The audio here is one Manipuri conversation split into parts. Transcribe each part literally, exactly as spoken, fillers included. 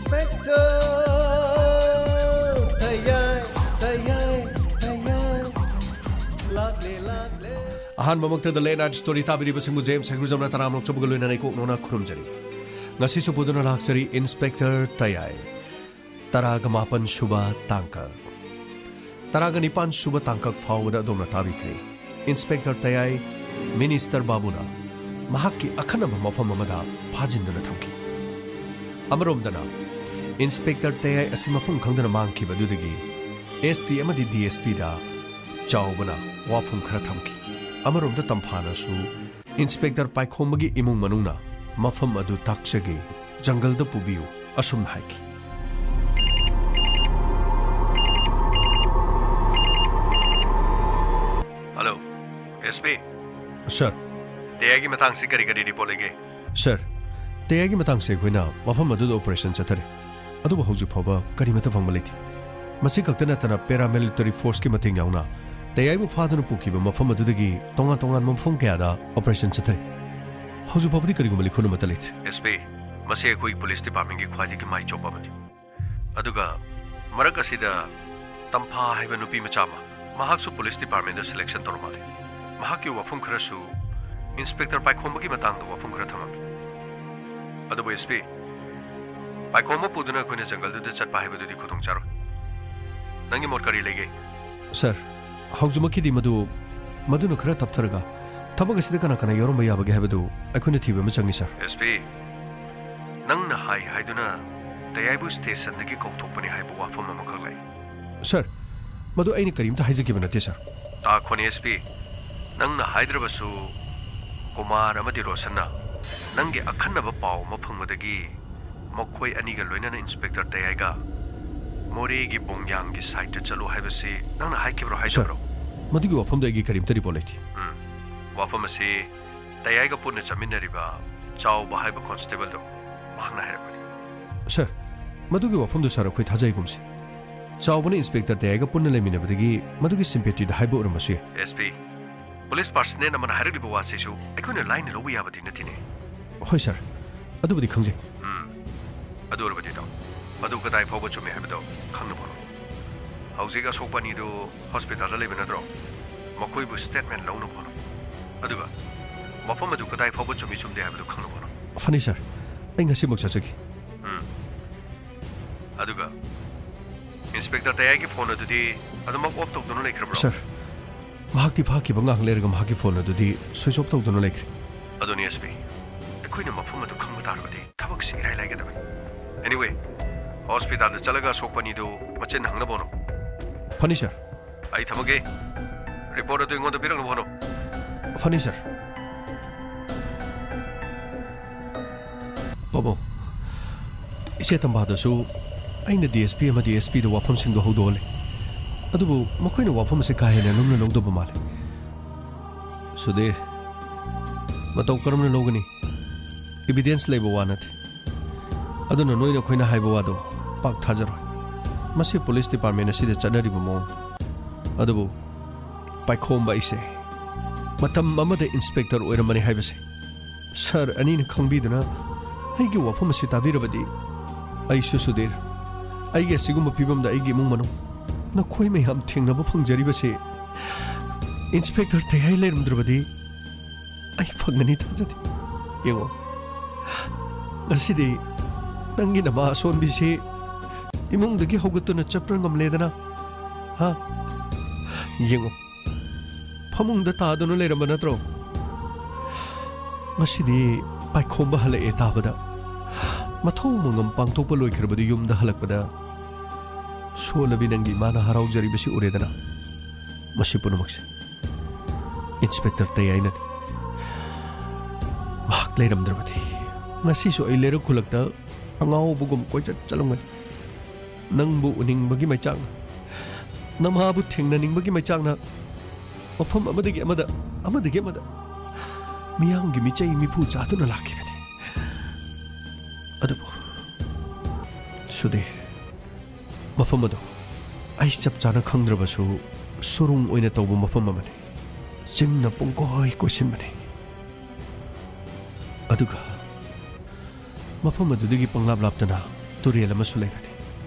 Inspector ꯇꯌꯥꯏ, ꯇꯌꯥꯏ, ꯇꯌꯥꯏ꯫ ꯂꯥꯛꯂꯦ, ꯂꯥꯛꯂꯦ꯫ ꯑꯍꯥꯟꯕꯃꯛꯇꯗ Late Night Story ꯇꯥꯕꯤꯔꯤꯕꯁꯤꯡꯕꯨ ꯖꯦꯝꯁ ꯍꯩꯒ꯭ꯔꯨꯖꯝꯅ ꯇꯔꯥꯃꯔꯛ ꯆꯨꯝꯕꯒ ꯂꯣꯏꯅꯅ ꯏꯀꯣꯛ ꯅꯣꯛꯅ ꯈꯨꯔꯨꯝꯖꯔꯤ꯫ ꯉꯁꯤꯁꯨ ꯄꯨꯗꯨꯅ ꯂꯥꯛꯆꯔꯤ Inspector ꯇꯌꯥꯏ꯫ ꯇꯔꯥꯒ ꯃꯥꯄꯟ ꯁꯨꯕ ꯇꯥꯡꯀꯛ꯫ ꯇꯔꯥꯒ ꯅꯤꯄꯥꯟ ꯁꯨꯕ ꯇꯥꯡꯀꯛ ꯐꯥꯎꯕꯗ ꯑꯗꯣꯝꯅ ꯇꯥꯕꯤꯈ꯭ꯔꯦ꯫ ꯏꯟꯁꯄꯦꯛꯇꯔ ꯇꯌꯥꯏ ꯃꯤꯅꯤꯁꯇꯔ ꯕꯥꯕꯨꯅ ꯃꯍꯥꯛꯀꯤ ꯑꯈꯟꯅꯕ ꯃꯐꯝ ꯑꯃꯗ ꯐꯥꯖꯤꯟꯗꯨꯅ ꯊꯝꯈꯤ꯫ ꯑꯃꯔꯣꯝꯗꯅ, ꯏꯟꯁꯄꯦꯛꯇꯔ ꯇꯌꯥꯏ ꯑꯁꯤ ꯃꯐꯝ ꯈꯪꯗꯅ ꯃꯥꯡꯈꯤꯕ ꯑꯗꯨꯗꯒꯤ ꯑꯦꯁ ꯄꯤ ꯑꯃꯗꯤ ꯗꯤ ꯑꯦꯁ ꯄꯤꯗ ꯆꯥꯎꯕꯅ ꯋꯥꯐꯝ ꯈꯔ ꯊꯝꯈꯤ꯫ ꯑꯃꯔꯣꯝꯗ ꯇꯝꯐꯥꯅꯁꯨ ꯏꯟꯁꯄꯦꯛꯇꯔ ꯄꯥꯏꯈꯣꯝꯕꯒꯤ ꯏꯃꯨꯡ ꯃꯅꯨꯡꯅ ꯃꯐꯝ ꯑꯗꯨ ꯇꯥꯛꯆꯒꯦ, ꯖꯪꯒꯜꯗ ꯄꯨꯕꯤꯌꯨ, ꯑꯁꯨꯝꯅ ꯍꯥꯏꯈꯤ꯫ Hello, S P. ꯁꯥꯔ꯫ ꯇꯌꯥꯏꯒꯤ ꯃꯇꯥꯡꯁꯤ ꯀꯔꯤ ꯀꯔꯤ ꯔꯤꯄꯣꯔꯠ ꯂꯩꯒꯦ? ꯁꯥꯔ, ꯇꯌꯥꯏꯒꯤ ꯃꯇꯥꯡꯁꯤ ꯑꯩꯈꯣꯏꯅ ꯃꯐꯝ ꯑꯗꯨꯗ ꯑꯣꯄꯔꯦꯁꯟ ꯆꯠꯊꯔꯤ꯫ ꯑꯗꯨꯕꯨ ꯍꯧꯖꯤꯛ ꯐꯥꯎꯕ ꯀꯔꯤꯃꯠꯇ ꯐꯪꯕ ꯂꯩꯇꯦ꯫ ꯃꯁꯤ ꯈꯛꯇ ꯅꯠꯇꯅ ꯄꯦꯔꯥꯃꯤꯂꯤꯇꯔꯤ ꯐꯣꯔꯁꯀꯤ ꯃꯇꯦꯡ ꯌꯥꯎꯅ ꯇꯌꯥꯏꯕꯨ ꯐꯥꯗꯨꯅ ꯄꯨꯈꯤꯕ ꯃꯐꯝ ꯑꯗꯨꯗꯒꯤ ꯇꯣꯉꯥꯟ ꯇꯣꯉꯥꯟꯕ ꯃꯐꯝ ꯀꯌꯥꯗ ꯑꯣꯄꯔꯦꯁꯟ ꯆꯠꯊꯔꯤ꯫ ꯍꯧꯖꯤꯛ ꯐꯥꯎꯕꯗꯤ ꯀꯔꯤꯒꯨꯝꯕ ꯂꯤꯈꯨꯟ ꯑꯃꯠꯇ ꯂꯩꯇ꯭ꯔꯤ꯫ ꯑꯦꯁ ꯄꯤ, ꯃꯁꯤ ꯑꯩꯈꯣꯏ ꯄꯨꯂꯤꯁ ꯗꯤꯄꯥꯔꯠꯃꯦꯟꯒꯤ ꯈ꯭ꯋꯥꯏꯗꯒꯤ ꯃꯥꯏ ꯆꯣꯞꯄ ꯑꯃꯅꯤ꯫ ꯑꯗꯨꯒ ꯃꯔꯛ ꯑꯁꯤꯗ ꯇꯝꯐꯥ ꯍꯥꯏꯕ ꯅꯨꯄꯤ ꯃꯆꯥ ꯑꯃ, ꯃꯍꯥꯛꯁꯨ ꯄꯨꯂꯤꯁ ꯗꯤꯄꯥꯔꯠꯃꯦꯟꯗ ꯁꯦꯂꯦꯛꯁꯟ ꯇꯧꯔ ꯃꯥꯜꯂꯦ꯫ ꯃꯍꯥꯛꯀꯤ ꯋꯥꯐꯝ ꯈꯔꯁꯨ ꯏꯟꯁꯄꯦꯛꯇꯔ ꯄꯥꯏꯈꯣꯝꯕꯒꯤ ꯃꯇꯥꯡꯗ ꯋꯥꯐꯝ ꯈꯔ ꯊꯝꯃꯝꯃꯤ꯫ ꯑꯗꯨꯕꯨ ꯑꯦꯁ ꯄꯤ, ꯄꯥꯏꯈꯣꯝꯕ ꯄꯨꯗꯨꯅ ꯑꯩꯈꯣꯏꯅ ꯖꯪꯒꯜꯗꯨꯗ ꯆꯠꯄ ꯍꯥꯏꯕꯗꯨꯗꯤ ꯈꯨꯗꯣꯡ ꯆꯥꯔꯣꯏ꯫ ꯅꯪꯒꯤ ꯃꯣꯠ ꯀꯔꯤ ꯂꯩꯒꯦ? ꯁꯥꯔ, ꯍꯧꯖꯤꯛꯃꯛꯀꯤꯗꯤ ꯃꯗꯨ, ꯃꯗꯨꯅ ꯈꯔ ꯇꯞꯊꯔꯒ ꯊꯕꯛ ꯑꯁꯤꯗ ꯀꯅꯥ ꯀꯅꯥ ꯌꯥꯎꯔꯝꯕ ꯌꯥꯕꯒꯦ ꯍꯥꯏꯕꯗꯨ ꯑꯩꯈꯣꯏꯅ ꯊꯤꯕ ꯑꯃ ꯆꯪꯉꯤ, ꯁꯥꯔ꯫ ꯑꯦꯁ ꯄꯤ, ꯅꯪꯅ ꯍꯥꯏ ꯍꯥꯏꯗꯨꯅ ꯇꯌꯥꯏꯕꯨ ꯁ꯭ꯇꯦꯁꯟꯗꯒꯤ ꯀꯧꯊꯣꯛꯄꯅꯤ ꯍꯥꯏꯕ ꯋꯥꯐꯝ ꯑꯃꯈꯛ ꯂꯩ꯫ ꯁꯥꯔ, ꯃꯗꯨ ꯑꯩꯅ ꯀꯔꯤꯝꯇ ꯍꯥꯏꯖꯈꯤꯕ ꯅꯠꯇꯦ, ꯁꯥꯔ꯫ ꯇꯥꯈꯣꯅꯦ ꯑꯦꯁ ꯄꯤ, ꯅꯪꯅ ꯍꯥꯏꯗ꯭ꯔꯕꯁꯨ ꯀꯨꯃꯥꯔ ꯑꯃꯗꯤ ꯔꯣꯁꯟꯅ ꯅꯪꯒꯤ ꯑꯈꯟꯅꯕ ꯄꯥꯎ ꯑꯃ ꯐꯪꯕꯗꯒꯤ ꯃꯈꯣꯏ ꯑꯅꯤꯒ ꯂꯣꯏꯅꯅ ꯏꯟꯁꯄꯦꯛꯇꯔ ꯇꯌꯥꯏꯒ ꯃꯣꯔꯦꯒꯤ ꯕꯣꯡꯌꯥꯡꯒꯤ ꯁꯥꯏꯠꯇ ꯆꯠꯂꯨ ꯍꯥꯏꯕꯁꯤ ꯅꯪꯅ ꯍꯥꯏꯈꯤꯕ꯭ꯔꯣ, ꯁꯥꯔ, ꯍꯥꯏꯗꯕ꯭ꯔꯣ? ꯃꯗꯨꯒꯤ ꯋꯥꯐꯝꯗ ꯑꯩꯒꯤ ꯀꯔꯤꯝꯇ ꯔꯤꯄꯣꯔꯠ ꯂꯩꯇꯦ꯫ ꯎꯝ, ꯋꯥꯐꯝ ꯑꯁꯤ ꯇꯌꯥꯏꯒ ꯄꯨꯟꯅ ꯆꯠꯃꯤꯟꯅꯔꯤꯕ ꯆꯥꯎꯕ ꯍꯥꯏꯕ ꯀꯣꯟꯁꯇꯦꯕꯜꯗꯣ, ꯃꯍꯥꯛꯅ ꯍꯥꯏꯔꯛꯄꯅꯤ꯫ ꯁꯥꯔ, ꯃꯗꯨꯒꯤ ꯋꯥꯐꯝꯗꯨ ꯁꯥꯔ ꯑꯩꯈꯣꯏ ꯊꯥꯖꯩꯒꯨꯝꯁꯤ꯫ ꯆꯥꯎꯕꯅ ꯏꯟꯁꯄꯦꯛꯇꯔ ꯇꯌꯥꯏꯒ ꯄꯨꯟꯅ ꯂꯩꯃꯤꯟꯅꯕꯗꯒꯤ ꯃꯗꯨꯒꯤ ꯁꯤꯝꯄꯦꯇꯤꯗ ꯍꯥꯏꯕ ꯑꯣꯏꯔꯝꯕꯁꯨ ꯌꯥꯏ꯫ ꯑꯦꯁ ꯄꯤ, ꯄꯨꯂꯤꯁ ꯄꯥꯔꯁꯅꯦꯜ ꯑꯃꯅ ꯍꯥꯏꯔꯛꯂꯤꯕ ꯋꯥꯁꯤꯁꯨ ꯑꯩꯈꯣꯏꯅ ꯂꯥꯏꯅ ꯂꯧꯕ ꯌꯥꯕꯗꯤ ꯅꯠꯇꯦꯅꯦ꯫ ꯍꯣꯏ ꯁꯥꯔ, ꯑꯗꯨꯕꯨꯗꯤ ꯈꯪꯖꯩ꯫ ꯎꯝ꯫ ꯑꯗꯨ ꯑꯣꯏꯔꯕꯗꯤ ꯏꯇꯥꯎ, ꯃꯗꯨ ꯀꯗꯥꯏ ꯐꯥꯎꯕ ꯆꯨꯝꯃꯤ ꯍꯥꯏꯕꯗꯣ ꯈꯪꯅꯕ ꯍꯣꯠꯅꯧ꯫ ꯍꯧꯖꯤꯛ ꯑꯁꯣꯛꯄ ꯑꯅꯤꯗꯨ ꯍꯣꯁꯄꯤꯇꯥꯜꯗ ꯂꯩꯕ ꯅꯠꯇ꯭ꯔꯣ? ꯃꯈꯣꯏꯕꯨ ꯁ꯭ꯇꯦꯠꯃꯦꯟ ꯂꯧꯅꯕ ꯍꯣꯠꯅꯧ꯫ ꯑꯗꯨꯒ ꯃꯐꯝ ꯑꯗꯨ ꯀꯗꯥꯏ ꯐꯥꯎꯕ ꯆꯨꯝꯃꯤ ꯆꯨꯝꯗꯦ ꯍꯥꯏꯕꯗꯨ ꯈꯪꯅꯕ ꯍꯣꯠꯅꯧ꯫ ꯐꯅꯤ ꯁꯥꯔ, ꯑꯩ ꯉꯁꯤꯃꯛ ꯆꯠꯆꯒꯦ꯫ ꯎꯝ꯫ ꯑꯗꯨꯒ ꯏꯟꯁꯄꯦꯛꯇꯔ ꯇꯌꯥꯏꯒꯤ ꯐꯣꯟ ꯑꯗꯨꯗꯤ ꯑꯗꯨꯃꯛ ꯑꯣꯐ ꯇꯧꯗꯨꯅ ꯂꯩꯈ꯭ꯔꯕ꯭ꯔꯣ? ꯁꯥꯔ, ꯃꯍꯥꯛꯇꯤ ꯐꯥꯈꯤꯕ ꯉꯥꯏꯍꯥꯛ ꯂꯩꯔꯒ ꯃꯍꯥꯛꯀꯤ ꯐꯣꯟ ꯑꯗꯨꯗꯤ ꯁ꯭ꯋꯤꯆ ꯑꯣꯐ ꯇꯧꯗꯨꯅ ꯂꯩꯈ꯭ꯔꯦ꯫ ꯑꯗꯨꯅꯤ ꯑꯦꯁ ꯄꯤ, ꯑꯩꯈꯣꯏꯅ ꯃꯐꯝ ꯑꯗꯨ ꯈꯪꯕ ꯇꯥꯔꯕꯗꯤ ꯊꯕꯛꯁꯤ ꯏꯔꯥꯏ ꯂꯥꯏꯒꯗꯕꯅꯤ꯫ ꯑꯦꯅꯤꯋꯦ, ꯍꯣꯁꯄꯤꯇꯥꯜꯗ ꯆꯠꯂꯒ ꯑꯁꯣꯛꯄ ꯑꯅꯤꯗꯨ ꯃꯆꯤꯟ ꯍꯪꯅꯕ ꯍꯣꯠꯅꯧ꯫ ꯐꯅꯤ ꯁꯥꯔ꯫ ꯑꯩ ꯊꯝꯃꯒꯦ꯫ ꯔꯤꯄꯣꯔꯠ ꯑꯗꯨ ꯑꯩꯉꯣꯟꯗ ꯄꯤꯔꯛꯅꯕ ꯍꯣꯠꯅꯧ꯫ ꯐꯅꯤ ꯁꯥꯔ꯫ ꯄꯥꯕꯨꯡ, ꯏꯆꯦ ꯇꯝꯕꯥꯗꯁꯨ ꯑꯩꯅ ꯗꯤ ꯑꯦꯁ ꯄꯤ ꯑꯃꯗꯤ ꯑꯦꯁ ꯄꯤꯗ ꯋꯥꯐꯝꯁꯤꯡꯗꯣ ꯍꯧꯗꯣꯛꯍꯜꯂꯦ꯫ ꯑꯗꯨꯕꯨ ꯃꯈꯣꯏꯅ ꯋꯥꯐꯝ ꯑꯁꯤ ꯀꯥ ꯍꯦꯟꯅ ꯂꯨꯝꯅ ꯂꯧꯗꯕ ꯃꯥꯜꯂꯦ꯫ ꯁꯨꯗꯤꯔ, ꯃꯇꯧ ꯀꯔꯝꯅ ꯂꯧꯒꯅꯤ? ꯏꯕꯤꯗꯦꯟꯁ ꯂꯩꯕ ꯋꯥ ꯅꯠꯇꯦ꯫ ꯑꯗꯨꯅ ꯅꯣꯏꯅ ꯑꯩꯈꯣꯏꯅ ꯍꯥꯏꯕ ꯋꯥꯗꯣ ꯄꯥꯛ ꯊꯥꯖꯔꯣꯏ꯫ ꯃꯁꯤ ꯄꯨꯂꯤꯁ ꯗꯤꯄꯥꯔꯠꯃꯦꯟ ꯑꯁꯤꯗ ꯆꯠꯅꯔꯤꯕ ꯃꯑꯣꯡ꯫ ꯑꯗꯨꯕꯨ ꯄꯥꯏꯈꯣꯝꯕ ꯑꯩꯁꯦ ꯃꯇꯝ ꯑꯃꯗ ꯏꯟꯁꯄꯦꯛꯇꯔ ꯑꯣꯏꯔꯝꯕꯅꯤ ꯍꯥꯏꯕꯁꯦ ꯁꯥꯔ ꯑꯅꯤꯅ ꯈꯪꯕꯤꯗꯨꯅ ꯑꯩꯒꯤ ꯋꯥꯐꯝ ꯑꯁꯤ ꯇꯥꯕꯤꯔꯕꯗꯤ, ꯑꯩꯁꯨ ꯁꯨꯗꯤꯔ, ꯑꯩꯒꯤ ꯑꯁꯤꯒꯨꯝꯕ ꯐꯤꯕꯝꯗ ꯑꯩꯒꯤ ꯏꯃꯨꯡ ꯃꯅꯨꯡ, ꯅꯈꯣꯏ ꯃꯌꯥꯝ ꯊꯦꯡꯅꯕ ꯐꯪꯖꯔꯤꯕꯁꯤ ꯏꯟꯁꯄꯦꯛꯇꯔ ꯇꯌꯥꯏ ꯂꯩꯔꯝꯗ꯭ꯔꯕꯗꯤ ꯑꯩ ꯐꯪꯒꯅꯤ ꯊꯥꯖꯗꯦ꯫ ꯌꯦꯡꯉꯣ, ꯉꯁꯤꯗꯤ ꯅꯪꯒꯤ ꯅꯃꯥ ꯑꯁꯣꯟꯕꯤꯁꯤ ꯏꯃꯨꯡꯗꯒꯤ ꯍꯧꯒꯠꯇꯨꯅ ꯆꯠꯄ ꯉꯝꯂꯦꯗꯅ? ꯍꯥ? ꯌꯦꯡꯉꯣ, ꯐꯃꯨꯡꯗ ꯇꯥꯗꯨꯅ ꯂꯩꯔꯝꯕ ꯅꯠꯇ꯭ꯔꯣ? ꯉꯁꯤꯗꯤ ꯄꯥꯏꯈꯣꯝꯕ ꯍꯜꯂꯛꯑꯦ ꯇꯥꯕꯗ, ꯃꯊꯧ ꯃꯉꯝ ꯄꯥꯡꯊꯣꯛꯄ ꯂꯣꯏꯈ꯭ꯔꯕꯗꯤ ꯌꯨꯝꯗ ꯍꯜꯂꯛꯄꯗ ꯁꯣꯜꯂꯕꯤ ꯅꯪꯒꯤ ꯏꯃꯥꯅ ꯍꯔꯥꯎꯖꯔꯤꯕꯁꯤ ꯎꯔꯦꯗꯅ? ꯃꯁꯤ ꯄꯨꯝꯅꯃꯛꯁꯦ ꯏꯟꯁꯄꯦꯛꯇꯔ ꯇꯌꯥꯏꯅꯅꯤ꯫ ꯃꯍꯥꯛ ꯂꯩꯔꯝꯗ꯭ꯔꯕꯗꯤ ꯉꯁꯤꯁꯨ ꯑꯩ ꯂꯩꯔꯛ ꯈꯨꯜꯂꯛꯇ ꯑꯉꯥꯎꯕꯒꯨꯝ ꯀꯣꯏꯆꯠ ꯆꯠꯂꯝꯒꯅꯤ꯫ ꯅꯪꯕꯨ ꯎꯅꯤꯡꯕꯒꯤ ꯃꯩꯆꯥꯛꯅ, ꯅꯃꯥꯕꯨ ꯊꯦꯡꯅꯅꯤꯡꯕꯒꯤ ꯃꯩꯆꯥꯛꯅ ꯃꯐꯝ ꯑꯃꯗꯒꯤ ꯑꯃꯗ, ꯑꯃꯗꯒꯤ ꯑꯃꯗ ꯃꯤꯌꯥꯝꯒꯤ ꯃꯤꯆꯩ ꯃꯤꯐꯨ ꯆꯥꯗꯨꯅ ꯂꯥꯛꯈꯤꯕꯅꯤ꯫ ꯑꯗꯨꯕꯨ ꯁꯨꯗꯤꯔ, ꯃꯐꯝ ꯑꯗꯨ ꯑꯩ ꯆꯞ ꯆꯥꯅ ꯈꯪꯗ꯭ꯔꯕꯁꯨ ꯁꯨꯔꯨꯡ ꯑꯣꯏꯅ ꯇꯧꯕ ꯃꯐꯝ ꯑꯃꯅꯤ꯫ ꯆꯤꯡꯅ ꯄꯨꯡꯀꯣꯏ ꯀꯣꯏꯁꯤꯟꯕꯅꯤ꯫ ꯑꯗꯨꯒ ꯃꯐꯝ ꯑꯗꯨꯗꯒꯤ ꯄꯪꯂꯥꯞ ꯂꯥꯞꯇꯅ ꯇꯨꯔꯦꯜ ꯑꯃꯁꯨ ꯂꯩꯔꯅꯤ꯫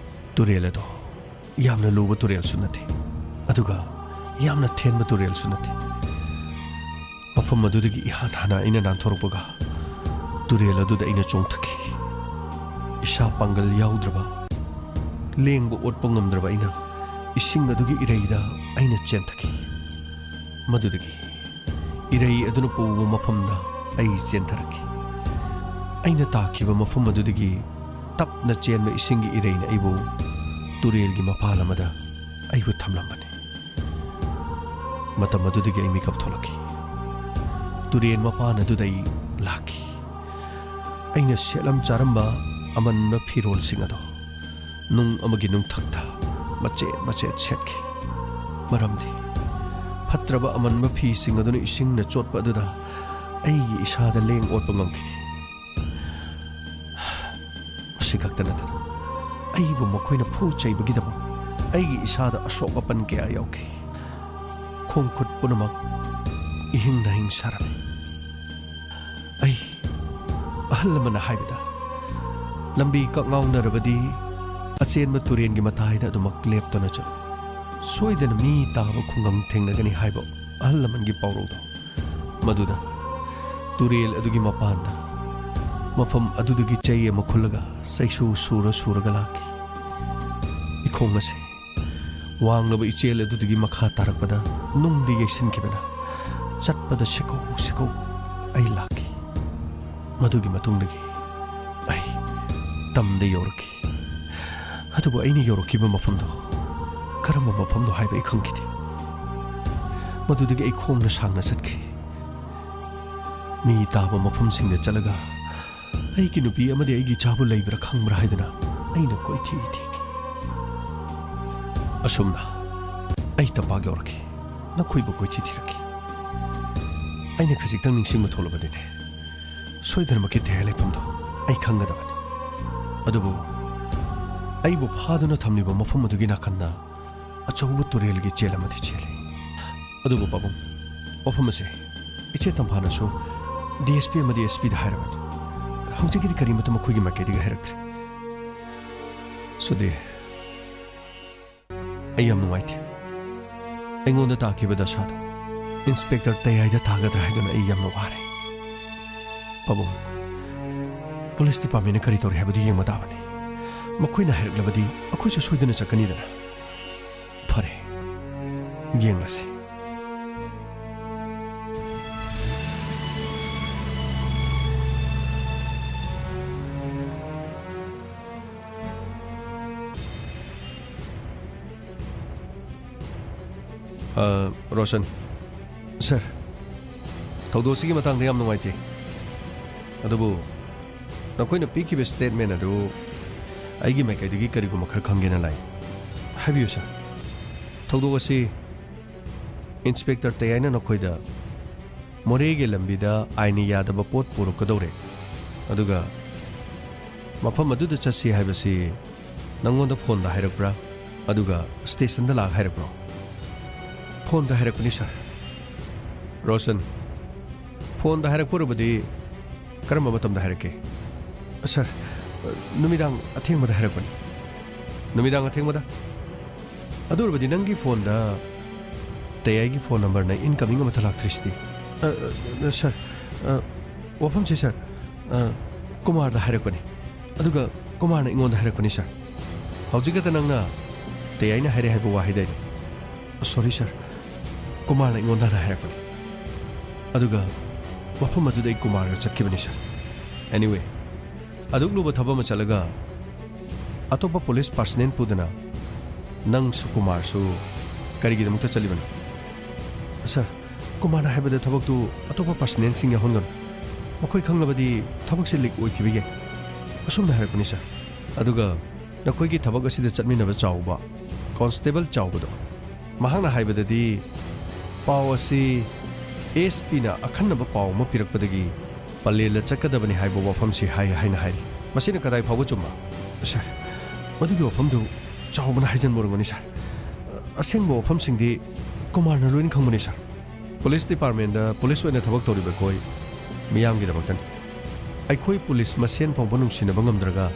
ꯇꯨꯔꯦꯜ ꯑꯗꯣ ꯌꯥꯝꯅ ꯂꯨꯕ ꯇꯨꯔꯦꯜꯁꯨ ꯅꯠꯇꯦ, ꯑꯗꯨꯒ ꯌꯥꯝꯅ ꯊꯦꯟꯕ ꯇꯨꯔꯦꯜꯁꯨ ꯅꯠꯇꯦ꯫ ꯃꯐꯝ ꯑꯗꯨꯗꯒꯤ ꯏꯍꯥꯟ ꯍꯥꯟꯅ ꯑꯩꯅ ꯅꯥꯟꯊꯣꯔꯛꯄꯒ ꯇꯨꯔꯦꯜ ꯑꯗꯨꯗ ꯑꯩꯅ ꯆꯣꯡꯊꯈꯤ꯫ ꯏꯁꯥ ꯄꯥꯡꯒꯜ ꯌꯥꯎꯗ꯭ꯔꯕ, ꯂꯦꯡꯕ ꯑꯣꯠꯄ ꯉꯝꯗ꯭ꯔꯕ ꯑꯩꯅ ꯏꯁꯤꯡ ꯑꯗꯨꯒꯤ ꯏꯔꯩꯗ ꯑꯩꯅ ꯆꯦꯟꯊꯈꯤ꯫ ꯃꯗꯨꯗꯒꯤ ꯏꯔꯩ ꯑꯗꯨꯅ ꯄꯨꯕ ꯃꯐꯝꯗ ꯑꯩ ꯆꯦꯟꯊꯔꯛꯈꯤ꯫ ꯑꯩꯅ ꯇꯥꯈꯤꯕ ꯃꯐꯝ ꯑꯗꯨꯗꯒꯤ ꯇꯞꯅ ꯆꯦꯟꯕ ꯏꯁꯤꯡꯒꯤ ꯏꯔꯩꯅ ꯑꯩꯕꯨ ꯇꯨꯔꯦꯜꯒꯤ ꯃꯄꯥꯜ ꯑꯃꯗ ꯑꯩꯕꯨ ꯊꯝꯂꯝꯕꯅꯤ꯫ ꯃꯇꯝ ꯑꯗꯨꯗꯒꯤ ꯑꯩ ꯃꯤꯀꯞ ꯊꯣꯛꯂꯛꯈꯤ꯫ ꯇꯨꯔꯦꯜ ꯃꯄꯥꯟ ꯑꯗꯨꯗ ꯑꯩ ꯂꯥꯛꯈꯤ꯫ ꯑꯩꯅ ꯁꯦꯠꯂꯝ ꯆꯥꯔꯝꯕ ꯑꯃꯟꯕ ꯐꯤꯔꯣꯜꯁꯤꯡ ꯑꯗꯨ ꯅꯨꯡ ꯑꯃꯒꯤ ꯅꯨꯡꯊꯛꯇ ꯃꯆꯦꯠ ꯃꯆꯦꯠ ꯁꯦꯠꯈꯤ꯫ ꯃꯔꯝꯗꯤ ꯐꯠꯇ꯭ꯔꯕ ꯑꯃꯟꯕ ꯐꯤꯁꯤꯡ ꯑꯗꯨꯅ ꯏꯁꯤꯡꯅ ꯆꯣꯠꯄ ꯑꯗꯨꯗ ꯑꯩꯒꯤ ꯏꯁꯥꯗ ꯂꯦꯡ ꯑꯣꯠꯄ ꯉꯝꯈꯤꯗꯦ꯫ ꯃꯁꯤ ꯈꯛꯇ ꯅꯠꯇꯅ ꯑꯩꯕꯨ ꯃꯈꯣꯏꯅ ꯐꯨ ꯆꯩꯕꯒꯤꯗꯃꯛ ꯑꯩꯒꯤ ꯏꯁꯥꯗ ꯑꯁꯣꯛ ꯑꯄꯟ ꯀꯌꯥ ꯌꯥꯎꯈꯤ꯫ ꯈꯣꯡ ꯈꯨꯠ ꯄꯨꯝꯅꯃꯛ ꯏꯍꯤꯡ ꯅꯥꯍꯤꯡ ꯁꯥꯔꯝꯃꯤ꯫ ꯑꯩ ꯑꯍꯜ ꯑꯃꯅ ꯍꯥꯏꯕꯗ, ꯂꯝꯕꯤ ꯀꯛꯉꯥꯎꯅꯔꯕꯗꯤ ꯑꯆꯦꯟꯕ ꯇꯨꯔꯦꯟꯒꯤ ꯃꯇꯥꯏꯗ ꯑꯗꯨꯃꯛ ꯂꯦꯞꯇꯨꯅ ꯆꯠꯂꯨ꯫ ꯁꯣꯏꯗꯅ ꯃꯤ ꯇꯥꯕ ꯈꯨꯡꯒꯪ ꯊꯦꯡꯅꯒꯅꯤ ꯍꯥꯏꯕ ꯑꯍꯜ ꯂꯃꯟꯒꯤ ꯄꯥꯎꯔꯧꯗꯣ꯫ ꯃꯗꯨꯗ ꯇꯨꯔꯦꯜ ꯑꯗꯨꯒꯤ ꯃꯄꯥꯟꯗ, ꯃꯐꯝ ꯑꯗꯨꯗꯒꯤ ꯆꯩ ꯑꯃ ꯈꯨꯜꯂꯒ ꯆꯩꯁꯨ ꯁꯨꯔ ꯁꯨꯔꯒ ꯂꯥꯛꯈꯤ꯫ ꯏꯈꯣꯡ ꯑꯁꯦ ꯋꯥꯡꯂꯕ ꯏꯆꯦꯜ ꯑꯗꯨꯗꯒꯤ ꯃꯈꯥ ꯇꯥꯔꯛꯄꯗ ꯅꯨꯡꯗ ꯌꯩꯁꯤꯟꯈꯤꯕꯅ ꯆꯠꯄꯗ ꯁꯤꯀꯧ ꯁꯤꯀꯧ ꯑꯩ ꯂꯥꯛꯈꯤ꯫ ꯃꯗꯨꯒꯤ ꯃꯇꯨꯡꯗꯒꯤ ꯑꯩ ꯇꯝꯗ ꯌꯧꯔꯛꯈꯤ꯫ ꯑꯗꯨꯕꯨ ꯑꯩꯅ ꯌꯧꯔꯛꯈꯤꯕ ꯃꯐꯝꯗꯣ ꯀꯔꯝꯕ ꯃꯐꯝꯅꯣ ꯍꯥꯏꯕ ꯑꯩ ꯈꯪꯈꯤꯗꯦ꯫ ꯃꯗꯨꯗꯒꯤ ꯑꯩ ꯈꯣꯡꯅ ꯁꯥꯡꯅ ꯆꯠꯈꯤ꯫ ꯃꯤ ꯇꯥꯕ ꯃꯐꯝꯁꯤꯡꯗ ꯆꯠꯂꯒ ꯑꯩꯒꯤ ꯅꯨꯄꯤ ꯑꯃꯗꯤ ꯑꯩꯒꯤ ꯏꯆꯥꯕꯨ ꯂꯩꯕ꯭ꯔꯥ ꯈꯪꯕ꯭ꯔꯥ ꯍꯥꯏꯗꯨꯅ ꯑꯩꯅ ꯀꯣꯏꯊꯤ ꯊꯤꯈꯤ꯫ ꯑꯁꯨꯝꯅ ꯑꯩ ꯇꯝꯄꯥꯛ ꯌꯧꯔꯛꯈꯤ꯫ ꯅꯈꯣꯏꯕꯨ ꯀꯣꯏꯊꯤ ꯊꯤꯔꯛꯈꯤ꯫ ꯑꯩꯅ ꯈꯖꯤꯛꯇꯪ ꯅꯤꯡꯁꯤꯡꯕ ꯊꯣꯛꯂꯕꯗꯤꯅꯦ, ꯁꯣꯏꯗꯅꯃꯛꯀꯤ ꯇꯦꯔꯥ ꯂꯩꯐꯝꯗꯣ ꯑꯩ ꯈꯪꯒꯗꯕꯅꯤ꯫ ꯑꯗꯨꯕꯨ ꯑꯩꯕꯨ ꯐꯥꯗꯨꯅ ꯊꯝꯂꯤꯕ ꯃꯐꯝ ꯑꯗꯨꯒꯤ ꯅꯥꯀꯟꯗ ꯑꯆꯧꯕ ꯇꯨꯔꯦꯜꯒꯤ ꯏꯆꯦꯜ ꯑꯃꯗꯤ ꯆꯦꯜꯂꯤ꯫ ꯑꯗꯨꯕꯨ ꯄꯥꯕꯨꯡ, ꯋꯥꯐꯝ ꯑꯁꯦ ꯏꯆꯦ ꯇꯝꯐꯥꯅꯁꯨ ꯗꯤ ꯑꯦꯁ ꯄꯤ ꯑꯃꯗꯤ ꯑꯦꯁ ꯄꯤꯗ ꯍꯥꯏꯔꯕꯅꯤ꯫ ꯍꯧꯖꯤꯛꯀꯤꯗꯤ ꯀꯔꯤꯃꯠꯇ ꯃꯈꯣꯏꯒꯤ ꯃꯥꯏꯀꯩꯗꯒꯤ ꯍꯥꯏꯔꯛꯇ꯭ꯔꯤ꯫ ꯁꯨꯗꯤꯔ, ꯑꯩ ꯌꯥꯝ ꯅꯨꯡꯉꯥꯏꯇꯦ꯫ ꯑꯩꯉꯣꯟꯗ ꯇꯥꯈꯤꯕ ꯗꯁꯥꯗꯣ ꯏꯟꯁꯄꯦꯛꯇꯔ ꯇꯌꯥꯏꯗ ꯇꯥꯒꯗ꯭ꯔꯥ ꯍꯥꯏꯗꯨꯅ ꯑꯩ ꯌꯥꯝꯅ ꯋꯥꯔꯦ꯫ ꯄꯥꯕꯨꯡ, ꯄꯨꯂꯤꯁ ꯗꯤꯄꯥꯔꯠꯃꯦꯟꯅ ꯀꯔꯤ ꯇꯧꯔꯤ ꯍꯥꯏꯕꯗꯨ ꯌꯦꯡꯕ ꯇꯥꯕꯅꯤ꯫ ꯃꯈꯣꯏꯅ ꯍꯥꯏꯔꯛꯂꯕꯗꯤ ꯑꯩꯈꯣꯏꯁꯨ ꯁꯣꯏꯗꯅ ꯆꯠꯀꯅꯤꯗꯅ꯫ ꯐꯔꯦ, ꯌꯦꯡꯂꯁꯤ꯫ ꯑ, ꯔꯣꯁꯟ꯫ ꯁꯔ, ꯊꯧꯗꯣꯛ ꯑꯁꯤꯒꯤ ꯃꯇꯥꯡꯗ ꯌꯥꯝ ꯅꯨꯡꯉꯥꯏꯇꯦ꯫ ꯑꯗꯨꯕꯨ ꯅꯈꯣꯏꯅ ꯄꯤꯈꯤꯕ ꯁ꯭ꯇꯦꯠꯃꯦꯟ ꯑꯗꯨ ꯑꯩꯒꯤ ꯃꯥꯏꯀꯩꯗꯒꯤ ꯀꯔꯤꯒꯨꯝꯕ ꯈꯔ ꯈꯪꯒꯦꯅ ꯂꯥꯛꯏ꯫ ꯍꯥꯏꯕꯤꯌꯨ, ꯁꯔ꯫ ꯊꯧꯗꯣꯛ ꯑꯁꯤ ꯏꯟꯁꯄꯦꯛꯇꯔ ꯇꯌꯥꯏꯅ ꯅꯈꯣꯏꯗ ꯃꯣꯔꯦꯒꯤ ꯂꯝꯕꯤꯗ ꯑꯥꯏꯟꯅ ꯌꯥꯗꯕ ꯄꯣꯠ ꯄꯨꯔꯛꯀꯗꯧꯔꯦ, ꯑꯗꯨꯒ ꯃꯐꯝ ꯑꯗꯨꯗ ꯆꯠꯁꯤ ꯍꯥꯏꯕꯁꯤ ꯅꯪꯉꯣꯟꯗ ꯐꯣꯟꯗ ꯍꯥꯏꯔꯛꯄ꯭ꯔꯥ? ꯑꯗꯨꯒ ꯁ꯭ꯇꯦꯁꯟꯗ ꯂꯥꯛ ꯍꯥꯏꯔꯛꯄ꯭ꯔꯣ? ꯐꯣꯟꯗ ꯍꯥꯏꯔꯛꯄꯅꯤ, ꯁꯔ꯫ ꯔꯣꯁꯟ, ꯐꯣꯟꯗ ꯍꯥꯏꯔꯛꯄ ꯑꯣꯏꯔꯕꯗꯤ ꯀꯔꯝꯕ ꯃꯇꯝꯗ ꯍꯥꯏꯔꯛꯀꯦ? ꯁꯔ, ꯅꯨꯃꯤꯗꯥꯡ ꯑꯊꯦꯡꯕꯗ ꯍꯥꯏꯔꯛꯄꯅꯤ꯫ ꯅꯨꯃꯤꯗꯥꯡ ꯑꯊꯦꯡꯕꯗ? ꯑꯗꯨ ꯑꯣꯏꯔꯕꯗꯤ ꯅꯪꯒꯤ ꯐꯣꯟꯗ ꯇꯌꯥꯏꯒꯤ ꯐꯣꯟ ꯅꯝꯕꯔꯅ ꯏꯟꯀꯃꯤꯡ ꯑꯃꯠꯇ ꯂꯥꯛꯇ꯭ꯔꯤꯁꯤꯗꯤ? ꯑ, ꯑ, ꯁꯔ, ꯑ, ꯋꯥꯐꯝꯁꯦ, ꯁꯔ, ꯑ, ꯀꯨꯃꯥꯔꯗ ꯍꯥꯏꯔꯛꯄꯅꯤ꯫ ꯑꯗꯨꯒ ꯀꯨꯃꯥꯔꯅ ꯑꯩꯉꯣꯟꯗ ꯍꯥꯏꯔꯛꯄꯅꯤ, ꯁꯔ꯫ ꯍꯧꯖꯤꯛ ꯈꯛꯇ ꯅꯪꯅ ꯇꯌꯥꯏꯅ ꯍꯥꯏꯔꯦ ꯍꯥꯏꯕ ꯋꯥꯍꯩꯗꯣ ꯑꯩꯅ꯫ ꯁꯣꯔꯤ, ꯁꯔ꯫ ꯀꯨꯃꯥꯔꯅ ꯑꯩꯉꯣꯟꯗ ꯍꯥꯟꯅ ꯍꯥꯏꯔꯛꯄꯅꯤ꯫ ꯑꯗꯨꯒ ꯃꯐꯝ ꯑꯗꯨꯗ ꯑꯩ ꯀꯨꯃꯥꯔꯒ ꯆꯠꯈꯤꯕꯅꯤ, ꯁꯔ꯫ ꯑꯦꯅꯤꯋꯦ, ꯑꯗꯨꯛ ꯂꯨꯕ ꯊꯕꯛ ꯑꯃ ꯆꯠꯂꯒ ꯑꯇꯣꯞꯄ ꯄꯨꯂꯤꯁ ꯄꯥꯔꯁꯅꯦꯜ ꯄꯨꯗꯅ ꯅꯪꯁꯨ ꯀꯨꯃꯥꯔꯁꯨ ꯀꯔꯤꯒꯤꯗꯃꯛꯇ ꯆꯠꯂꯤꯕꯅꯣ? ꯁꯔ, ꯀꯨꯃꯥꯔꯅ ꯍꯥꯏꯕꯗ ꯊꯕꯛꯇꯨ ꯑꯇꯣꯞꯄ ꯄꯥꯔꯁꯅꯦꯜꯁꯤꯡ ꯌꯥꯎꯍꯟꯒꯅꯨ꯫ ꯃꯈꯣꯏ ꯈꯪꯂꯕꯗꯤ ꯊꯕꯛꯁꯦ ꯂꯤꯛ ꯑꯣꯏꯈꯤꯕ ꯌꯥꯏ꯫ ꯑꯁꯨꯝꯅ ꯍꯥꯏꯔꯛꯄꯅꯤ, ꯁꯔ꯫ ꯑꯗꯨꯒ ꯅꯈꯣꯏꯒꯤ ꯊꯕꯛ ꯑꯁꯤꯗ ꯆꯠꯃꯤꯟꯅꯕ ꯆꯥꯎꯕ, ꯀꯣꯟꯁꯇꯦꯕꯜ ꯆꯥꯎꯕꯗꯣ, ꯃꯍꯥꯛꯅ ꯍꯥꯏꯕꯗꯗꯤ ꯄꯥꯎ ꯑꯁꯤ ꯑꯦꯁ ꯄꯤꯅ ꯑꯈꯟꯅꯕ ꯄꯥꯎ ꯑꯃ ꯄꯤꯔꯛꯄꯗꯒꯤ ꯄꯂꯦꯜꯗ ꯆꯠꯀꯗꯕꯅꯤ ꯍꯥꯏꯕ ꯋꯥꯐꯝꯁꯤ ꯍꯥꯏ ꯍꯥꯏꯅ ꯍꯥꯏꯔꯤ꯫ ꯃꯁꯤꯅ ꯀꯗꯥꯏ ꯐꯥꯎꯕ ꯆꯨꯝꯕ? ꯁꯔ, ꯃꯗꯨꯒꯤ ꯋꯥꯐꯝꯗꯨ ꯆꯥꯎꯕꯅ ꯍꯥꯏꯖꯟꯕ ꯑꯣꯏꯔꯝꯒꯅꯤ, ꯁꯔ꯫ ꯑꯁꯦꯡꯕ ꯋꯥꯐꯝꯁꯤꯡꯗꯤ ꯀꯨꯃꯥꯔꯅ ꯂꯣꯏꯅ ꯈꯪꯕꯅꯤ, ꯁꯔ꯫ ꯄꯨꯂꯤꯁ ꯗꯤꯄꯥꯔꯠꯃꯦꯟꯗ ꯄꯨꯂꯤꯁ ꯑꯣꯏꯅ ꯊꯕꯛ ꯇꯧꯔꯤꯕ ꯑꯩꯈꯣꯏ ꯃꯤꯌꯥꯝꯒꯤꯗꯃꯛꯇꯅꯤ꯫ ꯑꯩꯈꯣꯏ ꯄꯨꯂꯤꯁ ꯃꯁꯦꯟ ꯐꯥꯎꯕ ꯅꯨꯡꯁꯤꯅꯕ ꯉꯝꯗ꯭ꯔꯒ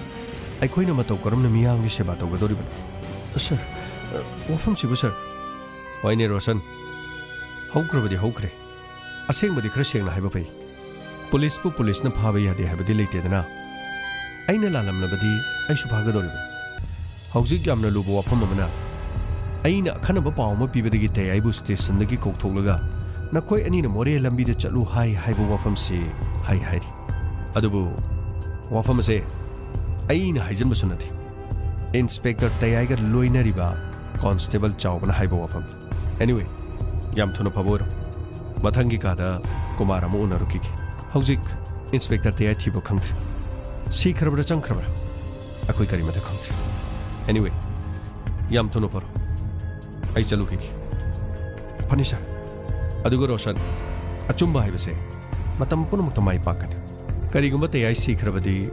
ꯑꯩꯈꯣꯏꯅ ꯃꯇꯧ ꯀꯔꯝꯅ ꯃꯤꯌꯥꯝꯒꯤ ꯁꯦꯕꯥ ꯇꯧꯒꯗꯧꯔꯤꯕꯅꯣ? ꯁꯔ, ꯑ, ꯋꯥꯐꯝꯁꯤꯕꯨ ꯁꯔ꯫ ꯍꯣꯏꯅꯦ ꯔꯣꯁꯟ, ꯍꯧꯈ꯭ꯔꯕꯗꯤ ꯍꯧꯈ꯭ꯔꯦ꯫ ꯑꯁꯦꯡꯕꯗꯤ ꯈꯔ ꯁꯦꯡꯅ ꯍꯥꯏꯕ ꯐꯩ꯫ ꯄꯨꯂꯤꯁꯄꯨ ꯄꯨꯂꯤꯁꯅ ꯐꯥꯕ ꯌꯥꯗꯦ ꯍꯥꯏꯕꯗꯤ ꯂꯩꯇꯦꯗꯅ꯫ ꯑꯩꯅ ꯂꯥꯜꯂꯝꯂꯕꯗꯤ ꯑꯩꯁꯨ ꯐꯥꯒꯗꯧꯔꯤꯕꯅꯤ꯫ ꯍꯧꯖꯤꯛ ꯌꯥꯝꯅ ꯂꯨꯕ ꯋꯥꯐꯝ ꯑꯃꯅ, ꯑꯩꯅ ꯑꯈꯟꯅꯕ ꯄꯥꯎ ꯑꯃ ꯄꯤꯕꯗꯒꯤ ꯇꯌꯥꯏꯕꯨ ꯁ꯭ꯇꯦꯁꯟꯗꯒꯤ ꯀꯧꯊꯣꯛꯂꯒ ꯅꯈꯣꯏ ꯑꯅꯤꯅ ꯃꯣꯔꯦ ꯂꯝꯕꯤꯗ ꯆꯠꯂꯨ ꯍꯥꯏ ꯍꯥꯏꯕ ꯋꯥꯐꯝꯁꯤ ꯍꯥꯏ ꯍꯥꯏꯔꯤ꯫ ꯑꯗꯨꯕꯨ ꯋꯥꯐꯝ ꯑꯁꯦ ꯑꯩꯅ ꯍꯥꯏꯖꯟꯕꯁꯨ ꯅꯠꯇꯦ, ꯏꯟꯁꯄꯦꯛꯇꯔ ꯇꯌꯥꯏꯒ ꯂꯣꯏꯅꯔꯤꯕ ꯀꯣꯟꯁꯇꯦꯕꯜ ꯆꯥꯎꯕꯅ ꯍꯥꯏꯕ ꯋꯥꯐꯝꯅꯤ꯫ Anyway, ꯌꯥꯝ ꯊꯨꯅ ꯐꯕ ꯑꯣꯏꯔꯣ꯫ ꯃꯊꯪꯒꯤ ꯀꯥꯗ ꯀꯨꯃꯥꯔ ꯑꯃ ꯎꯅꯔꯨꯈꯤꯒꯦ꯫ ꯍꯧꯖꯤꯛ ꯏꯟꯁꯄꯦꯛꯇꯔ ꯇꯌꯥꯏ ꯊꯤꯕ ꯈꯪꯗ꯭ꯔꯦ꯫ ꯁꯤꯈ꯭ꯔꯕ꯭ꯔꯥ ꯆꯪꯈ꯭ꯔꯕ꯭ꯔꯥ? ꯑꯩꯈꯣꯏ ꯀꯔꯤꯃꯠꯇ ꯈꯪꯗ꯭ꯔꯦ꯫ Anyway, ꯌꯥꯝ ꯊꯨꯅ ꯐꯔꯣ꯫ ꯑꯩ ꯆꯠꯂꯨꯈꯤꯒꯦ꯫ ꯐꯅꯤ ꯁꯥꯔ꯫ ꯑꯗꯨꯒ ꯔꯣꯁꯟ, ꯑꯆꯨꯝꯕ ꯍꯥꯏꯕꯁꯦ ꯃꯇꯝ ꯄꯨꯝꯅꯃꯛꯇ ꯃꯥꯏ ꯄꯥꯛꯀꯅꯤ꯫ ꯀꯔꯤꯒꯨꯝꯕ ꯇꯌꯥꯏ ꯁꯤꯈ꯭ꯔꯕꯗꯤ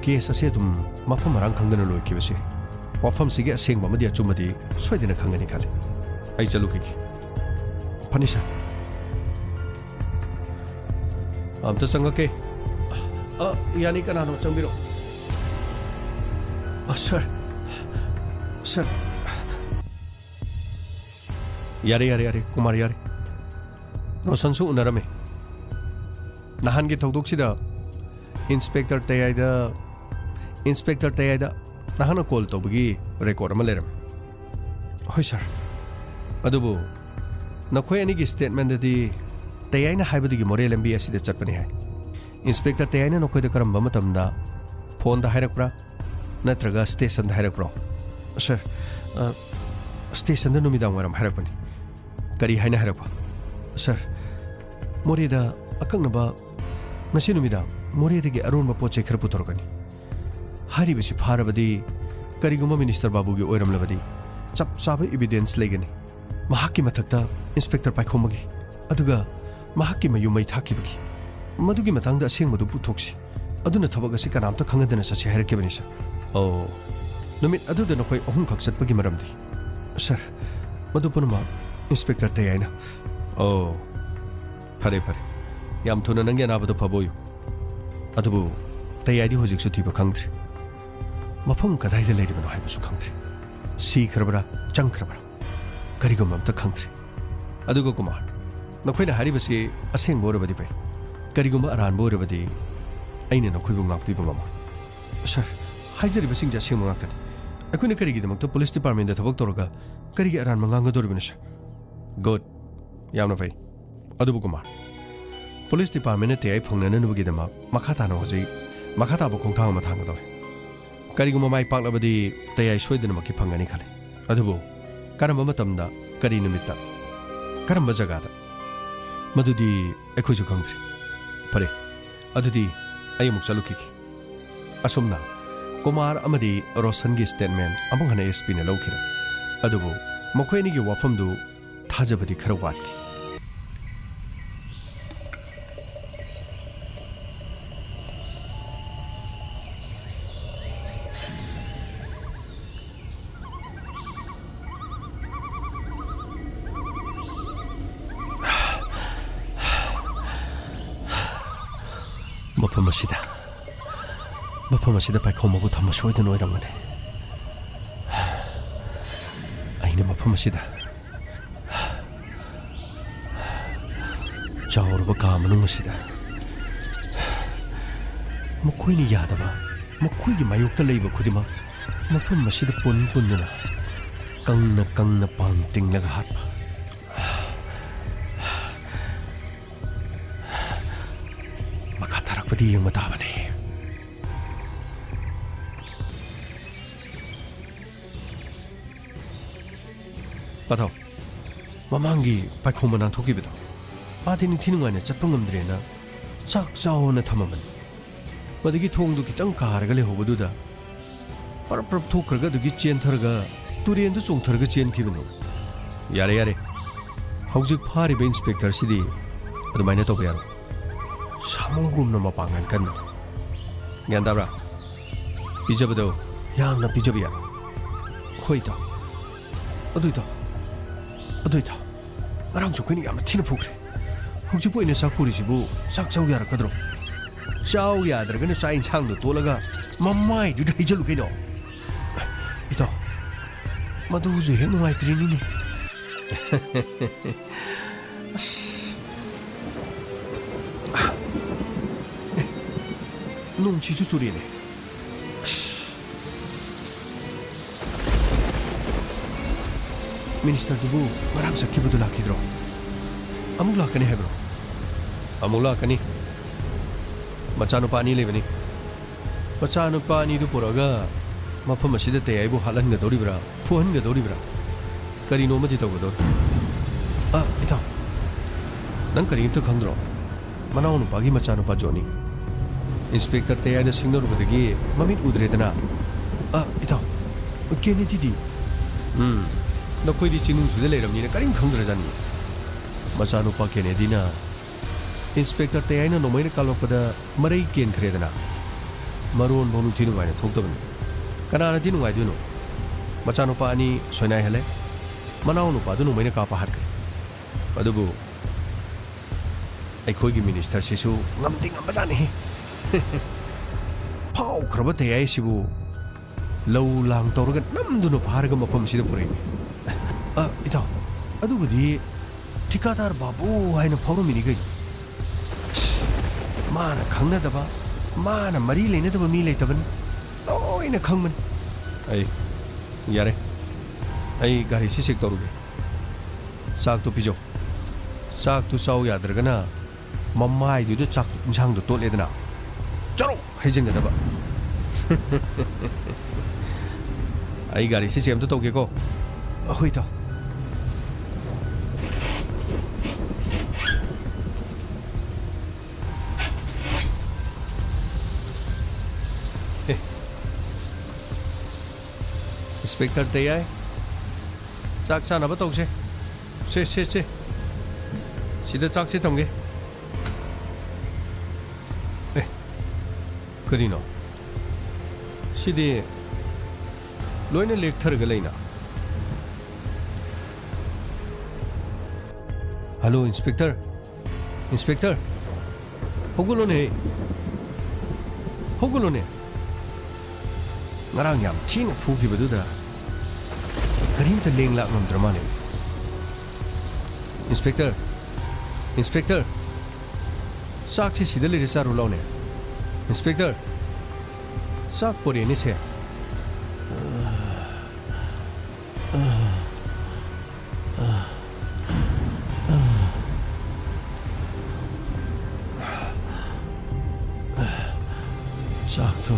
ꯀꯦꯁ ꯑꯁꯤ ꯑꯗꯨꯝ ꯃꯐꯝ ꯃꯔꯥꯡ ꯈꯪꯗꯅ ꯂꯣꯏꯈꯤꯕꯁꯦ꯫ ꯋꯥꯐꯝꯁꯤꯒꯤ ꯑꯁꯦꯡꯕ ꯑꯃꯗꯤ ꯑꯆꯨꯝꯕꯗꯤ ꯁꯣꯏꯗꯅ ꯈꯪꯒꯅꯤ ꯈꯜꯂꯤ꯫ ꯑꯩ ꯆꯠꯂꯨꯈꯤꯒꯦ꯫ ꯐꯅꯤ ꯁꯥꯔ꯫ ꯑꯝꯇ ꯆꯪꯉꯛꯀꯦ꯫ ꯑ, ꯌꯥꯅꯤ, ꯀꯅꯥꯅꯣ? ꯆꯪꯕꯤꯔꯛꯑꯣ꯫ ꯑ, ꯁꯥꯔ꯫ ꯁꯥꯔ꯫ ꯌꯥꯔꯦ, ꯌꯥꯔꯦ, ꯌꯥꯔꯦ, ꯀꯨꯃꯥꯔ, ꯌꯥꯔꯦ꯫ ꯔꯣꯁꯟꯁꯨ ꯎꯅꯔꯝꯃꯦ꯫ ꯅꯍꯥꯟꯒꯤ ꯊꯧꯗꯣꯛꯁꯤꯗ ꯏꯟꯁꯄꯦꯛꯇꯔ ꯇꯌꯥꯏꯗ, ꯏꯟꯁꯄꯦꯛꯇꯔ ꯇꯌꯥꯏꯗ ꯅꯍꯥꯛꯅ ꯀꯣꯜ ꯇꯧꯕꯒꯤ ꯔꯦꯀꯣꯔꯗ ꯑꯃ ꯂꯩꯔꯝꯃꯤ꯫ ꯍꯣꯏ, ꯁꯥꯔ꯫ ꯑꯗꯨꯕꯨ ꯅꯈꯣꯏ ꯑꯅꯤꯒꯤ ꯁ꯭ꯇꯦꯠꯃꯦꯟꯗꯗꯤ ꯇꯌꯥꯏꯅ ꯍꯥꯏꯕꯗꯒꯤ ꯃꯣꯔꯦ ꯂꯝꯕꯤ ꯑꯁꯤꯗ ꯆꯠꯄꯅꯤ ꯍꯥꯏ꯫ ꯏꯟꯁꯄꯦꯛꯇꯔ ꯇꯌꯥꯏꯅ ꯅꯈꯣꯏꯗ ꯀꯔꯝꯕ ꯃꯇꯝꯗ ꯐꯣꯟꯗ ꯍꯥꯏꯔꯛꯄ꯭ꯔꯥ, ꯅꯠꯇ꯭ꯔꯒ ꯁ꯭ꯇꯦꯁꯟꯗ ꯍꯥꯏꯔꯛꯄ꯭ꯔꯣ? ꯁꯥꯔ, ꯑ, ꯁ꯭ꯇꯦꯁꯟꯗ ꯅꯨꯃꯤꯗꯥꯡ ꯋꯥꯏꯔꯝ ꯍꯥꯏꯔꯛꯄꯅꯤ꯫ ꯀꯔꯤ ꯍꯥꯏꯅ ꯍꯥꯏꯔꯛꯄ? ꯁꯥꯔ, ꯃꯣꯔꯦꯗ ꯑꯀꯛꯅꯕ ꯉꯁꯤ ꯅꯨꯃꯤꯗꯥꯡ ꯃꯣꯔꯦꯗꯒꯤ ꯑꯔꯣꯟꯕ ꯄꯣꯠ ꯆꯩ ꯈꯔ ꯄꯨꯊꯣꯔꯛꯀꯅꯤ꯫ ꯍꯥꯏꯔꯤꯕꯁꯤ ꯐꯥꯔꯕꯗꯤ, ꯀꯔꯤꯒꯨꯝꯕ ꯃꯤꯅꯤꯁꯇꯔ ꯕꯥꯕꯨꯒꯤ ꯑꯣꯏꯔꯝꯂꯕꯗꯤ, ꯆꯞ ꯆꯥꯕ ꯏꯕꯤꯗꯦꯟꯁ ꯂꯩꯒꯅꯤ꯫ ꯃꯍꯥꯛꯀꯤ ꯃꯊꯛꯇ ꯏꯟꯁꯄꯦꯛꯇꯔ ꯄꯥꯏꯈꯣꯝꯕꯒꯤ, ꯑꯗꯨꯒ ꯃꯍꯥꯛꯀꯤ ꯃꯌꯨꯝ ꯃꯩ ꯊꯥꯈꯤꯕꯒꯤ, ꯃꯗꯨꯒꯤ ꯃꯇꯥꯡꯗ ꯑꯁꯦꯡꯕꯗꯨ ꯄꯨꯊꯣꯛꯁꯤ꯫ ꯑꯗꯨꯅ ꯊꯕꯛ ꯑꯁꯤ ꯀꯅꯥꯝꯇ ꯈꯪꯍꯟꯗꯅ ꯆꯠꯁꯤ ꯍꯥꯏꯔꯛꯈꯤꯕꯅꯤ, ꯁꯥꯔ꯫ ꯑꯣ, ꯅꯨꯃꯤꯠ ꯑꯗꯨꯗ ꯅꯈꯣꯏ ꯑꯍꯨꯝꯈꯛ ꯆꯠꯄꯒꯤ ꯃꯔꯝꯗꯤ? ꯁꯥꯔ, ꯃꯗꯨ ꯄꯨꯝꯅꯃꯛ ꯏꯟꯁꯄꯦꯛꯇꯔ ꯇꯌꯥꯏꯅ꯫ ꯑꯣ, ꯐꯔꯦ, ꯐꯔꯦ꯫ ꯌꯥꯝ ꯊꯨꯅ ꯅꯪꯒꯤ ꯑꯅꯥꯕꯗꯨ ꯐꯕ ꯑꯣꯏꯌꯨ꯫ ꯑꯗꯨꯕꯨ ꯇꯌꯥꯏꯗꯤ ꯍꯧꯖꯤꯛꯁꯨ ꯊꯤꯕ ꯈꯪꯗ꯭ꯔꯤ꯫ ꯃꯐꯝ ꯀꯗꯥꯏꯗ ꯂꯩꯔꯤꯕꯅꯣ ꯍꯥꯏꯕꯁꯨ ꯈꯪꯗ꯭ꯔꯤ꯫ ꯁꯤꯈ꯭ꯔꯕ꯭ꯔꯥ, ꯆꯪꯈ꯭ꯔꯕ꯭ꯔꯥ, ꯀꯔꯤꯒꯨꯝꯕ ꯑꯝꯇ ꯈꯪꯗ꯭ꯔꯤ꯫ ꯑꯗꯨꯒ ꯀꯨꯃꯥꯔ, ꯅꯈꯣꯏꯅ ꯍꯥꯏꯔꯤꯕꯁꯤ ꯑꯁꯦꯡꯕ ꯑꯣꯏꯔꯕꯗꯤ ꯐꯩ꯫ ꯀꯔꯤꯒꯨꯝꯕ ꯑꯔꯥꯟꯕ ꯑꯣꯏꯔꯕꯗꯤ ꯑꯩꯅ ꯅꯈꯣꯏꯕꯨ ꯉꯥꯛꯄꯤꯕ ꯉꯝꯃꯣꯏ꯫ ꯁꯥꯔ, ꯍꯥꯏꯖꯔꯤꯕꯁꯤꯡꯁꯦ ꯑꯁꯦꯡꯕ ꯉꯥꯛꯇꯅꯤ꯫ ꯑꯩꯈꯣꯏꯅ ꯀꯔꯤꯒꯤꯗꯃꯛꯇ ꯄꯨꯂꯤꯁ ꯗꯤꯄꯥꯔꯠꯃꯦꯟꯗ ꯊꯕꯛ ꯇꯧꯔꯒ ꯀꯔꯤꯒꯤ ꯑꯔꯥꯟꯕ ꯉꯥꯡꯒꯗꯧꯔꯤꯕꯅꯣ, ꯁꯥꯔ? ꯒꯨꯗ, ꯌꯥꯝꯅ ꯐꯩ꯫ ꯑꯗꯨꯕꯨ ꯀꯨꯃꯥꯔ, ꯄꯨꯂꯤꯁ ꯗꯤꯄꯥꯔꯠꯃꯦꯟꯅ ꯇꯌꯥꯏ ꯐꯪꯅꯅꯕꯒꯤꯗꯃꯛ ꯃꯈꯥ ꯇꯥꯅ ꯍꯧꯖꯤꯛ ꯃꯈꯥ ꯇꯥꯕ ꯈꯣꯡꯊꯥꯡ ꯑꯃ ꯊꯥꯡꯒꯗꯧꯔꯤ꯫ ꯀꯔꯤꯒꯨꯝꯕ ꯃꯥꯏ ꯄꯥꯛꯂꯕꯗꯤ ꯇꯌꯥꯏ ꯁꯣꯏꯗꯅꯃꯛꯀꯤ ꯐꯪꯒꯅꯤ ꯈꯜꯂꯤ꯫ ꯑꯗꯨꯕꯨ ꯀꯔꯝꯕ ꯃꯇꯝꯗ, ꯀꯔꯤ ꯅꯨꯃꯤꯠꯇ, ꯀꯔꯝꯕ ꯖꯒꯥꯗ, ꯃꯗꯨꯗꯤ ꯑꯩꯈꯣꯏꯁꯨ ꯈꯪꯗ꯭ꯔꯤ꯫ ꯐꯔꯦ, ꯑꯗꯨꯗꯤ ꯑꯩ ꯑꯃꯨꯛ ꯆꯠꯂꯨꯈꯤꯒꯦ꯫ ꯑꯁꯨꯝꯅ ꯀꯨꯃꯥꯔ ꯑꯃꯗꯤ ꯔꯣꯁꯟꯒꯤ ꯁ꯭ꯇꯦꯠꯃꯦꯟ ꯑꯃꯨꯛ ꯍꯟꯅ ꯑꯦꯁ ꯄꯤꯅ ꯂꯧꯈꯤꯔꯝꯃꯤ꯫ ꯑꯗꯨꯕꯨ ꯃꯈꯣꯏ ꯑꯅꯤꯒꯤ ꯋꯥꯐꯝꯗꯨ ꯊꯥꯖꯕꯗꯤ ꯈꯔ ꯋꯥꯠꯈꯤ꯫ ꯃꯐꯝ ꯑꯁꯤꯗ, ꯃꯐꯝ ꯑꯁꯤꯗ ꯄꯥꯏꯈꯣꯝꯕꯕꯨ ꯊꯝꯕ ꯁꯣꯏꯗꯅ ꯑꯣꯏꯔꯝꯒꯅꯤ꯫ ꯑꯩꯅ ꯃꯐꯝ ꯑꯁꯤꯗ, ꯆꯥꯎꯔꯕ ꯀꯥ ꯃꯅꯨꯡ ꯑꯁꯤꯗ, ꯃꯈꯣꯏꯅ ꯌꯥꯗꯕ, ꯃꯈꯣꯏꯒꯤ ꯃꯥꯌꯣꯛꯇ ꯂꯩꯕ ꯈꯨꯗꯤꯡꯃꯛ ꯃꯐꯝ ꯑꯁꯤꯗ ꯄꯨꯟ ꯄꯨꯟꯗꯨꯅ, ꯀꯪꯅ ꯀꯪꯅ ꯄꯥꯡ ꯇꯤꯡꯂꯒ ꯍꯥꯠꯄ꯫ ꯃꯈꯥ ꯇꯥꯔꯛꯄꯗꯤ ꯌꯦꯡꯕ ꯇꯥꯕꯅꯤ꯫ ꯄꯥꯊꯧ, ꯃꯃꯥꯡꯒꯤ ꯄꯥꯏꯈꯣꯝꯕ ꯅꯥꯟꯊꯣꯛꯈꯤꯕꯗꯣ, ꯃꯥꯗꯤ ꯅꯤꯡꯊꯤ ꯅꯨꯡꯉꯥꯏꯅ ꯆꯠꯄ ꯉꯝꯗ꯭ꯔꯦꯅ ꯆꯥꯛ ꯆꯥꯎꯅ ꯊꯝꯃꯝꯕꯅꯤ꯫ ꯃꯗꯨꯒꯤ ꯊꯣꯡꯗꯨ ꯈꯤꯇꯪ ꯀꯥꯔꯒ ꯂꯩꯍꯧꯕꯗꯨꯗ ꯄꯔꯞ ꯄꯔꯞ ꯊꯣꯛꯈ꯭ꯔꯒ ꯑꯗꯨꯒꯤ ꯆꯦꯟꯊꯔꯒ ꯇꯨꯔꯦꯟꯗ ꯆꯣꯡꯊꯔꯒ ꯆꯦꯟꯈꯤꯕꯅꯤ꯫ ꯌꯥꯔꯦ, ꯌꯥꯔꯦ꯫ ꯍꯧꯖꯤꯛ ꯐꯥꯔꯤꯕ ꯏꯟꯁꯄꯦꯛꯇꯔꯁꯤꯗꯤ ꯑꯗꯨꯃꯥꯏꯅ ꯇꯧꯕ ꯌꯥꯔꯣꯏ꯫ ꯁꯥꯃꯨꯒꯨꯝꯅ ꯃꯄꯥꯡꯒꯜ ꯀꯟꯕꯅꯤ꯫ ꯒ꯭ꯌꯥꯟ ꯇꯥꯕ꯭ꯔꯥ? ꯄꯤꯖꯕꯗꯣ ꯌꯥꯝꯅ ꯄꯤꯖꯕ ꯌꯥꯔꯣꯏ꯫ ꯍꯣꯏ, ꯏꯇꯥꯎ꯫ ꯑꯗꯨ, ꯏꯇꯥꯎ꯫ ꯑꯗꯨ, ꯏꯇꯥꯎ꯫ ꯉꯔꯥꯡꯁꯨ ꯑꯩꯈꯣꯏꯅ ꯌꯥꯝꯅ ꯊꯤꯅ ꯐꯨꯈ꯭ꯔꯦ꯫ ꯍꯧꯖꯤꯛꯄꯨ ꯑꯩꯅ ꯆꯥꯛ ꯄꯨꯔꯤꯁꯤꯕꯨ ꯆꯥꯛ ꯆꯥꯎ ꯌꯥꯔꯛꯀꯗ꯭ꯔꯣ? ꯆꯥꯎ ꯌꯥꯗ꯭ꯔꯒꯅ ꯆꯥꯛ ꯏꯟꯁꯥꯡꯗꯣ ꯇꯣꯠꯂꯒ ꯃꯃꯥꯏꯗꯨꯗ ꯍꯩꯖꯜꯂꯨ ꯀꯩꯅꯣ꯫ ꯏꯇꯥꯎ, ꯃꯗꯨꯁꯨ ꯍꯦꯛ ꯅꯨꯡꯉꯥꯏꯇ꯭ꯔꯤꯅꯤꯅꯦ꯫ ꯑꯁ꯫ ꯑꯦ, ꯅꯣꯡꯁꯤꯁꯨ ꯆꯨꯔꯦꯅꯦ꯫ ꯑꯁ꯫ ꯃꯤꯅꯤꯁꯇꯔꯗꯨꯕꯨ ꯉꯔꯥꯡ ꯆꯠꯈꯤꯕꯗꯨ ꯂꯥꯛꯈꯤꯗ꯭ꯔꯣ? ꯑꯃꯨꯛ ꯂꯥꯛꯀꯅꯤ ꯍꯥꯏꯕ꯭ꯔꯣ? ꯑꯃꯨꯛ ꯂꯥꯛꯀꯅꯤ꯫ ꯃꯆꯥꯅꯨꯄꯥ ꯑꯅꯤ ꯂꯩꯕꯅꯤ꯫ ꯃꯆꯥꯅꯨꯄꯥ ꯑꯅꯤꯗꯨ ꯄꯨꯔꯛꯑꯒ ꯃꯐꯝ ꯑꯁꯤꯗ ꯇꯌꯥꯏꯕꯨ ꯍꯥꯠꯍꯟꯒꯗꯧꯔꯤꯕ꯭ꯔꯥ, ꯐꯨꯍꯟꯒꯗꯧꯔꯤꯕ꯭ꯔꯥ? ꯀꯔꯤꯅꯣ ꯑꯃꯗꯤ ꯇꯧꯒꯗꯧꯔꯤ꯫ ꯑ, ꯏꯇꯥꯎ, ꯅꯪ ꯀꯔꯤꯝꯇ ꯈꯪꯗ꯭ꯔꯣ? ꯃꯅꯥꯎꯅꯨꯄꯥꯒꯤ ꯃꯆꯥꯅꯨꯄꯥ ꯖꯣꯅꯤ꯫ ꯏꯟꯁꯄꯦꯛꯇꯔ ꯇꯌꯥꯏꯗ ꯁꯤꯡꯅꯔꯨꯕꯗꯒꯤ ꯃꯃꯤꯠ ꯎꯗ꯭ꯔꯦꯗꯅ꯫ ꯑ, ꯏꯇꯥꯎ, ꯀꯦꯅꯦꯗꯤꯗꯤ? ꯎꯝ, ꯅꯈꯣꯏꯗꯤ ꯆꯤꯡꯅꯨꯡꯁꯤꯗ ꯂꯩꯔꯕꯅꯤꯅ ꯀꯔꯤꯝ ꯈꯪꯗ꯭ꯔꯖꯥꯠꯅꯤ꯫ ꯃꯆꯥꯅꯨꯄꯥ ꯀꯦꯅꯦꯗꯤꯅ ꯏꯟꯁꯄꯦꯛꯇꯔ ꯇꯌꯥꯏꯅ ꯅꯣꯡꯃꯩꯅ ꯀꯥꯞꯂꯛꯄꯗ ꯃꯔꯩ ꯀꯦꯟꯈ꯭ꯔꯦꯗꯅ꯫ ꯃꯔꯣꯟꯐꯥꯎ ꯅꯤꯡꯊꯤ ꯅꯨꯡꯉꯥꯏꯅ ꯊꯣꯛꯇꯕꯅꯤ꯫ ꯀꯅꯥꯅꯗꯤ ꯅꯨꯡꯉꯥꯏꯗꯣꯏꯅꯣ? ꯃꯆꯥꯅꯨꯄꯥ ꯑꯅꯤ ꯁꯣꯏꯅꯥꯏꯍꯜꯂꯦ꯫ ꯃꯅꯥꯎꯅꯨꯄꯥꯗꯨ ꯅꯣꯡꯃꯩꯅ ꯀꯥꯞꯄ ꯍꯥꯠꯈ꯭ꯔꯦ꯫ ꯑꯗꯨꯕꯨ ꯑꯩꯈꯣꯏꯒꯤ ꯃꯤꯅꯤꯁꯇꯔꯁꯤꯁꯨ ꯉꯝꯗꯤ ꯉꯝꯕꯖꯥꯠꯅꯤꯍꯦ꯫ ꯐꯥꯎꯈ꯭ꯔꯕ ꯇꯌꯥꯏꯁꯤꯕꯨ ꯂꯧ ꯂꯥꯡ ꯇꯧꯔꯒ ꯅꯝꯗꯨꯅ ꯐꯥꯔꯒ ꯃꯐꯝꯁꯤꯗ ꯄꯨꯔꯛꯏꯅꯤ꯫ ꯑ, ꯏꯇꯥꯎ, ꯑꯗꯨꯕꯨꯗꯤ ꯊꯤꯀꯥꯗꯥꯔ ꯕꯥꯕꯨ ꯍꯥꯏꯅ ꯐꯥꯎꯔꯝꯃꯤꯅꯤ ꯀꯩꯅꯣ꯫ ꯑꯁ, ꯃꯥꯅ ꯈꯪꯅꯗꯕ, ꯃꯥꯅ ꯃꯔꯤ ꯂꯩꯅꯗꯕ ꯃꯤ ꯂꯩꯇꯕꯅꯤ꯫ ꯂꯣꯏꯅ ꯈꯪꯕꯅꯤ꯫ ꯑꯩ, ꯌꯥꯔꯦ꯫ ꯑꯩ ꯒꯥꯔꯤꯁꯤ ꯆꯦꯛ ꯇꯧꯔꯨꯒꯦ꯫ ꯆꯥꯛꯇꯨ ꯄꯤꯖꯧ꯫ ꯆꯥꯛꯇꯨ ꯆꯥꯎ ꯌꯥꯗ꯭ꯔꯒꯅ ꯃꯃꯥꯏꯗꯨꯗ ꯆꯥꯛ ꯏꯟꯁꯥꯡꯗꯣ ꯇꯣꯠꯂꯦꯗꯅ꯫ ꯆꯔꯣ! ꯍꯩꯖꯤꯟꯒꯗꯕ꯫ ꯑꯩ ꯒꯥꯔꯤꯁꯤ ꯆꯦꯛ ꯑꯝꯇ ꯇꯧꯒꯦꯀꯣ꯫ ꯍꯣꯏ, ꯏꯇꯥꯎ꯫ ꯑꯦ, ꯏꯟꯁꯄꯦꯛꯇꯔ ꯇꯌꯥꯏ, ꯆꯥꯛ ꯆꯥꯅꯕ ꯇꯧꯁꯦ꯫ ꯁꯦ, ꯁꯦ, ꯁꯦ꯫ ꯁꯤꯗ ꯆꯥꯛꯁꯦ ꯊꯝꯒꯦ꯫ ꯑꯦ, ꯀꯔꯤꯅꯣ? ꯁꯤꯗꯤ ꯂꯣꯏꯅ ꯂꯦꯛꯊꯔꯒ ꯂꯩꯅ꯫ Hello, inspector. ꯏꯟꯁꯄꯦꯛꯇꯔ, ꯍꯧꯒꯠꯂꯣꯅꯦ꯫ ꯍꯧꯒꯠꯂꯣꯅꯦ꯫ ꯉꯔꯥꯡ ꯌꯥꯝ ꯊꯤꯅ ꯐꯨꯈꯤꯕꯗꯨꯗ ꯀꯔꯤꯝꯇ ꯂꯦꯡ ꯂꯥꯛ ꯉꯝꯗ꯭ꯔ ꯃꯥꯜꯂꯦ꯫ ꯏꯟꯁꯄꯦꯛꯇꯔ, ꯏꯟꯁꯄꯦꯛꯇꯔ, ꯆꯥꯛꯁꯤ ꯁꯤꯗ ꯂꯩꯔꯦ, ꯆꯥꯔꯨ ꯂꯥꯎꯅꯦ꯫ ꯏꯟꯁꯄꯦꯛꯇꯔ, ꯆꯥꯛ ꯄꯣꯔꯛꯑꯦꯅꯦ ꯁꯦ꯫ ꯆꯥꯛꯇꯣ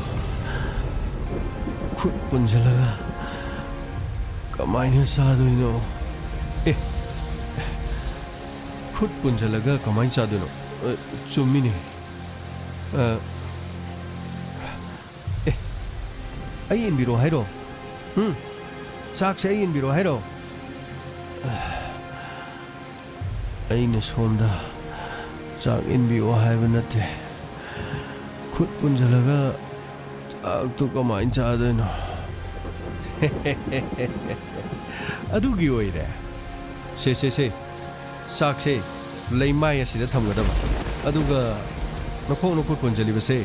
ꯈꯨꯠ ꯄꯨꯟꯁꯤꯜꯂꯒ ꯀꯃꯥꯏꯅ ꯆꯥꯗꯣꯏꯅꯣ? ꯑꯦ, ꯈꯨꯠ ꯄꯨꯟꯁꯤꯜꯂꯒ ꯀꯃꯥꯏꯅ ꯆꯥꯗꯣꯏꯅꯣ? ꯑ, ꯆꯨꯝꯃꯤꯅꯦ꯫ ꯑ, ꯑꯦ, ꯑꯩ ꯏꯟꯕꯤꯔꯣ ꯍꯥꯏꯔꯣ? ꯎꯝ? ꯆꯥꯛꯁꯦ ꯑꯩ ꯏꯟꯕꯤꯔꯣ ꯍꯥꯏꯔꯣ? ꯑꯩꯅ ꯁꯣꯝꯗ ꯆꯥꯛ ꯏꯟꯕꯤꯌꯣ ꯍꯥꯏꯕ ꯅꯠꯇꯦ꯫ ꯈꯨꯠ ꯄꯨꯟꯁꯤꯜꯂꯒ ꯆꯥꯛꯇꯣ ꯀꯃꯥꯏꯅ ꯆꯥꯗꯣꯏꯅꯣ? ꯑꯗꯨꯒꯤ ꯑꯣꯏꯔꯦ꯫ ꯁꯦ, ꯁꯦ, ꯁꯦ꯫ ꯆꯥꯛꯁꯦ ꯂꯩꯃꯥꯏ ꯑꯁꯤꯗ ꯊꯝꯒꯗꯕ꯫ ꯑꯗꯨꯒ ꯅꯈꯣꯡ ꯅꯈꯨꯠ ꯄꯨꯟꯖꯜꯂꯤꯕꯁꯦ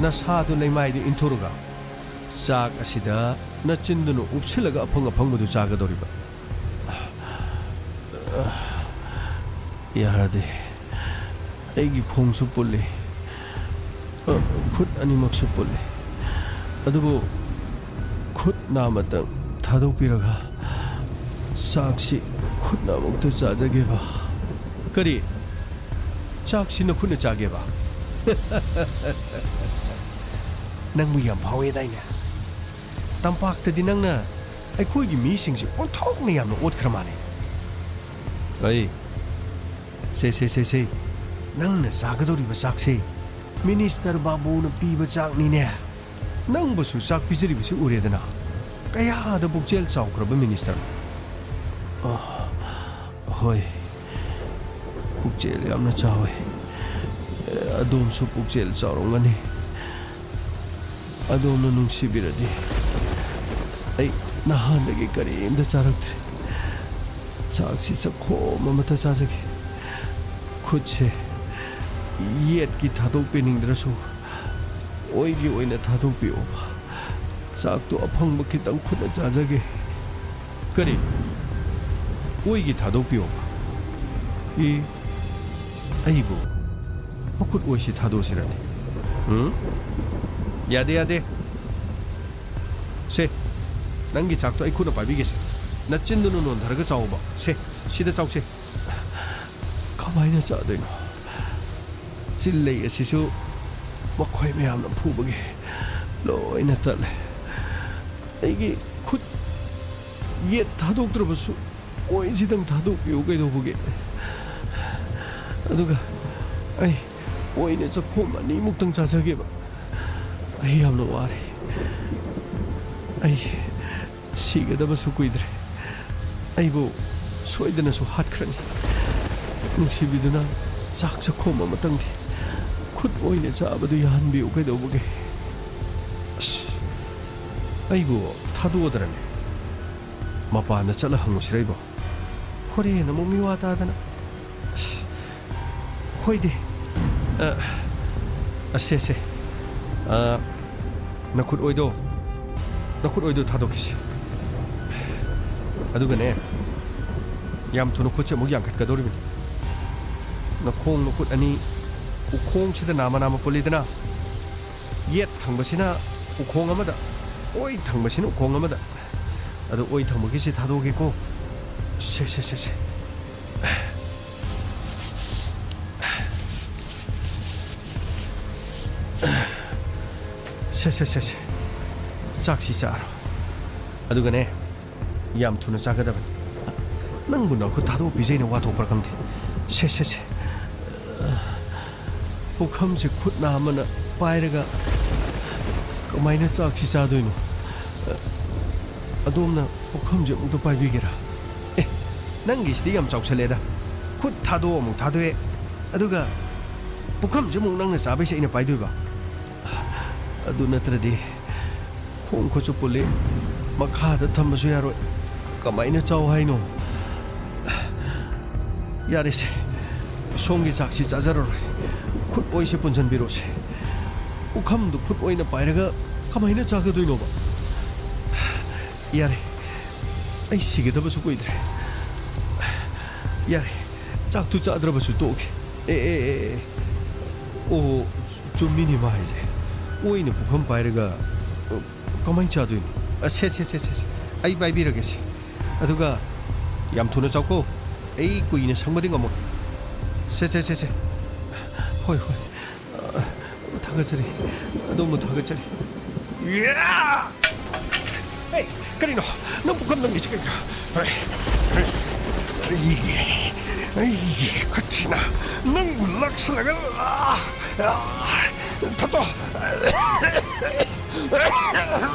ꯅꯁꯥꯗꯨ ꯂꯩꯃꯥꯏꯗ ꯏꯟꯊꯣꯔꯒ ꯆꯥꯛ ꯑꯁꯤꯗ ꯅꯆꯤꯟꯗꯨꯅ ꯎꯞꯁꯤꯜꯂꯒ ꯑꯐꯪ ꯑꯐꯪꯕꯗꯨ ꯆꯥꯒꯗꯧꯔꯤꯕ꯫ ꯌꯥꯔꯗꯤ꯫ ꯑꯩꯒꯤ ꯈꯣꯡꯁꯨ ꯄꯨꯜꯂꯤ꯫ ꯑ, ꯈꯨꯠ ꯑꯅꯤꯃꯛꯁꯨ ꯄꯨꯜꯂꯤ꯫ ꯑꯗꯨꯕꯨ ꯈꯨꯠ ꯅꯥꯃꯇꯪ ꯊꯥꯗꯣꯛꯄꯤꯔꯒ ꯆꯥꯛꯁꯤ ꯈꯨꯠ ꯅꯥꯃꯛꯇ ꯆꯥꯖꯒꯦꯕ꯫ ꯀꯔꯤ? ꯆꯥꯛꯁꯤ ꯅꯈꯨꯠꯅ ꯆꯥꯒꯦꯕ? ꯅꯪꯕꯨ ꯌꯥꯝ ꯐꯥꯎꯋꯦꯗꯥꯏꯅꯦ? ꯇꯝꯄꯥꯛꯇꯗꯤ ꯅꯪꯅ ꯑꯩꯈꯣꯏꯒꯤ ꯃꯤꯁꯤꯡꯁꯦ ꯑꯣꯟꯊꯣꯛꯅ ꯌꯥꯝꯅ ꯑꯣꯠꯈ꯭ꯔ ꯃꯥꯜꯂꯦ꯫ ꯑꯩ ꯁꯦ, ꯁꯦ, ꯁꯦ, ꯁꯦ꯫ ꯅꯪꯅ ꯆꯥꯒꯗꯧꯔꯤꯕ ꯆꯥꯛꯁꯦ ꯃꯤꯅꯤꯁꯇꯔ ꯕꯥꯕꯨꯅ ꯄꯤꯕ ꯆꯥꯛꯅꯤꯅꯦ꯫ ꯅꯪꯕꯨꯁꯨ ꯆꯥꯛ ꯄꯤꯖꯔꯤꯕꯁꯤ ꯎꯔꯦꯗꯅ꯫ ꯀꯌꯥꯗ ꯄꯨꯛꯆꯦꯜ ꯆꯥꯎꯈ꯭ꯔꯕ ꯃꯤꯅꯤꯁꯇꯔ꯫ ꯑ, ꯍꯣꯏ, ꯄꯨꯛꯆꯦꯜ ꯌꯥꯝꯅ ꯆꯥꯎꯏ꯫ ꯑꯗꯣꯝꯁꯨ ꯄꯨꯛꯆꯦꯜ ꯆꯥꯎꯔꯝꯒꯅꯤ꯫ ꯑꯗꯣꯝꯅ ꯅꯨꯡꯁꯤꯕꯤꯔꯗꯤ ꯑꯩ ꯅꯍꯥꯟꯗꯒꯤ ꯀꯔꯤꯝꯇ ꯆꯥꯔꯛꯇ꯭ꯔꯦ꯫ ꯆꯥꯛꯁꯤ ꯆꯥꯛꯈꯣꯝ ꯑꯃꯇ ꯆꯥꯖꯒꯦ꯫ ꯈꯨꯠꯁꯦ ꯌꯦꯠꯀꯤ ꯊꯥꯗꯣꯛꯄꯤꯅꯤꯡꯗ꯭ꯔꯁꯨ ꯑꯣꯏꯒꯤ ꯑꯣꯏꯅ ꯊꯥꯗꯣꯛꯄꯤꯌꯣ꯫ ꯆꯥꯛꯇꯣ ꯑꯐꯪꯕ ꯈꯤꯇꯪ ꯈꯨꯠꯅ ꯆꯥꯖꯒꯦ꯫ ꯀꯔꯤ? ꯑꯣꯏꯒꯤ ꯊꯥꯗꯣꯛꯄꯤꯌꯣ? ꯏ, ꯑꯩꯕꯨ ꯃꯈꯨꯠ ꯑꯣꯏꯁꯤ ꯊꯥꯗꯣꯛꯁꯤꯔꯅꯦ? ꯎꯝ? ꯌꯥꯗꯦ, ꯌꯥꯗꯦ꯫ ꯁꯦ, ꯅꯪꯒꯤ ꯆꯥꯛꯇꯣ ꯑꯩ ꯈꯨꯠꯅ ꯄꯥꯏꯕꯤꯒꯦꯁꯦ꯫ ꯅꯆꯤꯟꯗꯨꯅ ꯅꯣꯟꯊꯔꯒ ꯆꯥꯎꯕ꯫ ꯁꯦ, ꯁꯤꯗ ꯆꯥꯎꯁꯦ꯫ ꯀꯃꯥꯏꯅ ꯆꯥꯗꯣꯏꯅꯣ? ꯆꯤꯜ ꯂꯩ ꯑꯁꯤꯁꯨ ꯃꯈꯣꯏ ꯃꯌꯥꯝꯅ ꯐꯨꯕꯒꯤ ꯂꯣꯏꯅ ꯇꯠꯂꯦ꯫ ꯑꯩꯒꯤ ꯈꯨꯠ ꯌꯦꯠ ꯊꯥꯗꯣꯛꯇ꯭ꯔꯕꯁꯨ ꯑꯣꯏꯁꯤꯗꯪ ꯊꯥꯗꯣꯛꯄꯤꯌꯨ ꯀꯩꯗꯧꯕꯒꯦ? ꯑꯗꯨꯒ ꯑꯩ ꯑꯣꯏꯅ ꯆꯈꯣꯝ ꯑꯅꯤꯃꯨꯛꯇꯪ ꯆꯥꯖꯒꯦꯕ꯫ ꯑꯩ ꯌꯥꯝꯅ ꯋꯥꯔꯦ꯫ ꯑꯩ ꯁꯤꯒꯗꯕꯁꯨ ꯀꯨꯏꯗ꯭ꯔꯦ꯫ ꯑꯩꯕꯨ ꯁꯣꯏꯗꯅꯁꯨ ꯍꯥꯠꯈ꯭ꯔꯅꯤ꯫ ꯅꯨꯡꯁꯤꯕꯤꯗꯨꯅ ꯆꯥꯛ ꯆꯈꯣꯝ ꯑꯃꯇꯪꯗꯤ ꯈꯨꯠ ꯑꯣꯏꯅ ꯆꯥꯕꯗꯨ ꯌꯥꯍꯟꯕꯤꯌꯨ ꯀꯩꯗꯧꯕꯒꯦ? ꯑꯁ, ꯑꯩꯕꯨ ꯊꯥꯗꯣꯛꯑꯗ꯭ꯔꯅꯦ? ꯃꯄꯥꯟꯗ ꯆꯠꯂ ꯍꯪꯉꯨꯁꯤꯔ ꯑꯩꯕꯣ? ꯍꯣꯔꯦꯟ ꯑꯃꯨꯛ ꯃꯤꯋꯥ ꯇꯥꯗꯅ꯫ ꯑꯁ, ꯍꯣꯏꯗꯦ꯫ ꯑ, ꯑꯁꯦ, ꯑꯁꯦ꯫ ꯑ, ꯅꯈꯨꯠ ꯑꯣꯏꯗꯣ, ꯅꯈꯨꯠ ꯑꯣꯏꯗꯣ ꯊꯥꯗꯣꯛꯈꯤꯁꯤ꯫ ꯑꯗꯨꯒꯅꯦ, ꯌꯥꯝ ꯊꯨꯅ ꯈꯨꯠꯁꯦ ꯑꯃꯨꯛ ꯌꯥꯡꯈꯠꯀꯗꯧꯔꯤꯕꯅꯤ꯫ ꯅꯈꯣꯡ ꯅꯈꯨꯠ ꯑꯅꯤ ꯎꯈꯣꯡꯁꯤꯗ ꯅꯥꯝꯃ ꯅꯥꯝꯃ ꯄꯨꯜꯂꯤꯗꯅ, ꯌꯦꯠ ꯊꯪꯕꯁꯤꯅ ꯎꯈꯣꯡ ꯑꯃꯗ, ꯑꯣꯏ ꯊꯪꯕꯁꯤꯅ ꯎꯈꯣꯡ ꯑꯃꯗ꯫ ꯑꯗꯨ ꯑꯣꯏ ꯊꯪꯕꯒꯤꯁꯤ ꯊꯥꯗꯣꯛꯑꯒꯦꯀꯣ꯫ ꯁꯦ, ꯁꯦ, ꯁꯦ, ꯁꯦ꯫ ꯁꯦ, ꯁꯦ, ꯁꯦ, ꯁꯦ꯫ ꯆꯥꯛꯁꯤ ꯆꯥꯔꯣ꯫ ꯑꯗꯨꯒꯅꯦ, ꯌꯥꯝ ꯊꯨꯅ ꯆꯥꯒꯗꯕꯅꯤ꯫ ꯅꯪꯕꯨ ꯅꯈꯨꯠ ꯊꯥꯗꯣꯛꯄꯤꯖꯩꯅ ꯋꯥꯊꯣꯛꯄ꯭ꯔꯥ ꯈꯪꯗꯦ꯫ ꯁꯦ, ꯁꯦ, ꯁꯦ꯫ ꯄꯨꯈꯝꯁꯦ ꯈꯨꯠꯅ ꯑꯃꯅ ꯄꯥꯏꯔꯒ ꯀꯃꯥꯏꯅ ꯆꯥꯛꯁꯤ ꯆꯥꯗꯣꯏꯅꯣ? ꯑꯗꯣꯝꯅ ꯄꯨꯈꯝꯁꯦ ꯑꯃꯨꯛꯇ ꯄꯥꯏꯕꯤꯒꯦꯔꯥ? ꯑꯦ, ꯅꯪꯒꯤꯁꯤꯗꯤ ꯌꯥꯝ ꯆꯥꯎꯁꯜꯂꯦꯗ꯫ ꯈꯨꯠ ꯊꯥꯗꯣꯛ ꯑꯃꯨꯛ ꯊꯥꯗꯣꯛꯑꯦ, ꯑꯗꯨꯒ ꯄꯨꯈꯝꯁꯦ ꯑꯃꯨꯛ ꯅꯪꯅ ꯆꯥꯕꯩꯁꯦ ꯑꯩꯅ ꯄꯥꯏꯗꯣꯏꯕ? ꯑꯗꯨ ꯅꯠꯇ꯭ꯔꯗꯤ ꯈꯣꯡ ꯈꯨꯠꯁꯨ ꯄꯨꯜꯂꯤ, ꯃꯈꯥꯗ ꯊꯝꯕꯁꯨ ꯌꯥꯔꯣꯏ꯫ ꯀꯃꯥꯏꯅ ꯆꯥꯎ ꯍꯥꯏꯅꯣ? ꯌꯥꯔꯦꯁꯦ, ꯁꯣꯝꯒꯤ ꯆꯥꯛꯁꯤ ꯆꯥꯖꯔꯔꯣꯏ꯫ ꯈꯨꯠ ꯑꯣꯏꯁꯦ ꯄꯨꯟꯁꯤꯟꯕꯤꯔꯣꯁꯦ꯫ ꯄꯨꯈꯝꯗꯨ ꯈꯨꯠ ꯑꯣꯏꯅ ꯄꯥꯏꯔꯒ ꯀꯃꯥꯏꯅ ꯆꯥꯒꯗꯣꯏꯅꯣꯕ? ꯌꯥꯔꯦ, ꯑꯩ ꯁꯤꯒꯗꯕꯁꯨ ꯀꯨꯏꯗ꯭ꯔꯦ꯫ ꯌꯥꯔꯦ, ꯆꯥꯛꯇꯨ ꯆꯥꯗ꯭ꯔꯕꯁꯨ ꯇꯣꯛꯑꯒꯦ꯫ ꯑꯦ, ꯑꯦ, ꯑꯦ, ꯑꯦ꯫ ꯑꯣ, ꯆꯨꯝꯃꯤꯅꯤ ꯃꯥ ꯍꯥꯏꯁꯦ꯫ ꯑꯣꯏꯅ ꯄꯨꯈꯝ ꯄꯥꯏꯔꯒ, ꯑ, ꯀꯃꯥꯏꯅ ꯆꯥꯗꯣꯏꯅꯣ? ꯑ, ꯁꯦ, ꯁꯦ, ꯁꯦ, ꯁꯦ, ꯁꯦ꯫ ꯑꯩ ꯄꯥꯏꯕꯤꯔꯒꯦ ꯁꯦ꯫ ꯑꯗꯨꯒ ꯌꯥꯝ ꯊꯨꯅ ꯆꯥꯎꯀꯣ꯫ ꯑꯩ ꯀꯨꯏꯅ ꯁꯪꯕꯗꯤ ꯉꯝꯃꯣꯏ꯫ ꯁꯦ, ꯁꯦ, ꯁꯦ, ꯁꯦ꯫ ꯍꯣꯏ, ꯍꯣꯏ꯫ ꯑ, ꯊꯥꯒꯠꯆꯔꯤ꯫ ꯑꯗꯣꯝꯕꯨ ꯊꯥꯒꯠꯆꯔꯤ꯫ ꯌꯥ! ꯑꯦ, ꯀꯔꯤꯅꯣ? ꯅꯪ ꯄꯨꯈꯝ ꯅꯪꯒꯤꯁꯤ ꯀꯩꯅꯣ? ꯑꯩ, ꯑꯩ, ꯑꯩꯒꯤ ꯈꯨꯠꯁꯤꯅ ꯅꯪꯕꯨ ꯂꯥꯛꯁꯤꯜꯂꯒ, ꯑ, ꯑ, ꯊꯥꯗꯣꯛ꯫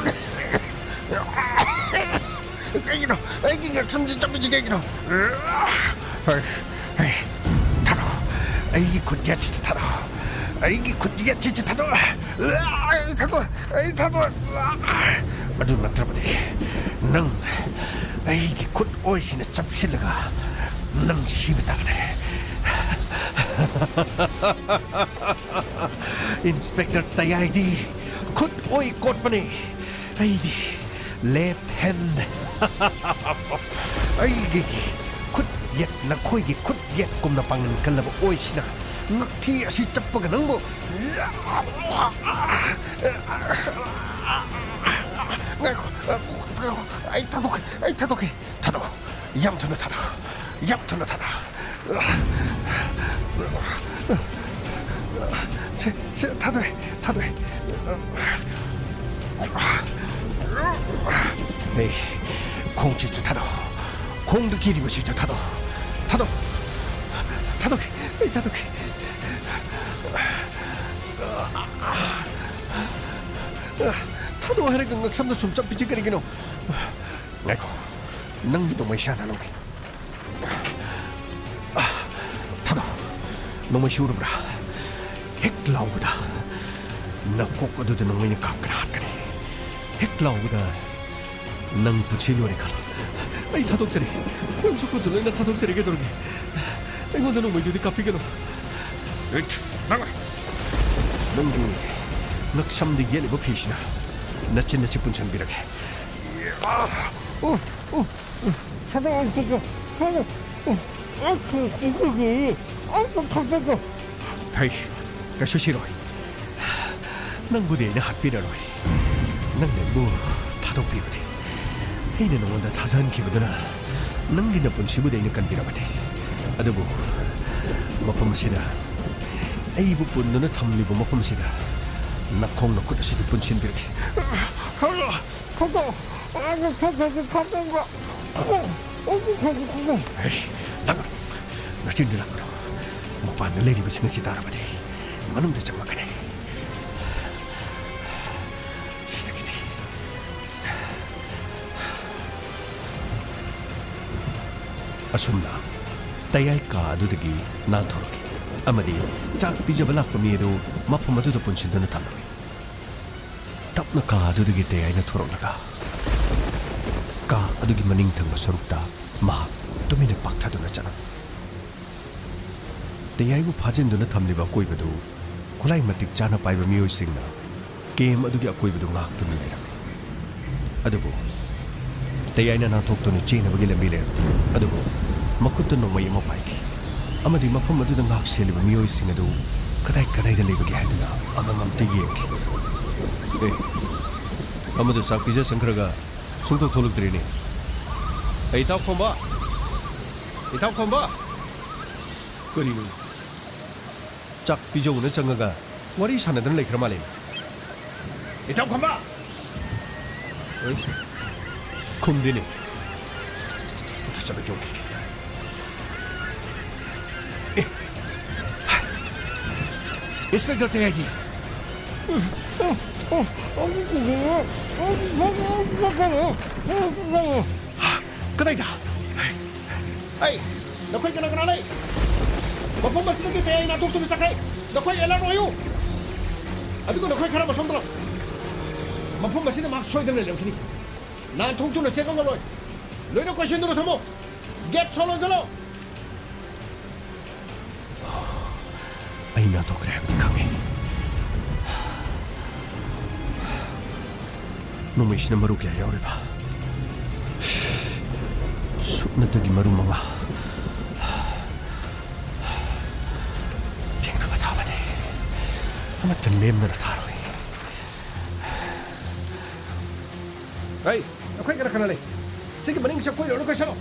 ꯀꯩꯒꯤꯅꯣ? ꯑꯩꯒꯤ ꯉꯛꯁꯝꯁꯤ ꯆꯞꯄꯤꯁꯤ ꯀꯩꯒꯤꯅꯣ? ꯍꯩ, ꯍꯩ, ꯊꯥꯗꯣꯛ꯫ ꯑꯩꯒꯤ ꯈꯨꯠ ꯌꯦꯠꯁꯤꯁꯨ ꯊꯥꯗꯣꯛ꯫ ꯑꯩꯒꯤ ꯈꯨꯠ ꯌꯦꯠꯁꯤꯁꯨ ꯊꯥꯗꯣꯛ꯫ ꯑꯩ ꯊꯥꯗꯣꯛ꯫ ꯑꯩ ꯊꯥꯗꯣꯛ꯫ ꯑꯗꯨ ꯅꯠꯇ꯭ꯔꯕꯗꯤ ꯅꯪ ꯑꯩꯒꯤ ꯈꯨꯠ ꯑꯣꯏꯁꯤꯅ ꯆꯞꯁꯤꯜꯂꯒ ꯅꯪ ꯁꯤꯕ ꯇꯥꯔꯦ꯫ ꯏꯟꯁꯄꯦꯛꯇꯔ ꯇꯌꯥꯏꯗꯤ ꯈꯨꯠ ꯑꯣꯏ ꯀꯣꯠꯄꯅꯦ꯫ ꯑꯩꯗꯤ left hand꯫ ꯑꯩꯒꯤ ꯈꯨꯠ ꯌꯦꯠ ꯅꯈꯣꯏꯒꯤ ꯈꯨꯠ ꯌꯦꯠꯀꯨꯝꯅ ꯄꯥꯡꯒꯜ ꯀꯜꯂꯕ ꯑꯣꯏꯁꯤꯅ ꯉꯛꯊꯤ ꯑꯁꯤ ꯆꯞꯄꯒ ꯅꯪꯕꯨ꯫ ꯉꯥꯏꯈꯣ, ꯉꯥꯏꯈꯣ, ꯑꯩ ꯊꯥꯗꯣꯛꯀꯦ, ꯑꯩ ꯊꯥꯗꯣꯛꯀꯦ꯫ ꯊꯥꯗꯣꯛ꯫ ꯌꯥꯝ ꯊꯨꯅ ꯊꯥꯗꯣꯛ꯫ ꯌꯥꯝ ꯊꯨꯅ ꯊꯥꯗꯣꯛ꯫ ꯁꯦ, ꯁꯦ, ꯊꯥꯗꯣꯛꯑꯦ, ꯊꯥꯗꯣꯛꯑꯦ꯫ ꯑꯦ, ꯈꯣꯡꯁꯤꯁꯨ ꯊꯥꯗꯣꯛ꯫ ꯈꯣꯡꯗ ꯀꯤꯔꯤꯕꯁꯤꯁꯨ ꯊꯥꯗꯣꯛ꯫ ꯊꯥꯗꯣꯛ꯫ ꯊꯥꯗꯣꯛꯀꯦ, ꯑꯩ ꯊꯥꯗꯣꯛꯀꯦ꯫ ꯊꯥꯗꯣꯛ ꯍꯥꯏꯔꯒ ꯉꯛꯁꯝꯗ ꯁꯨꯝ ꯆꯞꯄꯤꯁꯤ ꯀꯔꯤꯒꯤꯅꯣ? ꯉꯥꯏꯈꯣ, ꯅꯪꯒꯤ ꯅꯣꯡꯃꯩ ꯁꯥꯟꯅ ꯂꯧꯒꯦ꯫ ꯊꯥꯗꯣꯛ꯫ ꯅꯣꯡꯃꯩꯁꯤ ꯎꯔꯕ꯭ꯔꯥ? ꯍꯦꯛ ꯂꯥꯎꯕꯗ ꯅꯀꯣꯛ ꯑꯗꯨꯗ ꯅꯣꯡꯃꯩꯅ ꯀꯥꯞꯀꯅ ꯍꯥꯠꯀꯅꯤ꯫ ꯍꯦꯛ ꯂꯥꯎꯕꯗ ꯅꯪ ꯄꯨꯟꯁꯤ ꯂꯣꯏꯔꯦ ꯈꯜꯂꯣ꯫ ꯑꯩ ꯊꯥꯗꯣꯛꯆꯔꯤ꯫ ꯈꯣꯡꯁꯨ ꯈꯨꯠꯁꯨ ꯂꯣꯏꯅ ꯊꯥꯗꯣꯛꯆꯔꯤ꯫ ꯀꯩꯗꯧꯔꯒꯦ? ꯑꯩꯉꯣꯟꯗ ꯅꯣꯡꯃꯩꯗꯨꯗꯤ ꯀꯥꯞꯄꯤꯒꯅꯨ꯫ ꯅꯪ, ꯅꯪꯗꯤ ꯉꯛꯁꯝꯗ ꯌꯦꯠꯂꯤꯕ ꯐꯤꯁꯤꯅ ꯅꯆꯤꯟ ꯑꯁꯤ ꯄꯨꯟꯁꯤꯟꯕꯤꯔꯒꯦ꯫ ꯁꯗꯥꯟꯁꯤꯒ ꯍꯥꯏꯅ ꯑꯩ ꯁꯤꯒꯤ ꯑꯩꯒꯤ ꯊꯕꯛꯇ ꯍꯩ, ꯀꯩꯁꯨ ꯁꯤꯔꯣꯏ꯫ ꯅꯪꯕꯨꯗꯤ ꯑꯩꯅ ꯍꯥꯠꯄꯤꯔꯔꯣꯏ꯫ ꯅꯪꯅ ꯑꯩꯕꯨ ꯊꯥꯗꯣꯛꯄꯤꯕꯅꯤ꯫ ꯑꯩꯅ ꯅꯉꯣꯟꯗ ꯊꯥꯖꯍꯟꯈꯤꯕꯗꯨꯅ ꯅꯪꯒꯤ ꯅꯄꯨꯟꯁꯤꯕꯨꯗꯤ ꯑꯩꯅ ꯀꯟꯕꯤꯔꯕꯅꯤ꯫ ꯑꯗꯨꯕꯨ ꯃꯐꯝ ꯑꯁꯤꯗ, ꯑꯩꯕꯨ ꯄꯨꯟꯗꯨꯅ ꯊꯝꯂꯤꯕ ꯃꯐꯝ ꯑꯁꯤꯗ ꯅꯈꯣꯡ ꯅꯈꯨꯠ ꯑꯁꯤꯗꯤ ꯄꯨꯟꯁꯤꯟꯕꯤꯔꯒꯦ꯫ ꯊꯕꯛ ꯑꯩꯅ ꯊꯕꯛꯇ ꯊꯕꯛꯇ ꯑꯩꯒꯤ ꯊꯕꯛꯇ ꯍꯩ, ꯂꯥꯛꯀꯅꯨ꯫ ꯅꯆꯤꯟꯗꯨ ꯂꯥꯛꯀꯅꯨ꯫ ꯃꯄꯥꯟꯗ ꯂꯩꯔꯤꯕꯁꯤꯡ ꯑꯁꯤ ꯇꯥꯔꯕꯗꯤ ꯃꯅꯨꯡꯗ ꯆꯪꯂꯛꯀꯅꯤ꯫ ꯁꯤꯗꯒꯤꯗꯤ꯫ ꯑꯁꯨꯝꯅ ꯇꯌꯥꯏ ꯀꯥ ꯑꯗꯨꯗꯒꯤ ꯅꯥꯟꯊꯣꯔꯛꯈꯤ ꯑꯃꯗꯤ ꯆꯥꯛ ꯄꯤꯖꯕ ꯂꯥꯛꯄ ꯃꯤ ꯑꯗꯨ ꯃꯐꯝ ꯑꯗꯨꯗ ꯄꯨꯟꯁꯤꯟꯗꯨꯅ ꯊꯝꯂꯝꯃꯤ꯫ ꯇꯞꯅ ꯀꯥ ꯑꯗꯨꯗꯒꯤ ꯇꯌꯥꯏꯅ ꯊꯣꯔꯛꯂꯒ ꯀꯥ ꯑꯗꯨꯒꯤ ꯃꯅꯤꯡ ꯊꯪꯕ ꯁꯔꯨꯛꯇ ꯃꯍꯥꯛ ꯇꯨꯃꯤꯟꯅ ꯄꯥꯛꯊꯗꯨꯅ ꯆꯠꯂꯝꯃꯤ꯫ ꯇꯌꯥꯏꯕꯨ ꯐꯥꯖꯤꯟꯗꯨꯅ ꯊꯝꯂꯤꯕ ꯑꯀꯣꯏꯕꯗꯨ ꯈꯨꯠꯂꯥꯏ ꯃꯇꯤꯛ ꯆꯥꯅ ꯄꯥꯏꯕ ꯃꯤꯑꯣꯏꯁꯤꯡꯅ ꯀꯦꯝ ꯑꯗꯨꯒꯤ ꯑꯀꯣꯏꯕꯗꯨ ꯉꯥꯛꯇꯨꯅ ꯂꯩꯔꯝꯃꯤ꯫ ꯑꯗꯨꯕꯨ ꯇꯌꯥꯏꯅ ꯅꯥꯟꯊꯣꯛꯇꯨꯅ ꯆꯦꯟꯅꯕꯒꯤ ꯂꯝꯕꯤ ꯂꯩꯔꯝꯗꯦ꯫ ꯑꯗꯨꯕꯨ ꯃꯈꯨꯠꯇ ꯅꯣꯡꯃꯩ ꯑꯃ ꯄꯥꯏꯈꯤ ꯑꯃꯗꯤ ꯃꯐꯝ ꯑꯗꯨꯗ ꯉꯥꯛ ꯁꯦꯜꯂꯤꯕ ꯃꯤꯑꯣꯏꯁꯤꯡ ꯑꯗꯨ ꯀꯗꯥꯏ ꯀꯗꯥꯏꯗ ꯂꯩꯕꯒꯦ ꯍꯥꯏꯗꯨꯅ ꯑꯃꯃꯝꯇ ꯌꯦꯡꯈꯤ꯫ ꯑꯦ, ꯑꯃꯗꯨ ꯆꯥꯛ ꯄꯤꯖ ꯆꯪꯈ꯭ꯔꯒ ꯁꯨꯡꯊꯣꯛ ꯊꯣꯛꯂꯛꯇ꯭ꯔꯤꯅꯦ꯫ ꯑꯩ ꯏꯇꯥꯎ ꯈꯣꯝꯕ! ꯏꯇꯥꯎ ꯈꯣꯝꯕ! ꯀꯔꯤꯅꯣ? ꯆꯥꯛ ꯄꯤꯖꯧꯅ ꯆꯪꯉꯒ ꯋꯥꯔꯤ ꯁꯥꯟꯅꯗꯅ ꯂꯩꯈ꯭ꯔ ꯃꯥꯜꯂꯦꯅꯦ꯫ ꯏꯇꯥꯎ ꯈꯣꯝꯕ! ꯑꯩ ꯈꯨꯝꯗꯦꯅꯦ꯫ ꯑꯝꯇ ꯆꯠꯂ ꯌꯦꯡꯈꯤꯒꯦ꯫ ꯑꯦ! ꯏꯟꯁꯄꯦꯛꯇꯔ ꯇꯌꯥꯏꯗꯤ? ꯀꯗꯥꯏꯗ? ꯑꯩ, ꯅꯈꯣꯏ ꯀꯅꯥ ꯀꯅꯥ ꯂꯩ? ꯃꯐꯝ ꯑꯁꯤꯗꯒꯤ ꯇꯌꯥꯏ ꯅꯥꯟꯊꯣꯛꯇꯨꯅ ꯆꯠꯈ꯭ꯔꯦ꯫ ꯅꯈꯣꯏ ꯑꯦꯂꯔꯠ ꯑꯣꯏꯌꯨ꯫ ꯑꯗꯨꯒ ꯅꯈꯣꯏ ꯈꯔ ꯃꯁꯣꯝꯗ ꯂꯥꯛꯎ꯫ ꯃꯐꯝ ꯑꯁꯤꯗ ꯃꯍꯥꯛ ꯁꯣꯏꯗꯅ ꯂꯩꯔꯝꯈꯤꯅꯤ꯫ ꯅꯥꯟꯊꯣꯛꯇꯨꯅ ꯆꯦꯟꯕ ꯉꯝꯂꯣꯏ꯫ ꯂꯣꯏꯅ ꯀꯣꯏꯁꯤꯟꯗꯨꯅ ꯊꯝꯃꯣ꯫ ꯒꯦꯠ ꯁꯣ ꯂꯣꯟꯁꯤꯜꯂꯣ꯫ ꯑꯩ ꯅꯥꯟꯊꯣꯛꯈ꯭ꯔꯦ ꯍꯥꯏꯕꯗꯤ ꯈꯪꯉꯤ꯫ ꯅꯣꯡꯃꯩꯁꯤꯅ ꯃꯔꯨ ꯀꯌꯥ ꯌꯥꯎꯔꯤꯕ? ꯁꯨꯞꯅꯇꯒꯤ ꯃꯔꯨ ꯃꯉꯥ꯫ ꯊꯦꯡꯅꯕ ꯊꯥꯕꯅꯤ꯫ ꯑꯃꯠꯇ ꯂꯦꯝꯅ ꯊꯥꯔꯣꯏ꯫ ꯍꯩ, ꯑꯩꯈꯣꯏ ꯀꯅꯥ ꯀꯅꯥ ꯂꯩ? ꯁꯤꯒꯤ ꯃꯅꯤꯡ ꯆꯪ ꯀꯣꯏꯔꯨꯔꯣ, ꯀꯣꯏꯁꯜꯂꯣ꯫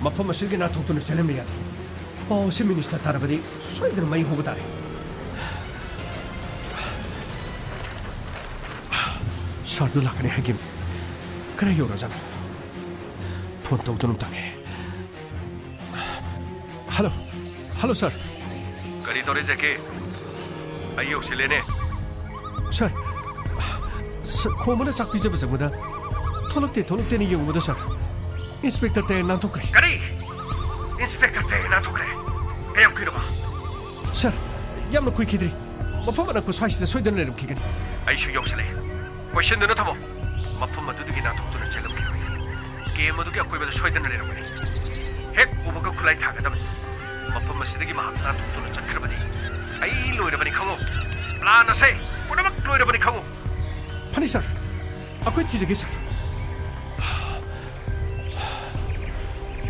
ꯃꯐꯝ ꯑꯁꯤꯒꯤ ꯅꯥꯟꯊꯣꯛꯇꯨꯅ ꯆꯦꯜꯍꯟꯕ ꯌꯥꯗꯦ꯫ ꯄꯥꯎ ꯑꯁꯤ ꯃꯤꯅꯤꯁꯇꯔ ꯇꯥꯔꯕꯗꯤ ꯁꯣꯏꯗꯅ ꯃꯩ ꯍꯧꯕ ꯇꯥꯔꯦ꯫ ꯁꯥꯔꯗꯨ ꯂꯥꯛꯀꯅꯤ ꯍꯥꯏꯈꯤꯕꯅꯤ꯫ ꯀꯗꯥꯏ ꯌꯧꯔꯖꯥꯠꯅꯣ? ꯐꯣꯟ ꯇꯧꯗꯨꯅ ꯑꯝꯇꯪ꯫ ꯍꯜꯂꯣ꯫ ꯍꯜꯂꯣ, ꯁꯥꯔ꯫ ꯀꯔꯤ ꯇꯧꯔꯦ, ꯖꯦꯀꯤ? ꯑꯩ ꯌꯧꯁꯤꯜꯂꯦꯅꯦ꯫ ꯁꯥꯔ, ꯁꯥꯔ, ꯈꯣꯝꯕꯅ ꯆꯥꯛ ꯄꯤꯖꯕ ꯆꯪꯕꯗ ꯊꯣꯛꯂꯛꯇꯦ, ꯊꯣꯛꯂꯛꯇꯦꯅ ꯌꯦꯡꯉꯨꯕꯗ, ꯁꯥꯔ, ꯏꯟꯁꯄꯦꯛꯇꯔ ꯇꯌꯥꯟ ꯅꯥꯟꯊꯣꯛꯈ꯭ꯔꯦ꯫ ꯀꯔꯤ? ꯏꯟꯁꯄꯦꯛꯇꯔ ꯇꯌꯥꯟ ꯅꯥꯟꯊꯣꯛꯈ꯭ꯔꯦ? ꯀꯌꯥꯝ ꯀꯨꯏꯔꯕ? ꯁꯥꯔ, ꯌꯥꯝꯅ ꯀꯨꯏꯈꯤꯗ꯭ꯔꯤ꯫ ꯃꯐꯝ ꯑꯅꯛꯄ ꯁ꯭ꯋꯥꯏꯁꯤꯗ ꯁꯣꯏꯗꯅ ꯂꯩꯔꯝꯈꯤꯒꯅꯤ꯫ ꯑꯩꯁꯨ ꯌꯧꯁꯤꯜꯂꯦ꯫ ꯀꯣꯏꯁꯤꯟꯗꯨꯅ ꯊꯝꯃꯣ꯫ ꯃꯐꯝ ꯑꯗꯨꯗꯒꯤ ꯅꯥꯟꯊꯣꯛꯇꯨꯅ ꯆꯦꯜꯂꯝꯈꯤꯔꯣꯏ꯫ ꯀꯦꯝ ꯑꯗꯨꯒꯤ ꯑꯀꯣꯏꯕꯗ ꯁꯣꯏꯗꯅ ꯂꯩꯔꯝꯒꯅꯤ꯫ ꯍꯦꯛ ꯎꯕꯒ ꯈꯨꯠꯂꯥꯏ ꯊꯥꯒꯗꯕꯅꯤ꯫ ꯃꯐꯝ ꯑꯁꯤꯗꯒꯤ ꯃꯍꯥꯛ ꯅꯥꯟꯊꯣꯛꯇꯨꯅ ꯆꯠꯈ꯭ꯔꯕꯗꯤ ꯑꯩ ꯂꯣꯏꯔꯕꯅꯤ ꯈꯪꯉꯨ꯫ ꯄ꯭ꯂꯥꯟ ꯑꯁꯦ ꯄꯨꯝꯅꯃꯛ ꯂꯣꯏꯔꯕꯅꯤ ꯈꯪꯉꯨ꯫ ꯐꯅꯤ, ꯁꯥꯔ꯫ ꯑꯩꯈꯣꯏ ꯊꯤꯖꯒꯦ, ꯁꯥꯔ꯫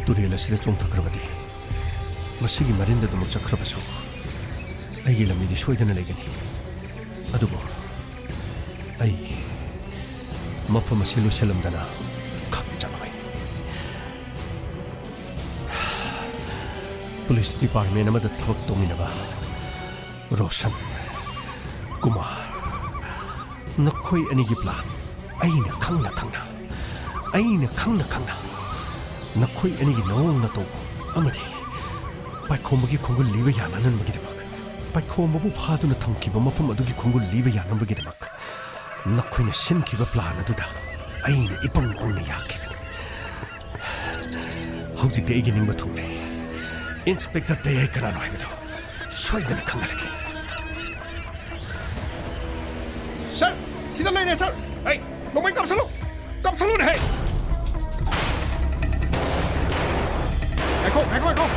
ꯇꯨꯔꯦꯜ ꯑꯁꯤꯗ ꯆꯣꯡꯊꯈ꯭ꯔꯕꯗꯤ, ꯃꯁꯤꯒꯤ ꯃꯔꯤꯟꯗ ꯑꯗꯨꯃꯛ ꯆꯠꯈ꯭ꯔꯕꯁꯨ, ꯑꯩꯒꯤ ꯂꯝꯕꯤꯗꯤ ꯁꯣꯏꯗꯅ ꯂꯩꯒꯅꯤ꯫ ꯑꯗꯨꯕꯨ ꯑꯩ ꯃꯐꯝ ꯑꯁꯤ ꯂꯣꯏꯁꯤꯜꯂꯝꯗꯅ ꯈꯥꯛꯆꯜꯂꯣꯏ꯫ ꯄꯨꯂꯤꯁ ꯗꯤꯄꯥꯔꯠꯃꯦꯟ ꯑꯃꯗ ꯊꯕꯛ ꯇꯧꯃꯤꯟꯅꯕ ꯔꯣꯁꯟ, ꯀꯨꯃꯥꯔ, ꯅꯈꯣꯏ ꯑꯅꯤꯒꯤ ꯄ꯭ꯂꯥꯟ ꯑꯩꯅ ꯈꯪꯅ ꯈꯪꯅ, ꯑꯩꯅ ꯈꯪꯅ ꯈꯪꯅ ꯅꯈꯣꯏ ꯑꯅꯤꯒꯤ ꯅꯑꯣꯡ ꯅꯇꯧ ꯑꯃꯗꯤ ꯄꯥꯏꯈꯣꯝꯕꯒꯤ ꯈꯣꯡꯒꯨꯜ ꯂꯤꯕ ꯌꯥꯅꯅꯕꯒꯤꯗꯃꯛ, ꯄꯥꯏꯈꯣꯝꯕꯕꯨ ꯐꯥꯗꯨꯅ ꯊꯝꯈꯤꯕ ꯃꯐꯝ ꯑꯗꯨꯒꯤ ꯈꯣꯡꯒꯨꯜ ꯂꯤꯕ ꯌꯥꯅꯕꯒꯤꯗꯃꯛ ꯅꯈꯣꯏꯅ ꯁꯤꯟꯈꯤꯕ ꯄ꯭ꯂꯥꯟ ꯑꯗꯨꯗ ꯑꯩꯅ ꯏꯄꯪ ꯄꯪꯅ ꯌꯥꯈꯤꯕꯅꯤ꯫ ꯍꯧꯖꯤꯛꯇꯤ ꯑꯩꯒꯤ ꯅꯤꯡꯕ ꯊꯨꯡꯂꯦ꯫ ꯏꯟꯁꯄꯦꯛꯇꯔ ꯇꯌꯥꯏ ꯀꯅꯥꯅꯣ ꯍꯥꯏꯕꯗꯨ ꯁꯣꯏꯗꯅ ꯈꯪꯍꯜꯂꯒꯦ꯫ ꯁꯥꯔ, ꯁꯤꯗ ꯂꯩꯔꯦ, ꯁꯥꯔ꯫ ꯍꯩ, ꯅꯣꯡꯃꯩ ꯀꯥꯞꯁꯜꯂꯨ! ꯀꯥꯞꯁꯜꯂꯨꯅꯦ, ꯍꯩ! ꯉꯥꯏꯈꯣ, ꯉꯥꯏꯈꯣ, ꯉꯥꯏꯈꯣ!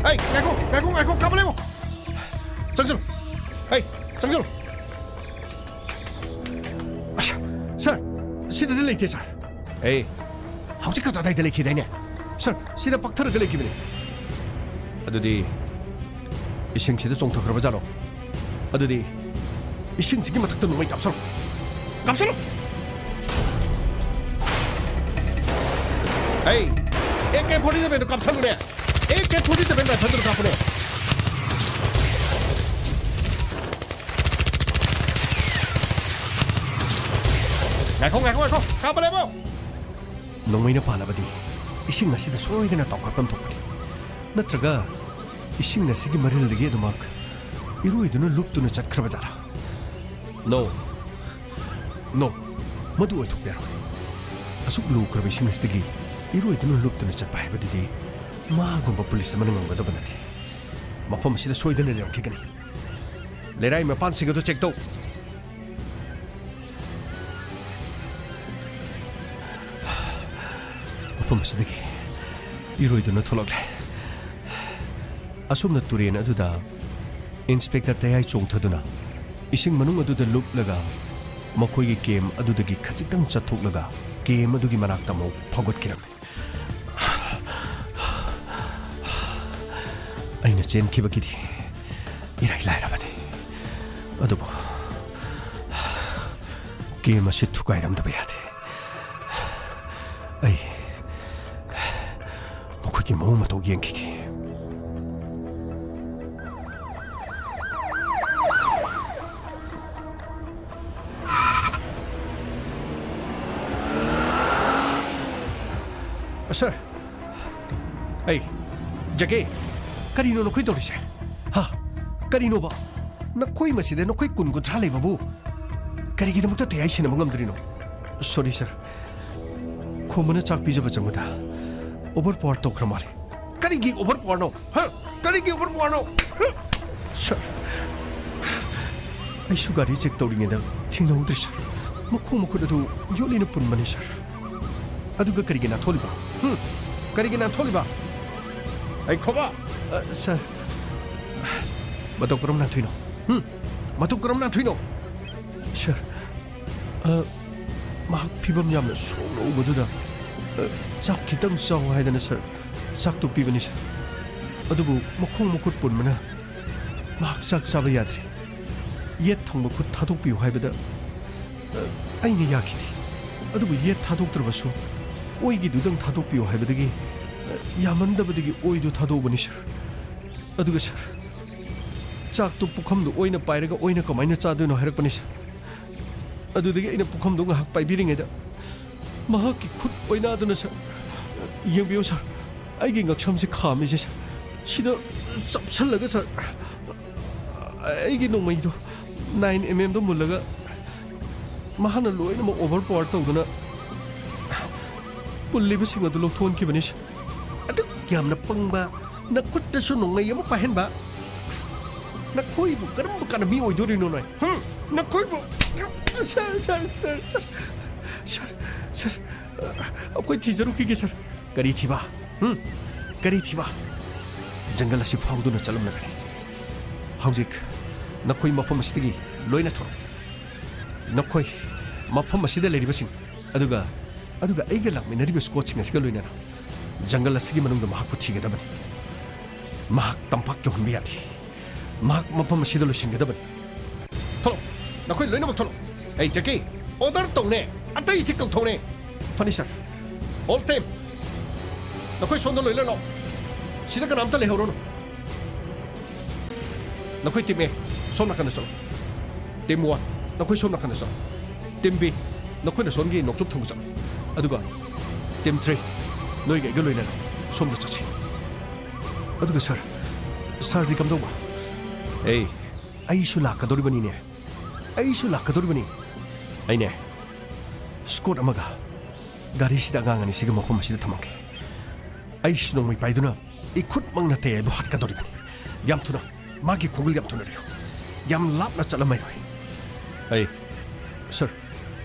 ꯍꯩ, ꯉꯥꯏꯈꯣ, ꯉꯥꯏꯈꯣ, ꯉꯥꯏꯈꯣ, ꯀꯥꯞꯄ ꯂꯩꯃꯣ! ꯆꯪꯁꯤꯜꯂꯨ! ꯍꯩ, ꯆꯪꯁꯤꯜꯂꯨ! ꯁꯤꯗꯗꯤ ꯂꯩꯇꯦ, ꯁꯥꯔ꯫ ꯑꯦ, ꯍꯧꯖꯤꯛ ꯈꯛꯇ ꯑꯗꯥꯏꯗ ꯂꯩꯈꯤꯗꯥꯏꯅꯦ? ꯁꯥꯔ, ꯁꯤꯗ ꯄꯛꯊꯔꯒ ꯂꯩꯈꯤꯕꯅꯤ꯫ ꯑꯗꯨꯗꯤ ꯏꯁꯤꯡꯁꯤꯗ ꯆꯣꯡꯊꯈ꯭ꯔꯕ ꯖꯥꯠꯂꯣ? ꯑꯗꯨꯗꯤ ꯏꯁꯤꯡꯁꯤꯒꯤ ꯃꯊꯛꯇ ꯅꯣꯡꯃꯩ ꯀꯥꯞꯁꯜꯂꯣ꯫ ꯀꯥꯞꯁꯜꯂꯣ! ꯑꯩ, ꯑꯦ ꯀꯦ ꯐꯣꯔꯇꯤ ꯁꯚꯦꯟꯗꯣ ꯀꯥꯞꯁꯜꯂꯨꯅꯦ! ꯑꯦ ꯀꯦ ꯐꯣꯔꯇꯤ ꯁꯚꯦꯟ ꯔꯥꯏꯐꯜꯗꯨꯅ ꯀꯥꯞꯄꯨꯅꯦ! ꯉꯥꯏꯈꯣ, ꯉꯥꯏꯈꯣ, ꯉꯥꯏꯈꯣ! ꯀꯥꯞꯄ ꯂꯦꯞꯄꯣ! ꯅꯣꯡꯃꯩꯅ ꯄꯥꯜꯂꯕꯗꯤ ꯏꯁꯤꯡ ꯑꯁꯤꯗ ꯁꯣꯏꯗꯅ ꯇꯥꯎꯈꯠꯐꯝ ꯊꯣꯛꯄꯅꯤ꯫ ꯅꯠꯇ꯭ꯔꯒ ꯏꯁꯤꯡ ꯑꯁꯤꯒꯤ ꯃꯔꯤꯜꯗꯒꯤ ꯑꯗꯨꯃꯛ ꯏꯔꯣꯏꯗꯨꯅ ꯂꯨꯞꯇꯨꯅ ꯆꯠꯈ꯭ꯔꯕ ꯖꯥꯠꯂꯥ? No. No. ꯃꯗꯨ ꯑꯣꯏꯊꯣꯛꯄ ꯌꯥꯔꯣꯏ꯫ ꯑꯁꯨꯛ ꯂꯨꯈ꯭ꯔꯕ ꯏꯁꯤꯡ ꯑꯁꯤꯗꯒꯤ ꯏꯔꯣꯏꯗꯨꯅ ꯂꯨꯞꯇꯨꯅ ꯆꯠꯄ ꯍꯥꯏꯕꯗꯨꯗꯤ ꯃꯥꯒꯨꯝꯕ ꯄꯨꯂꯤꯁ ꯑꯃꯅ ꯉꯝꯒꯗꯕ ꯅꯠꯇꯦ꯫ ꯃꯐꯝ ꯑꯁꯤꯗ ꯁꯣꯏꯗꯅ ꯂꯩꯔꯝꯈꯤꯒꯅꯤ꯫ ꯂꯩꯔꯥꯏ ꯃꯄꯥꯟꯁꯤꯡ ꯑꯗꯨ ꯆꯦꯛ ꯇꯧ꯫ ꯃꯐꯝ ꯑꯁꯤꯗꯒꯤ ꯏꯔꯣꯏꯗꯨꯅ ꯊꯣꯛꯂꯛꯂꯦ꯫ ꯑꯁꯨꯝꯅ ꯇꯨꯔꯦꯟ ꯑꯗꯨꯗ ꯏꯟꯁꯄꯦꯛꯇꯔ ꯇꯌꯥꯏ ꯆꯣꯡꯊꯗꯨꯅ ꯏꯁꯤꯡ ꯃꯅꯨꯡ ꯑꯗꯨꯗ ꯂꯨꯞꯂꯒ ꯃꯈꯣꯏꯒꯤ ꯀꯦꯝ ꯑꯗꯨꯗꯒꯤ ꯈꯖꯤꯛꯇꯪ ꯆꯠꯊꯣꯛꯂꯒ ꯀꯦꯝ ꯑꯗꯨꯒꯤ ꯃꯅꯥꯛꯇ ꯑꯃꯨꯛ ꯐꯥꯎꯒꯠꯈꯤꯔꯝꯃꯤ꯫ ꯑꯩꯅ ꯆꯦꯟꯈꯤꯕꯒꯤꯗꯤ ꯏꯔꯥꯏ ꯂꯥꯏꯔꯕꯅꯤ, ꯑꯗꯨꯕꯨ ꯀꯦꯝ ꯑꯁꯤ ꯊꯨꯒꯥꯏꯔꯝꯗꯕ ꯌꯥꯗꯦ꯫ ꯑꯩ ꯃꯈꯣꯏꯒꯤ ꯃꯑꯣꯡ ꯃꯇꯧ ꯌꯦꯡꯈꯤꯒꯦ꯫ ꯁꯥꯔ, ꯑꯩ, ꯖꯦꯀꯤ, ꯀꯔꯤꯅꯣ ꯅꯈꯣꯏ ꯇꯧꯔꯤꯁꯦ? ꯍꯥ? ꯀꯔꯤꯅꯣꯕ? ꯅꯈꯣꯏ ꯃꯁꯤꯗ ꯅꯈꯣꯏ ꯀꯨꯟ ꯀꯨꯟꯊ꯭ꯔꯥ ꯂꯩꯕꯕꯨ ꯀꯔꯤꯒꯤꯗꯃꯛꯇ ꯇꯌꯥꯏ ꯁꯦꯟꯅꯕ ꯉꯝꯗ꯭ꯔꯤꯅꯣ? ꯁꯣꯔꯤ, ꯁꯥꯔ꯫ ꯈꯣꯝꯕꯅ ꯆꯥꯛ ꯄꯤꯖꯕ ꯆꯪꯕꯗ ꯑꯣꯚꯔ ꯄꯥꯋꯔ ꯇꯧꯈ꯭ꯔ ꯃꯥꯜꯂꯦ꯫ ꯀꯔꯤꯒꯤ ꯑꯣꯚꯔ ꯄꯥꯋꯔꯅꯣ? ꯍꯥ? ꯀꯔꯤꯒꯤ ꯑꯣꯚꯔ ꯄꯥꯋꯔꯅꯣ? ꯍꯥ? ꯁꯥꯔ, ꯑꯩꯁꯨ ꯒꯥꯔꯤ ꯆꯦꯛ ꯇꯧꯔꯤꯉꯩꯗ ꯊꯦꯡꯅꯍꯧꯗ꯭ꯔꯦ, ꯁꯥꯔ꯫ ꯃꯈꯣꯡ ꯃꯈꯨꯠ ꯑꯗꯨ ꯌꯣꯠꯂꯤꯅ ꯄꯨꯟꯕꯅꯤ, ꯁꯥꯔ꯫ ꯑꯗꯨꯒ ꯀꯔꯤꯒꯤ ꯅꯥꯟꯊꯣꯛꯂꯤꯕ? ꯍꯨꯝ? ꯀꯔꯤꯒꯤ ꯅꯥꯟꯊꯣꯛꯂꯤꯕ? ꯑꯩ ꯈꯣꯕ! ꯑ, ꯁꯥꯔ, ꯃꯇꯧ ꯀꯔꯝ ꯅꯥꯟꯊꯣꯛꯏꯅꯣ? ꯍꯨꯝ? ꯃꯇꯧ ꯀꯔꯝ ꯅꯥꯟꯊꯣꯛꯏꯅꯣ? ꯁꯥꯔ, ꯑ, ꯃꯍꯥꯛ ꯐꯤꯕꯝ ꯌꯥꯝꯅ ꯁꯣꯛꯅ ꯎꯕꯗꯨꯗ, ꯑ, "ꯆꯥꯛ ꯈꯤꯇꯪ ꯆꯥꯎ" ꯍꯥꯏꯗꯅ ꯁꯥꯔ, ꯆꯥꯛꯇꯨ ꯄꯤꯕꯅꯤ ꯁꯥꯔ꯫ ꯑꯗꯨꯕꯨ ꯃꯈꯣꯡ ꯃꯈꯨꯠ ꯄꯨꯟꯕꯅ ꯃꯍꯥꯛ ꯆꯥꯛ ꯆꯥꯕ ꯌꯥꯗ꯭ꯔꯦ꯫ ꯌꯦꯠ ꯊꯪꯕ ꯈꯨꯠ ꯊꯥꯗꯣꯛꯄꯤꯌꯨ ꯍꯥꯏꯕꯗ, ꯑ, ꯑꯩꯅ ꯌꯥꯈꯤꯗꯦ꯫ ꯑꯗꯨꯕꯨ ꯌꯦꯠ ꯊꯥꯗꯣꯛꯇ꯭ꯔꯕꯁꯨ ꯑꯣꯏꯒꯤꯗꯨꯗꯪ ꯊꯥꯗꯣꯛꯄꯤꯌꯨ ꯍꯥꯏꯕꯗꯒꯤ, ꯑ, ꯌꯥꯃꯟꯗꯕꯗꯒꯤ ꯑꯣꯏꯗꯨ ꯊꯥꯗꯣꯛꯎꯕꯅꯤ ꯁꯥꯔ꯫ ꯑꯗꯨꯒ ꯁꯥꯔ, ꯆꯥꯛꯇꯨ ꯄꯨꯈꯝꯗꯨ ꯑꯣꯏꯅ ꯄꯥꯏꯔꯒ ꯑꯣꯏꯅ ꯀꯃꯥꯏꯅ ꯆꯥꯗꯣꯏꯅꯣ ꯍꯥꯏꯔꯛꯄꯅꯤ ꯁꯥꯔ꯫ ꯑꯗꯨꯗꯒꯤ ꯑꯩꯅ ꯄꯨꯈꯝꯗꯨ ꯉꯥꯏꯍꯥꯛ ꯄꯥꯏꯕꯤꯔꯤꯉꯩꯗ ꯃꯍꯥꯛꯀꯤ ꯈꯨꯠ ꯑꯣꯏꯅꯥꯗꯨꯅ ꯁꯥꯔ, ꯌꯦꯡꯕꯤꯌꯨ ꯁꯥꯔ, ꯑꯩꯒꯤ ꯉꯛꯁꯝꯁꯦ ꯈꯥꯝꯃꯤꯁꯦ ꯁꯥꯔ, ꯁꯤꯗ ꯆꯞꯁꯜꯂꯒ ꯁꯥꯔ, ꯑꯩꯒꯤ ꯅꯣꯡꯃꯩꯗꯣ ꯅꯥꯏꯟ ꯑꯦꯝ ꯑꯦꯝꯗꯣ ꯃꯨꯜꯂꯒ ꯃꯍꯥꯛꯅ ꯂꯣꯏꯅꯃꯛ ꯑꯣꯚꯔ ꯄꯥꯋꯔ ꯇꯧꯗꯨꯅ ꯄꯨꯜꯂꯤꯕꯁꯤꯡ ꯑꯗꯨ ꯂꯧꯊꯣꯛꯍꯟꯈꯤꯕꯅꯤ ꯁꯥꯔ꯫ ꯑꯗꯨꯛ ꯌꯥꯝꯅ ꯄꯪꯕ, ꯅꯈꯨꯠꯇꯁꯨ ꯅꯣꯡꯃꯩ ꯑꯃ ꯄꯥꯏꯍꯟꯕ, ꯅꯈꯣꯏꯕꯨ ꯀꯔꯝꯕ ꯀꯥꯟꯗ ꯃꯤ ꯑꯣꯏꯗꯣꯔꯤꯅꯣ ꯅꯣꯏ? ꯍꯨꯝ? ꯅꯈꯣꯏꯕꯨ, ꯁꯥꯔ, ꯁꯥꯔ, ꯁꯥꯔ, ꯁꯥꯔ, ꯁꯥꯔ, ꯁꯥꯔ, ꯁꯥꯔ, ꯑꯩꯈꯣꯏ ꯊꯤꯖꯔꯨꯈꯤꯒꯦ ꯁꯥꯔ꯫ ꯀꯔꯤ ꯊꯤꯕ? ꯍꯨꯝ? ꯀꯔꯤ ꯊꯤꯕ? ꯖꯪꯒꯜ ꯑꯁꯤ ꯐꯥꯎꯗꯨꯅ ꯆꯠꯂꯝꯂꯒꯅꯤ꯫ ꯍꯧꯖꯤꯛ ꯅꯈꯣꯏ ꯃꯐꯝ ꯑꯁꯤꯗꯒꯤ ꯂꯣꯏꯅ ꯊꯣꯔꯛꯎ꯫ ꯅꯈꯣꯏ ꯃꯐꯝ ꯑꯁꯤꯗ ꯂꯩꯔꯤꯕꯁꯤꯡ, ꯑꯗꯨꯒ, ꯑꯗꯨꯒ ꯑꯩꯒ ꯂꯥꯛꯃꯤꯟꯅꯔꯤꯕ ꯁ꯭ꯀꯣꯠꯁꯤꯡ ꯑꯁꯤꯒ ꯂꯣꯏꯅꯅ ꯖꯪꯒꯜ ꯑꯁꯤꯒꯤ ꯃꯅꯨꯡꯗ ꯃꯍꯥꯛꯄꯨ ꯊꯤꯒꯗꯕꯅꯤ꯫ ꯃꯍꯥꯛ ꯇꯝꯄꯥꯛ ꯌꯧꯍꯟꯕ ꯌꯥꯗꯦ꯫ ꯃꯍꯥꯛ ꯃꯐꯝ ꯑꯁꯤꯗ ꯂꯣꯏꯁꯤꯟꯒꯗꯕꯅꯤ꯫ ꯊꯣꯛꯂꯛꯑꯣ, ꯅꯈꯣꯏ ꯂꯣꯏꯅꯃꯛ ꯊꯣꯛꯂꯛꯑꯣ꯫ ꯑꯩ ꯖꯦꯀꯤ, ꯑꯣꯔꯗꯔ ꯇꯧꯅꯦ, ꯑꯇꯩꯁꯤ ꯀꯧꯊꯣꯛꯅꯦ꯫ ꯐꯅꯤ ꯁꯥꯔ꯫ ꯑꯣꯜ ꯇꯤꯝ, ꯅꯈꯣꯏ ꯁꯣꯝꯗ ꯂꯣꯏꯅ ꯂꯥꯛꯑꯣ꯫ ꯁꯤꯗ ꯀꯅꯥꯝꯇ ꯂꯩꯍꯧꯔꯅꯨ꯫ ꯅꯈꯣꯏ ꯇꯤꯝ ꯑꯦ, ꯁꯣꯝ ꯅꯥꯀꯟꯗ ꯆꯠꯂꯣ꯫ ꯇꯤꯝ ꯋꯥꯟ, ꯅꯈꯣꯏ ꯁꯣꯝ ꯅꯥꯀꯟꯗ ꯆꯠꯂꯣ꯫ ꯇꯤꯝ ꯕꯤ, ꯅꯈꯣꯏꯅ ꯁꯣꯝꯒꯤ ꯅꯣꯡꯆꯨꯞ ꯊꯪꯕ ꯆꯠꯂꯣ꯫ ꯑꯗꯨꯒ ꯇꯤꯝ ꯊ꯭ꯔꯤ, ꯅꯣꯏꯒ ꯑꯩꯒ ꯂꯣꯏꯅꯅ ꯁꯣꯝꯗ ꯆꯠꯁꯤ꯫ ꯑꯗꯨꯒ ꯁꯥꯔ, ꯁꯥꯔꯗꯤ ꯀꯝꯗꯧꯕ? ꯑꯦ, ꯑꯩꯁꯨ ꯂꯥꯛꯀꯗꯧꯔꯤꯕꯅꯤꯅꯦ꯫ ꯑꯩꯁꯨ ꯂꯥꯛꯀꯗꯧꯔꯤꯕꯅꯤ꯫ ꯑꯩꯅꯦ, ꯁ꯭ꯀꯣꯠ ꯑꯃꯒ ꯒꯥꯔꯤꯁꯤꯗ ꯑꯉꯥꯡ ꯑꯅꯤꯁꯤꯒ ꯃꯐꯝ ꯑꯁꯤꯗ ꯊꯝꯃꯝꯒꯦ꯫ ꯑꯩꯁꯨ ꯅꯣꯡꯃꯩ ꯄꯥꯏꯗꯨꯅ ꯏꯈꯨꯠꯃꯛꯅ ꯇꯦ ꯑꯗꯨ ꯍꯥꯠꯀꯗꯧꯔꯤꯕꯅꯤ꯫ ꯌꯥꯝ ꯊꯨꯅ, ꯃꯥꯒꯤ ꯈꯣꯡꯒꯨꯜ ꯌꯥꯝ ꯊꯨꯅ ꯂꯩꯌꯨ꯫ ꯌꯥꯝ ꯂꯥꯞꯅ ꯆꯠꯂꯝꯃꯔꯣꯏ꯫ ꯑꯩ, ꯁꯥꯔ,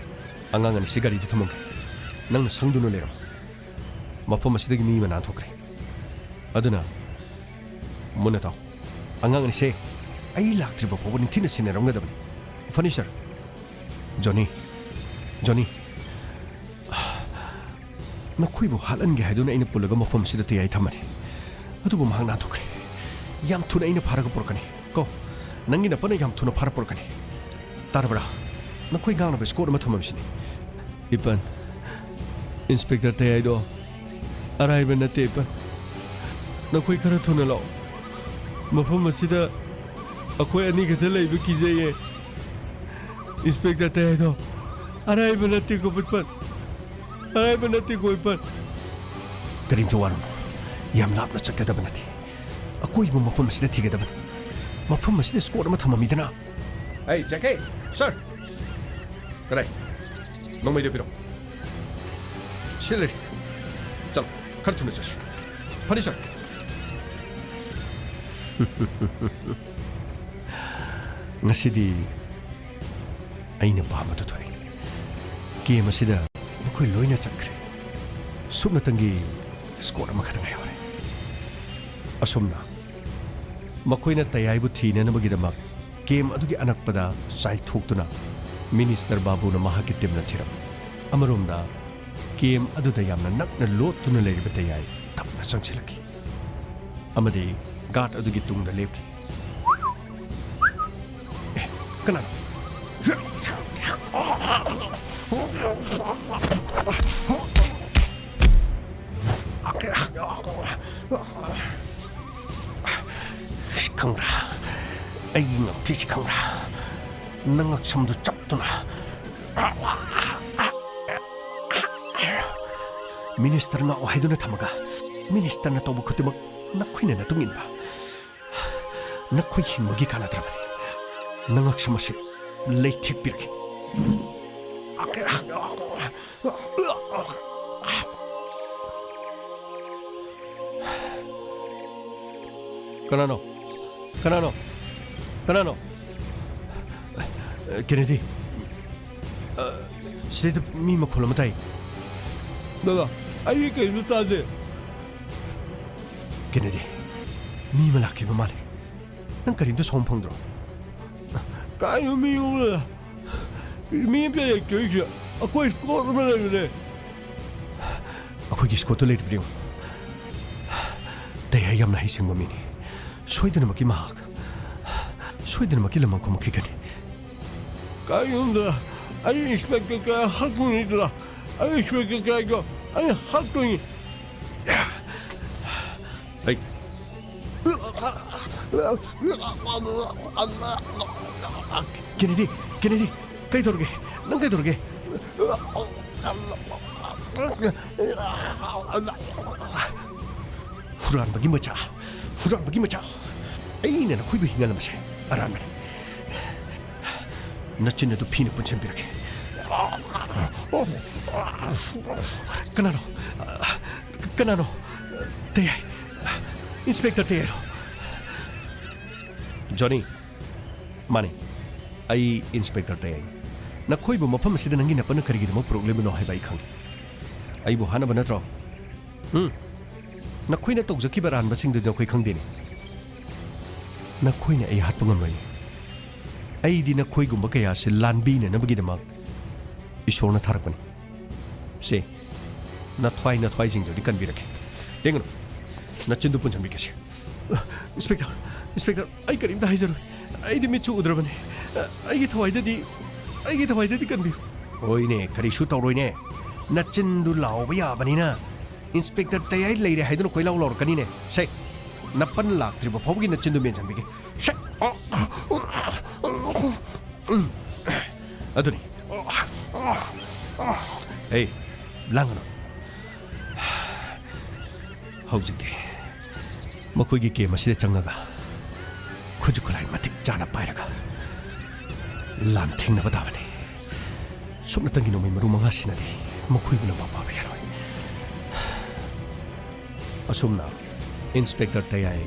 ꯑꯉꯥꯡ ꯑꯅꯤꯁꯤ ꯒꯥꯔꯤꯗ ꯊꯝꯃꯝꯒꯦ꯫ ꯅꯪꯅ ꯁꯪꯗꯨꯅ ꯂꯩꯔꯝꯃꯨ꯫ ꯃꯐꯝ ꯑꯁꯤꯗꯒꯤ ꯃꯤ ꯑꯃ ꯅꯥꯟꯊꯣꯛꯈ꯭ꯔꯦ꯫ ꯑꯗꯨꯅ ꯃꯨꯟꯅ ꯇꯥꯎ꯫ ꯑꯉꯥꯡ ꯑꯅꯤꯁꯦ ꯑꯩ ꯂꯥꯛꯇ꯭ꯔꯤꯕ ꯐꯥꯎꯕ ꯅꯤꯡꯊꯤꯅ ꯁꯦꯟꯅꯔꯝꯒꯗꯕꯅꯤ꯫ ꯐꯅꯤ, ꯁꯥꯔ꯫ ꯖꯣꯅꯤ, ꯖꯣꯅꯤ, ꯅꯈꯣꯏꯕꯨ ꯍꯥꯠꯍꯟꯒꯦ ꯍꯥꯏꯗꯨꯅ ꯑꯩꯅ ꯄꯨꯜꯂꯒ ꯃꯐꯝꯁꯤꯗ ꯇꯌꯥꯏ ꯊꯝꯃꯅꯤ꯫ ꯑꯗꯨꯕꯨ ꯃꯍꯥꯛ ꯅꯥꯟꯊꯣꯛꯈ꯭ꯔꯦ꯫ ꯌꯥꯝ ꯊꯨꯅ ꯑꯩꯅ ꯐꯥꯔꯒ ꯄꯨꯔꯛꯀꯅꯤ꯫ ꯀꯣ, ꯅꯪꯒꯤ ꯅꯄꯥꯅ ꯌꯥꯝ ꯊꯨꯅ ꯐꯥꯔ ꯄꯨꯔꯛꯀꯅꯤ꯫ ꯇꯥꯔꯕ꯭ꯔꯥ? ꯅꯈꯣꯏ ꯉꯥꯡꯅꯕ ꯁ꯭ꯀꯣꯠ ꯑꯃ ꯊꯝꯃꯝꯁꯤꯅꯤ꯫ ꯏꯄꯟ, ꯏꯟꯁꯄꯦꯛꯇꯔ ꯇꯌꯥꯏꯗꯣ ꯑꯔꯥꯏꯕ ꯅꯠꯇꯦ, ꯏꯄꯟ꯫ ꯅꯈꯣꯏ ꯈꯔ ꯊꯨꯅ ꯂꯥꯛꯑꯣ꯫ ꯃꯐꯝ ꯑꯁꯤꯗ ꯑꯩꯈꯣꯏ ꯑꯅꯤ ꯈꯛꯇ ꯂꯩꯕ ꯀꯤꯖꯩꯌꯦ꯫ ꯏꯟꯁꯄꯦꯛꯇꯔ ꯇꯌꯥꯏꯗꯣ ꯑꯔꯥꯏꯕ ꯅꯠꯇꯦꯀꯣ, ꯏꯄꯟ꯫ ꯑꯔꯥꯏꯕ ꯅꯠꯇꯦꯀꯣ, ꯏꯄꯟ꯫ ꯀꯔꯤꯝꯇ ꯋꯥꯔꯨꯅꯨ꯫ ꯌꯥꯝ ꯂꯥꯞꯅ ꯆꯠꯀꯗꯕ ꯅꯠꯇꯦ꯫ ꯑꯀꯣꯏꯕ ꯃꯐꯝ ꯑꯁꯤꯗ ꯊꯤꯒꯗꯕꯅꯤ꯫ ꯃꯐꯝ ꯑꯁꯤꯗ ꯁ꯭ꯀꯣꯠ ꯑꯃ ꯊꯝꯃꯝꯃꯤꯗꯅ꯫ ꯑꯩ ꯖꯦꯀꯦ, ꯁꯔ꯫ ꯀꯗꯥꯏ? ꯅꯣꯡꯃꯩꯗꯣ ꯄꯤꯔꯣ꯫ ꯁꯤ ꯂꯩꯔꯦ꯫ ꯆꯠꯂꯣ, ꯈꯔ ꯊꯨꯅ ꯆꯠꯁꯤ꯫ ꯐꯅꯤ, ꯁꯔ꯫ ꯉꯁꯤꯗꯤ ꯑꯩꯅ ꯄꯥꯝꯕꯗꯨ ꯊꯣꯛꯑꯦ꯫ ꯀꯦꯝ ꯑꯁꯤꯗ ꯃꯈꯣꯏ ꯂꯣꯏꯅ ꯆꯠꯈ꯭ꯔꯦ꯫ ꯁꯨꯞꯅꯇꯪꯒꯤ ꯁ꯭ꯀꯣꯠ ꯑꯃꯈꯛꯇ ꯉꯥꯏꯍꯧꯔꯦ꯫ ꯑꯁꯨꯝꯅ ꯃꯈꯣꯏꯅ ꯇꯌꯥꯏꯕꯨ ꯊꯤꯅꯅꯕꯒꯤꯗꯃꯛ ꯀꯦꯝ ꯑꯗꯨꯒꯤ ꯑꯅꯛꯄꯗ ꯆꯥꯏꯊꯣꯛꯇꯨꯅ ꯃꯤꯅꯤꯁꯇꯔ ꯕꯥꯕꯨꯅ ꯃꯍꯥꯛꯀꯤ ꯇꯤꯝꯅ ꯊꯤꯔꯝꯃꯤ꯫ ꯑꯃꯔꯣꯝꯗ ꯀꯦꯝ ꯑꯗꯨꯗ ꯌꯥꯝꯅ ꯅꯛꯅ ꯂꯣꯠꯇꯨꯅ ꯂꯩꯔꯤꯕ ꯇꯌꯥꯏ ꯇꯞꯅ ꯆꯪꯁꯤꯜꯂꯛꯈꯤ ꯑꯃꯗꯤ ꯒꯥꯔꯗ ꯑꯗꯨꯒꯤ ꯇꯨꯡꯗ ꯂꯦꯞꯈꯤ꯫ ꯑꯦ, ꯀꯅꯥꯅꯣ? ꯈꯪꯕ꯭ꯔꯥ? ꯑꯩꯒꯤ ꯉꯛꯊꯤꯁꯤ ꯈꯪꯕ꯭ꯔꯥ? ꯅꯪ ꯉꯛꯁꯝꯗꯨ ꯆꯞꯇꯨꯅ ꯃꯤꯅꯤꯁꯇꯔ ꯉꯥꯛꯑꯣ ꯍꯥꯏꯗꯨꯅ ꯊꯝꯃꯒ ꯃꯤꯅꯤꯁꯇꯔꯅ ꯇꯧꯕ ꯈꯨꯗꯤꯡꯃꯛ ꯅꯈꯣꯏꯅ ꯅꯇꯨꯡ ꯏꯟꯕ꯫ ꯅꯈꯣꯏ ꯍꯤꯡꯕꯒꯤ ꯀꯥꯟꯅꯗ꯭ꯔꯕꯅꯤ꯫ ꯅꯉꯛꯁꯝ ꯑꯁꯤ ꯂꯩꯊꯦꯛꯄꯤꯔꯒꯦ꯫ ꯀꯅꯥꯅꯣ? ꯀꯅꯥꯅꯣ? ꯀꯅꯥꯅꯣ? ꯀꯦꯅꯦꯗꯤ, ꯑ, ꯁꯤꯗꯩꯗ ꯃꯤ ꯃꯈꯣꯜ ꯑꯃ ꯇꯥꯏ꯫ ꯗꯥꯗꯥ, ꯑꯩ ꯀꯩꯝꯇ ꯇꯥꯗꯦ꯫ ꯀꯦꯅꯦꯗꯤ, ꯃꯤ ꯑꯃ ꯂꯥꯛꯈꯤꯕ ꯃꯥꯜꯂꯦ꯫ ꯅꯪ ꯀꯔꯤꯝꯇ ꯁꯥꯎꯕ ꯐꯪꯗ꯭ꯔꯣ? ꯀꯥꯏꯅꯣ ꯃꯤ ꯑꯃ ꯂꯥꯛ-, ꯃꯤ ꯑꯃꯇ ꯂꯩꯇꯦ ꯑꯩꯁꯦ꯫ ꯑꯩꯈꯣꯏ ꯁ꯭ꯀꯣꯠ ꯑꯃ ꯂꯩꯕꯅꯦ꯫ ꯑꯩꯈꯣꯏꯒꯤ ꯁ꯭ꯀꯣꯠꯇꯨ ꯂꯩꯔꯤꯕ꯭ꯔꯥ ꯌꯦꯡꯉꯨ꯫ ꯇꯌꯥꯏ ꯌꯥꯝꯅ ꯍꯩꯁꯤꯡꯕ ꯃꯤꯅꯤ꯫ ꯁꯣꯏꯗꯅꯃꯛꯀꯤ ꯃꯍꯥꯛ, ꯁꯣꯏꯗꯅꯃꯛꯀꯤ ꯂꯃꯟ ꯈꯨꯝꯃꯛꯈꯤꯒꯅꯤ꯫ ꯀꯔꯤꯒꯨꯝꯕꯗ ꯑꯩ ꯏꯟꯁꯄꯦꯛꯇꯔ ꯀꯌꯥ ꯍꯥꯠꯇꯣꯏꯅꯤꯗꯅ, ꯑꯩ ꯏꯟꯁꯄꯦꯛꯇꯔ ꯀꯌꯥꯗꯣ ꯑꯩ ꯍꯥꯠꯇꯣꯏꯅꯤ꯫ ꯑꯩ ꯀꯦꯅꯦꯗꯤ, ꯀꯦꯅꯦꯗꯤ, ꯀꯩꯗꯧꯔꯒꯦ? ꯅꯪ ꯀꯩꯗꯧꯔꯒꯦ? ꯍꯨꯔꯥꯟꯕꯒꯤ ꯃꯆꯥ, ꯍꯨꯔꯥꯟꯕꯒꯤ ꯃꯆꯥ꯫ ꯑꯩꯅ ꯅꯈꯣꯏꯕꯨ ꯍꯤꯡꯍꯜꯂꯝꯕꯁꯦ ꯑꯔꯥꯟꯕꯅꯤ꯫ ꯅꯆꯤꯟ ꯑꯗꯨ ꯐꯤꯅ ꯄꯨꯟꯁꯤꯟꯕꯤꯔꯒꯦ꯫ ꯀꯅꯥꯅꯣ? ꯀꯅꯥꯅꯣ? ꯇꯌꯥꯏ꯫ ꯏꯟꯁꯄꯦꯛꯇꯔ ꯇꯌꯥꯏꯔꯣ? ꯖꯣꯅꯤ꯫ ꯃꯥꯅꯤ꯫ ꯑꯩ ꯏꯟꯁꯄꯦꯛꯇꯔ ꯇꯌꯥꯏꯅꯤ꯫ ꯅꯈꯣꯏꯕꯨ ꯃꯐꯝ ꯑꯁꯤꯗ ꯅꯪꯒꯤ ꯅꯄꯟꯅ ꯀꯔꯤꯒꯤꯗꯃꯛ ꯄꯨꯔꯛꯂꯤꯕꯅꯣ ꯍꯥꯏꯕ ꯑꯩ ꯈꯪꯏ꯫ ꯑꯩꯕꯨ ꯍꯥꯠꯅꯕ ꯅꯠꯇ꯭ꯔꯣ? ꯎꯝ꯫ ꯅꯈꯣꯏꯅ ꯇꯧꯖꯈꯤꯕ ꯑꯔꯥꯟꯕꯁꯤꯡꯗꯨꯗꯤ ꯅꯈꯣꯏ ꯈꯪꯗꯦꯅꯦ꯫ ꯅꯈꯣꯏꯅ ꯑꯩ ꯍꯥꯠꯄ ꯉꯝꯂꯣꯏꯅꯦ꯫ ꯑꯩꯗꯤ ꯅꯈꯣꯏꯒꯨꯝꯕ ꯀꯌꯥ ꯑꯁꯤ ꯂꯥꯟꯕꯤꯅꯅꯕꯒꯤꯗꯃꯛ ꯏꯁꯣꯔꯅ ꯊꯥꯔꯛꯄꯅꯤ꯫ ꯁꯦ, ꯅꯊ꯭ꯋꯥꯏ ꯅꯊ꯭ꯋꯥꯏꯁꯤꯡꯗꯨꯗꯤ ꯀꯟꯕꯤꯔꯛꯀꯦ꯫ ꯌꯦꯡꯒꯅꯨ, ꯅꯆꯤꯟꯗꯨ ꯄꯨꯟꯁꯤꯟꯕꯤꯒꯦꯁꯦ꯫ ꯏꯟꯁꯄꯦꯛꯇꯔ, ꯏꯟꯁꯄꯦꯛꯇꯔ, ꯑꯩ ꯀꯔꯤꯝꯇ ꯍꯥꯏꯖꯔꯣꯏ꯫ ꯑꯩꯗꯤ ꯃꯤꯠꯁꯨ ꯎꯗ꯭ꯔꯕꯅꯤ꯫ ꯑꯩꯒꯤ ꯊꯋꯥꯏꯗꯗꯤ, ꯑꯩꯒꯤ ꯊꯋꯥꯏꯗꯗꯤ ꯀꯟꯕꯤꯌꯨ꯫ ꯍꯣꯏꯅꯦ, ꯀꯔꯤꯁꯨ ꯇꯧꯔꯣꯏꯅꯦ꯫ ꯅꯆꯤꯟꯗꯨ ꯂꯥꯎꯕ ꯌꯥꯕꯅꯤꯅ ꯏꯟꯁꯄꯦꯛꯇꯔ ꯇꯌꯥꯏ ꯂꯩꯔꯦ ꯍꯥꯏꯗꯨꯅ ꯀꯣꯏꯂꯥꯎ ꯂꯥꯎꯔꯛꯀꯅꯤꯅꯦ꯫ ꯁꯦ, ꯅꯄꯟ ꯂꯥꯛꯇ꯭ꯔꯤꯕ ꯐꯥꯎꯕꯒꯤ ꯅꯆꯤꯟꯗꯨ ꯃꯦꯟꯁꯤꯟꯕꯤꯒꯦ꯫ ꯁꯦ, ꯎꯝ꯫ ꯑꯗꯨꯅꯤ꯫ ꯑꯦ, ꯂꯥꯡꯒꯅꯨ꯫ ꯍꯧꯖꯤꯛꯇꯤ ꯃꯈꯣꯏꯒꯤ ꯀꯦꯝ ꯑꯁꯤꯗ ꯆꯪꯉꯒ ꯈꯨꯠꯁꯨ ꯈꯨꯠꯂꯥꯏ ꯃꯇꯤꯛ ꯆꯥꯅ ꯄꯥꯏꯔꯒ ꯂꯥꯟꯊꯦꯡꯅꯕ ꯇꯥꯕꯅꯤ꯫ ꯁꯨꯞꯅꯇꯪꯒꯤ ꯅꯣꯡꯃꯩ ꯃꯔꯨ ꯃꯉꯥꯁꯤꯅꯗꯤ ꯃꯈꯣꯏꯕꯨ ꯂꯝꯕꯥ ꯄꯥꯕ ꯌꯥꯔꯣꯏ꯫ ꯑꯁꯨꯝꯅ ꯏꯟꯁꯄꯦꯛꯇꯔ ꯇꯌꯥꯏ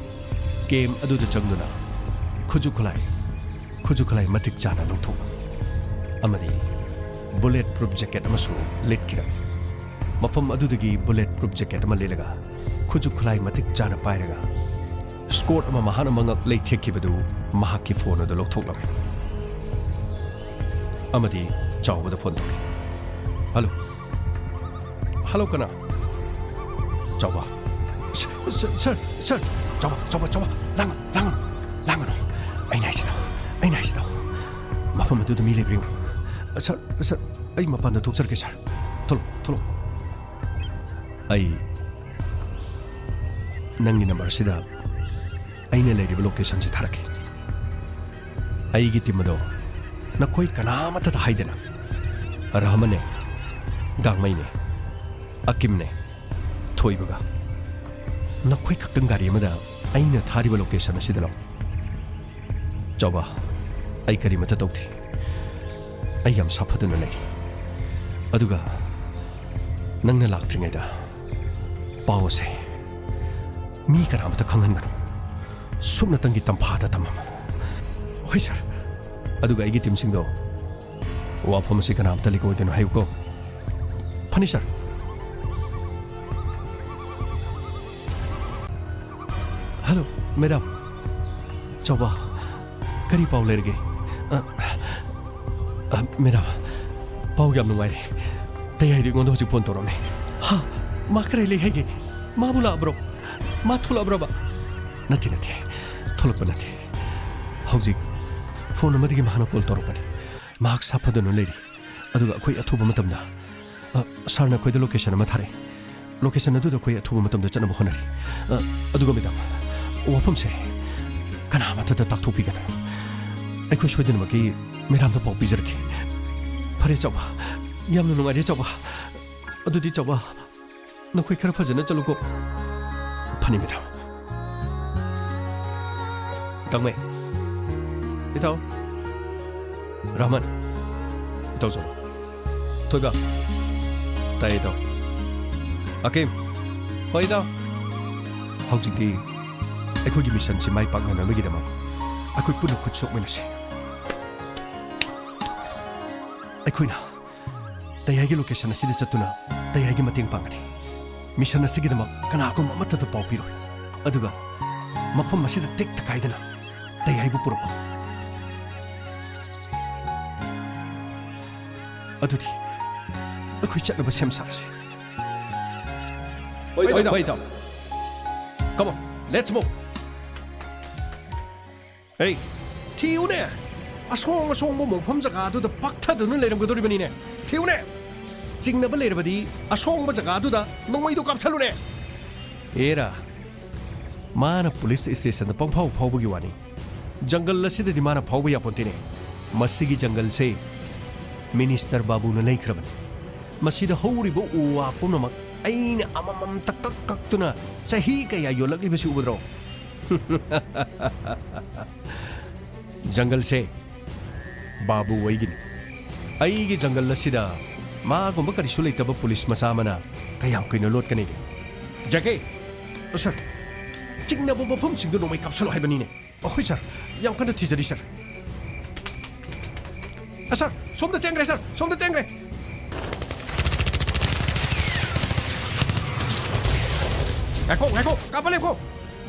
ꯀꯦꯝ ꯑꯗꯨꯗ ꯆꯪꯗꯨꯅ ꯈꯨꯠꯁꯨ ꯈꯨꯠꯂꯥꯏ, ꯈꯨꯠꯁꯨ ꯈꯨꯠꯂꯥꯏ ꯃꯇꯤꯛ ꯆꯥꯅ ꯂꯧꯊꯣꯛ ꯑꯃꯗꯤ ꯕꯨꯂꯦꯠ ꯄ꯭ꯔꯨꯐ ꯖꯦꯀꯦꯠ ꯑꯃꯁꯨ ꯂꯤꯠꯈꯤꯔꯝꯃꯤ꯫ ꯃꯐꯝ ꯑꯗꯨꯗꯒꯤ ꯕꯨꯂꯦꯠ ꯄ꯭ꯔꯨꯐ ꯖꯦꯀꯦꯠ ꯑꯃ ꯂꯤꯠꯂꯒ ꯈꯨꯠꯁꯨ ꯈꯨꯠꯂꯥꯏ ꯃꯇꯤꯛ ꯆꯥꯅ ꯄꯥꯏꯔꯒ ꯁ꯭ꯀꯣꯠ ꯑꯃ ꯃꯍꯥꯛꯅ ꯃꯉꯛ ꯂꯩꯊꯦꯛꯈꯤꯕꯗꯨ ꯃꯍꯥꯛꯀꯤ ꯐꯣꯟ ꯑꯗꯨ ꯂꯧꯊꯣꯛꯂꯝꯃꯤ ꯑꯃꯗꯤ ꯆꯥꯎꯕꯗ ꯐꯣꯟ ꯇꯧꯈꯤ꯫ "ꯍꯜꯂꯣ? ꯍꯜꯂꯣ, ꯀꯅꯥ?" ꯆꯥꯎꯕ꯫ ꯁ-, ꯁ-, ꯁꯔ, ꯁꯔ, ꯆꯥꯎꯕ, ꯆꯥꯎꯕ, ꯆꯥꯎꯕ, ꯂꯥꯡꯒꯅꯨ, ꯂꯥꯡꯒꯅꯨ, ꯂꯥꯡꯒꯅꯨ꯫ ꯑꯩꯅ ꯍꯥꯏꯁꯤꯗꯣ, ꯑꯩꯅ ꯍꯥꯏꯁꯤꯗꯣ꯫ ꯃꯐꯝ ꯑꯗꯨꯗ ꯃꯤ ꯂꯩꯕ꯭ꯔꯥ ꯌꯦꯡꯉꯨ꯫ ꯁꯔ, ꯁꯔ, ꯑꯩ ꯃꯄꯥꯟꯗ ꯊꯣꯛꯆꯔꯛꯀꯦ, ꯁꯔ꯫ ꯊꯣꯛꯂꯛꯑꯣ, ꯊꯣꯛꯂꯛꯑꯣ꯫ ꯑꯩ ꯅꯪꯒꯤ ꯅꯝꯕꯔꯁꯤꯗ ꯑꯩꯅ ꯂꯩꯔꯤꯕ ꯂꯣꯀꯦꯁꯟꯁꯤ ꯊꯥꯔꯛꯀꯦ꯫ ꯑꯩꯒꯤ ꯇꯤꯝ ꯑꯗꯣ ꯅꯈꯣꯏ ꯀꯅꯥꯃꯠꯇꯗ ꯍꯥꯏꯗꯅ, ꯔꯍꯃꯟꯅꯦ, ꯒꯥꯡꯃꯩꯅꯦ, ꯑꯀꯤꯝꯅꯦ, ꯊꯣꯏꯕꯒ, ꯅꯈꯣꯏ ꯈꯛꯇꯪ ꯒꯥꯔꯤ ꯑꯃꯗ ꯑꯩꯅ ꯊꯥꯔꯤꯕ ꯂꯣꯀꯦꯁꯟ ꯑꯁꯤꯗ ꯂꯥꯛꯎ꯫ ꯆꯥꯎꯕ, ꯑꯩ ꯀꯔꯤꯃꯠꯇ ꯇꯧꯗꯦ꯫ ꯑꯩ ꯌꯥꯝ ꯁꯥꯐꯗꯨꯅ ꯂꯩꯔꯤ꯫ ꯑꯗꯨꯒ ꯅꯪꯅ ꯂꯥꯛꯇ꯭ꯔꯤꯉꯩꯗ ꯄꯥꯎ ꯑꯁꯦ ꯃꯤ ꯀꯅꯥꯃꯠꯇ ꯈꯪꯍꯟꯒꯅꯨ꯫ ꯁꯨꯞꯅꯇꯪꯒꯤ ꯇꯝꯐꯥꯗ ꯇꯝꯃꯝꯃꯨ꯫ ꯍꯣꯏ, ꯁꯔ꯫ ꯑꯗꯨꯒ ꯑꯩꯒꯤ ꯇꯤꯝꯁꯤꯡꯗꯣ ꯋꯥꯐꯝ ꯑꯁꯤ ꯀꯅꯥꯃꯠꯇ ꯂꯤꯛ ꯑꯣꯏꯒꯅꯨ ꯍꯥꯏꯌꯨꯀꯣ꯫ ꯐꯅꯤ, ꯁꯔ꯫ Hello, madam. ꯆꯥꯎꯕ, ꯀꯔꯤ ꯄꯥꯎ ꯂꯩꯔꯒꯦ? ꯑ, ꯑ, ꯃꯦꯗꯥꯝ, ꯄꯥꯎ ꯌꯥꯝ ꯅꯨꯡꯉꯥꯏꯔꯦ꯫ ꯇꯌꯥꯏꯗꯨ ꯑꯩꯉꯣꯟꯗ ꯍꯧꯖꯤꯛ ꯐꯣꯟ ꯇꯧꯔꯝꯃꯦ꯫ ꯍꯥ? ꯃꯥ ꯀꯔꯤ ꯂꯩ ꯍꯥꯏꯒꯦ? ꯃꯥꯕꯨ ꯂꯥꯛꯑꯕ꯭ꯔꯣ? ꯃꯥ ꯊꯣꯛꯂꯛꯑꯕ꯭ꯔꯕ? ꯅꯠꯇꯦ, ꯅꯠꯇꯦ꯫ ꯊꯣꯛꯂꯛꯄ ꯅꯠꯇꯦ꯫ ꯍꯧꯖꯤꯛ ꯐꯣꯟ ꯑꯃꯗꯒꯤ ꯃꯍꯥꯛꯅ ꯀꯣꯜ ꯇꯧꯔꯛꯄꯅꯤ꯫ ꯃꯍꯥꯛ ꯁꯥꯐꯗꯨꯅ ꯂꯩꯔꯤ꯫ ꯑꯗꯨꯒ ꯑꯩꯈꯣꯏ ꯑꯊꯨꯕ ꯃꯇꯝꯗ, ꯑ, ꯁꯥꯔꯅ ꯑꯩꯈꯣꯏꯗ ꯂꯣꯀꯦꯁꯟ ꯑꯃ ꯊꯥꯔꯛꯑꯦ꯫ ꯂꯣꯀꯦꯁꯟ ꯑꯗꯨꯗ ꯑꯩꯈꯣꯏ ꯑꯊꯨꯕ ꯃꯇꯝꯗ ꯆꯠꯅꯕ ꯍꯣꯠꯅꯔꯤ꯫ ꯑ, ꯑꯗꯨꯒ ꯃꯦꯗꯥꯝ, ꯋꯥꯐꯝꯁꯦ ꯀꯅꯥꯃꯠꯇꯗ ꯇꯥꯛꯊꯣꯛꯄꯤꯒꯅꯨ꯫ ꯑꯩꯈꯣꯏ ꯁꯣꯏꯗꯅꯃꯛꯀꯤ ꯃꯦꯗꯥꯝꯗ ꯄꯥꯎ ꯄꯤꯖꯔꯛꯀꯦ꯫ ꯐꯔꯦ ꯆꯥꯎꯕ, ꯌꯥꯝꯅ ꯅꯨꯡꯉꯥꯏꯔꯦ ꯆꯥꯎꯕ꯫ ꯑꯗꯨꯗꯤ ꯆꯥꯎꯕ, ꯅꯈꯣꯏ ꯈꯔ ꯐꯖꯅ ꯆꯠꯂꯨꯀꯣ꯫ ꯐꯅꯤ ꯃꯦꯗꯥꯝ꯫ ꯒꯥꯡꯃꯩ꯫ ꯏꯇꯥꯎ꯫ ꯔꯍꯃꯟ꯫ ꯏꯇꯥꯎ ꯆꯠꯂꯣ꯫ ꯊꯣꯏꯕ꯫ ꯇꯥꯏ ꯏꯇꯥꯎ꯫ ꯑꯀꯤꯝ꯫ ꯍꯣꯏ ꯏꯇꯥꯎ꯫ ꯍꯧꯖꯤꯛꯇꯤ ꯑꯩꯈꯣꯏꯒꯤ ꯃꯤꯁꯟꯁꯤ ꯃꯥꯏ ꯄꯥꯛꯅꯅꯕꯒꯤꯗꯃꯛ ꯑꯩꯈꯣꯏ ꯄꯨꯟꯅ ꯈꯨꯠ ꯁꯣꯛꯃꯤꯟꯅꯁꯤ꯫ ꯑꯩꯈꯣꯏꯅ ꯇꯌꯥꯏꯒꯤ ꯂꯣꯀꯦꯁꯟ ꯑꯁꯤꯗ ꯆꯠꯇꯨꯅ ꯇꯌꯥꯏꯒꯤ ꯃꯇꯦꯡ ꯄꯥꯡꯒꯅꯤ꯫ ꯃꯤꯁꯟ ꯑꯁꯤꯒꯤꯗꯃꯛ ꯀꯅꯥꯒꯨꯝꯕ ꯑꯃꯠꯇꯗ ꯄꯥꯎ ꯄꯤꯔꯣꯏ꯫ ꯑꯗꯨꯒ ꯃꯐꯝ ꯑꯁꯤꯗ ꯇꯦꯛꯇ ꯀꯥꯏꯗꯅ ꯇꯌꯥꯏꯕꯨ ꯄꯨꯔꯛꯎ꯫ ꯑꯗꯨꯗꯤ ꯑꯩꯈꯣꯏ ꯆꯠꯅꯕ ꯁꯦꯝ ꯁꯥꯔꯁꯤ꯫ ꯍꯣꯏ, ꯏꯇꯥꯎ꯫ Come on, let's move. ꯍꯦ, ꯊꯤꯌꯨꯅꯦ꯫ ꯑꯁꯣꯡ ꯑꯁꯣꯡꯕ ꯃꯣꯡꯐꯝ ꯖꯒꯥꯗꯨꯗ ꯄꯥꯛꯊꯗꯨꯅ ꯂꯩꯔꯝꯒꯗꯧꯔꯤꯕꯅꯤꯅꯦ꯫ ꯊꯤꯌꯨꯅꯦ꯫ ꯆꯤꯡꯅꯕ ꯂꯩꯔꯕꯗꯤ ꯑꯁꯣꯡꯕ ꯖꯒꯥꯗꯨꯗ ꯅꯣꯡꯃꯩꯗꯣ ꯀꯥꯞꯁꯜꯂꯨꯅꯦ꯫ ꯑꯦꯔꯥ, ꯃꯥꯅ ꯄꯨꯂꯤꯁ ꯁ꯭ꯇꯦꯁꯟꯗ ꯄꯪꯐꯥꯎ ꯐꯥꯎꯕꯒꯤ ꯋꯥꯅꯤ꯫ ꯖꯪꯒꯜ ꯑꯁꯤꯗꯗꯤ ꯃꯥꯅ ꯐꯥꯎꯕ ꯌꯥꯄꯣꯟꯇꯦꯅꯦ꯫ ꯃꯁꯤꯒꯤ ꯖꯪꯒꯜꯁꯦ ꯃꯤꯅꯤꯁꯇꯔ ꯕꯥꯕꯨꯅ ꯂꯩꯈ꯭ꯔꯕꯅꯤ꯫ ꯃꯁꯤꯗ ꯍꯧꯔꯤꯕ ꯎ ꯋꯥ ꯄꯨꯝꯅꯃꯛ ꯑꯩꯅ ꯑꯃꯃꯝꯇ ꯀꯛ ꯀꯛꯇꯨꯅ ꯆꯍꯤ ꯀꯌꯥ ꯌꯣꯜꯂꯛꯂꯤꯕꯁꯤ ꯎꯕꯗ꯭ꯔꯣ? ꯖꯪꯒꯜꯁꯦ ꯕꯥꯕꯨ ꯑꯩꯒꯤꯅꯤ꯫ ꯑꯩꯒꯤ ꯖꯪꯒꯜ ꯑꯁꯤꯗ ꯃꯥꯒꯨꯝꯕ ꯀꯔꯤꯁꯨ ꯂꯩꯇꯕ ꯄꯨꯂꯤꯁ ꯃꯆꯥ ꯑꯃꯅ ꯀꯌꯥꯝ ꯀꯨꯏꯅ ꯂꯣꯠꯀꯅꯤꯒꯦ? ꯖꯦꯀꯦ! ꯁꯔ, ꯆꯤꯡꯅꯕ ꯃꯐꯝꯁꯤꯡꯗꯨ ꯅꯣꯡꯃꯩ ꯀꯥꯞꯁꯜꯂꯣ ꯍꯥꯏꯕꯅꯤꯅꯦ꯫ ꯑꯍꯣꯏ ꯁꯔ, ꯌꯥꯝ ꯀꯟꯅ ꯊꯤꯖꯔꯤ ꯁꯔ꯫ ꯑ, ꯁꯔ, ꯁꯣꯝꯗ ꯆꯦꯟꯈ꯭ꯔꯦ ꯁꯔ, ꯁꯣꯝꯗ ꯆꯦꯟꯈ꯭ꯔꯦ꯫ ꯉꯥꯏꯈꯣ, ꯉꯥꯏꯈꯣ, ꯀꯥꯞꯄ ꯂꯦꯞꯈꯣ꯫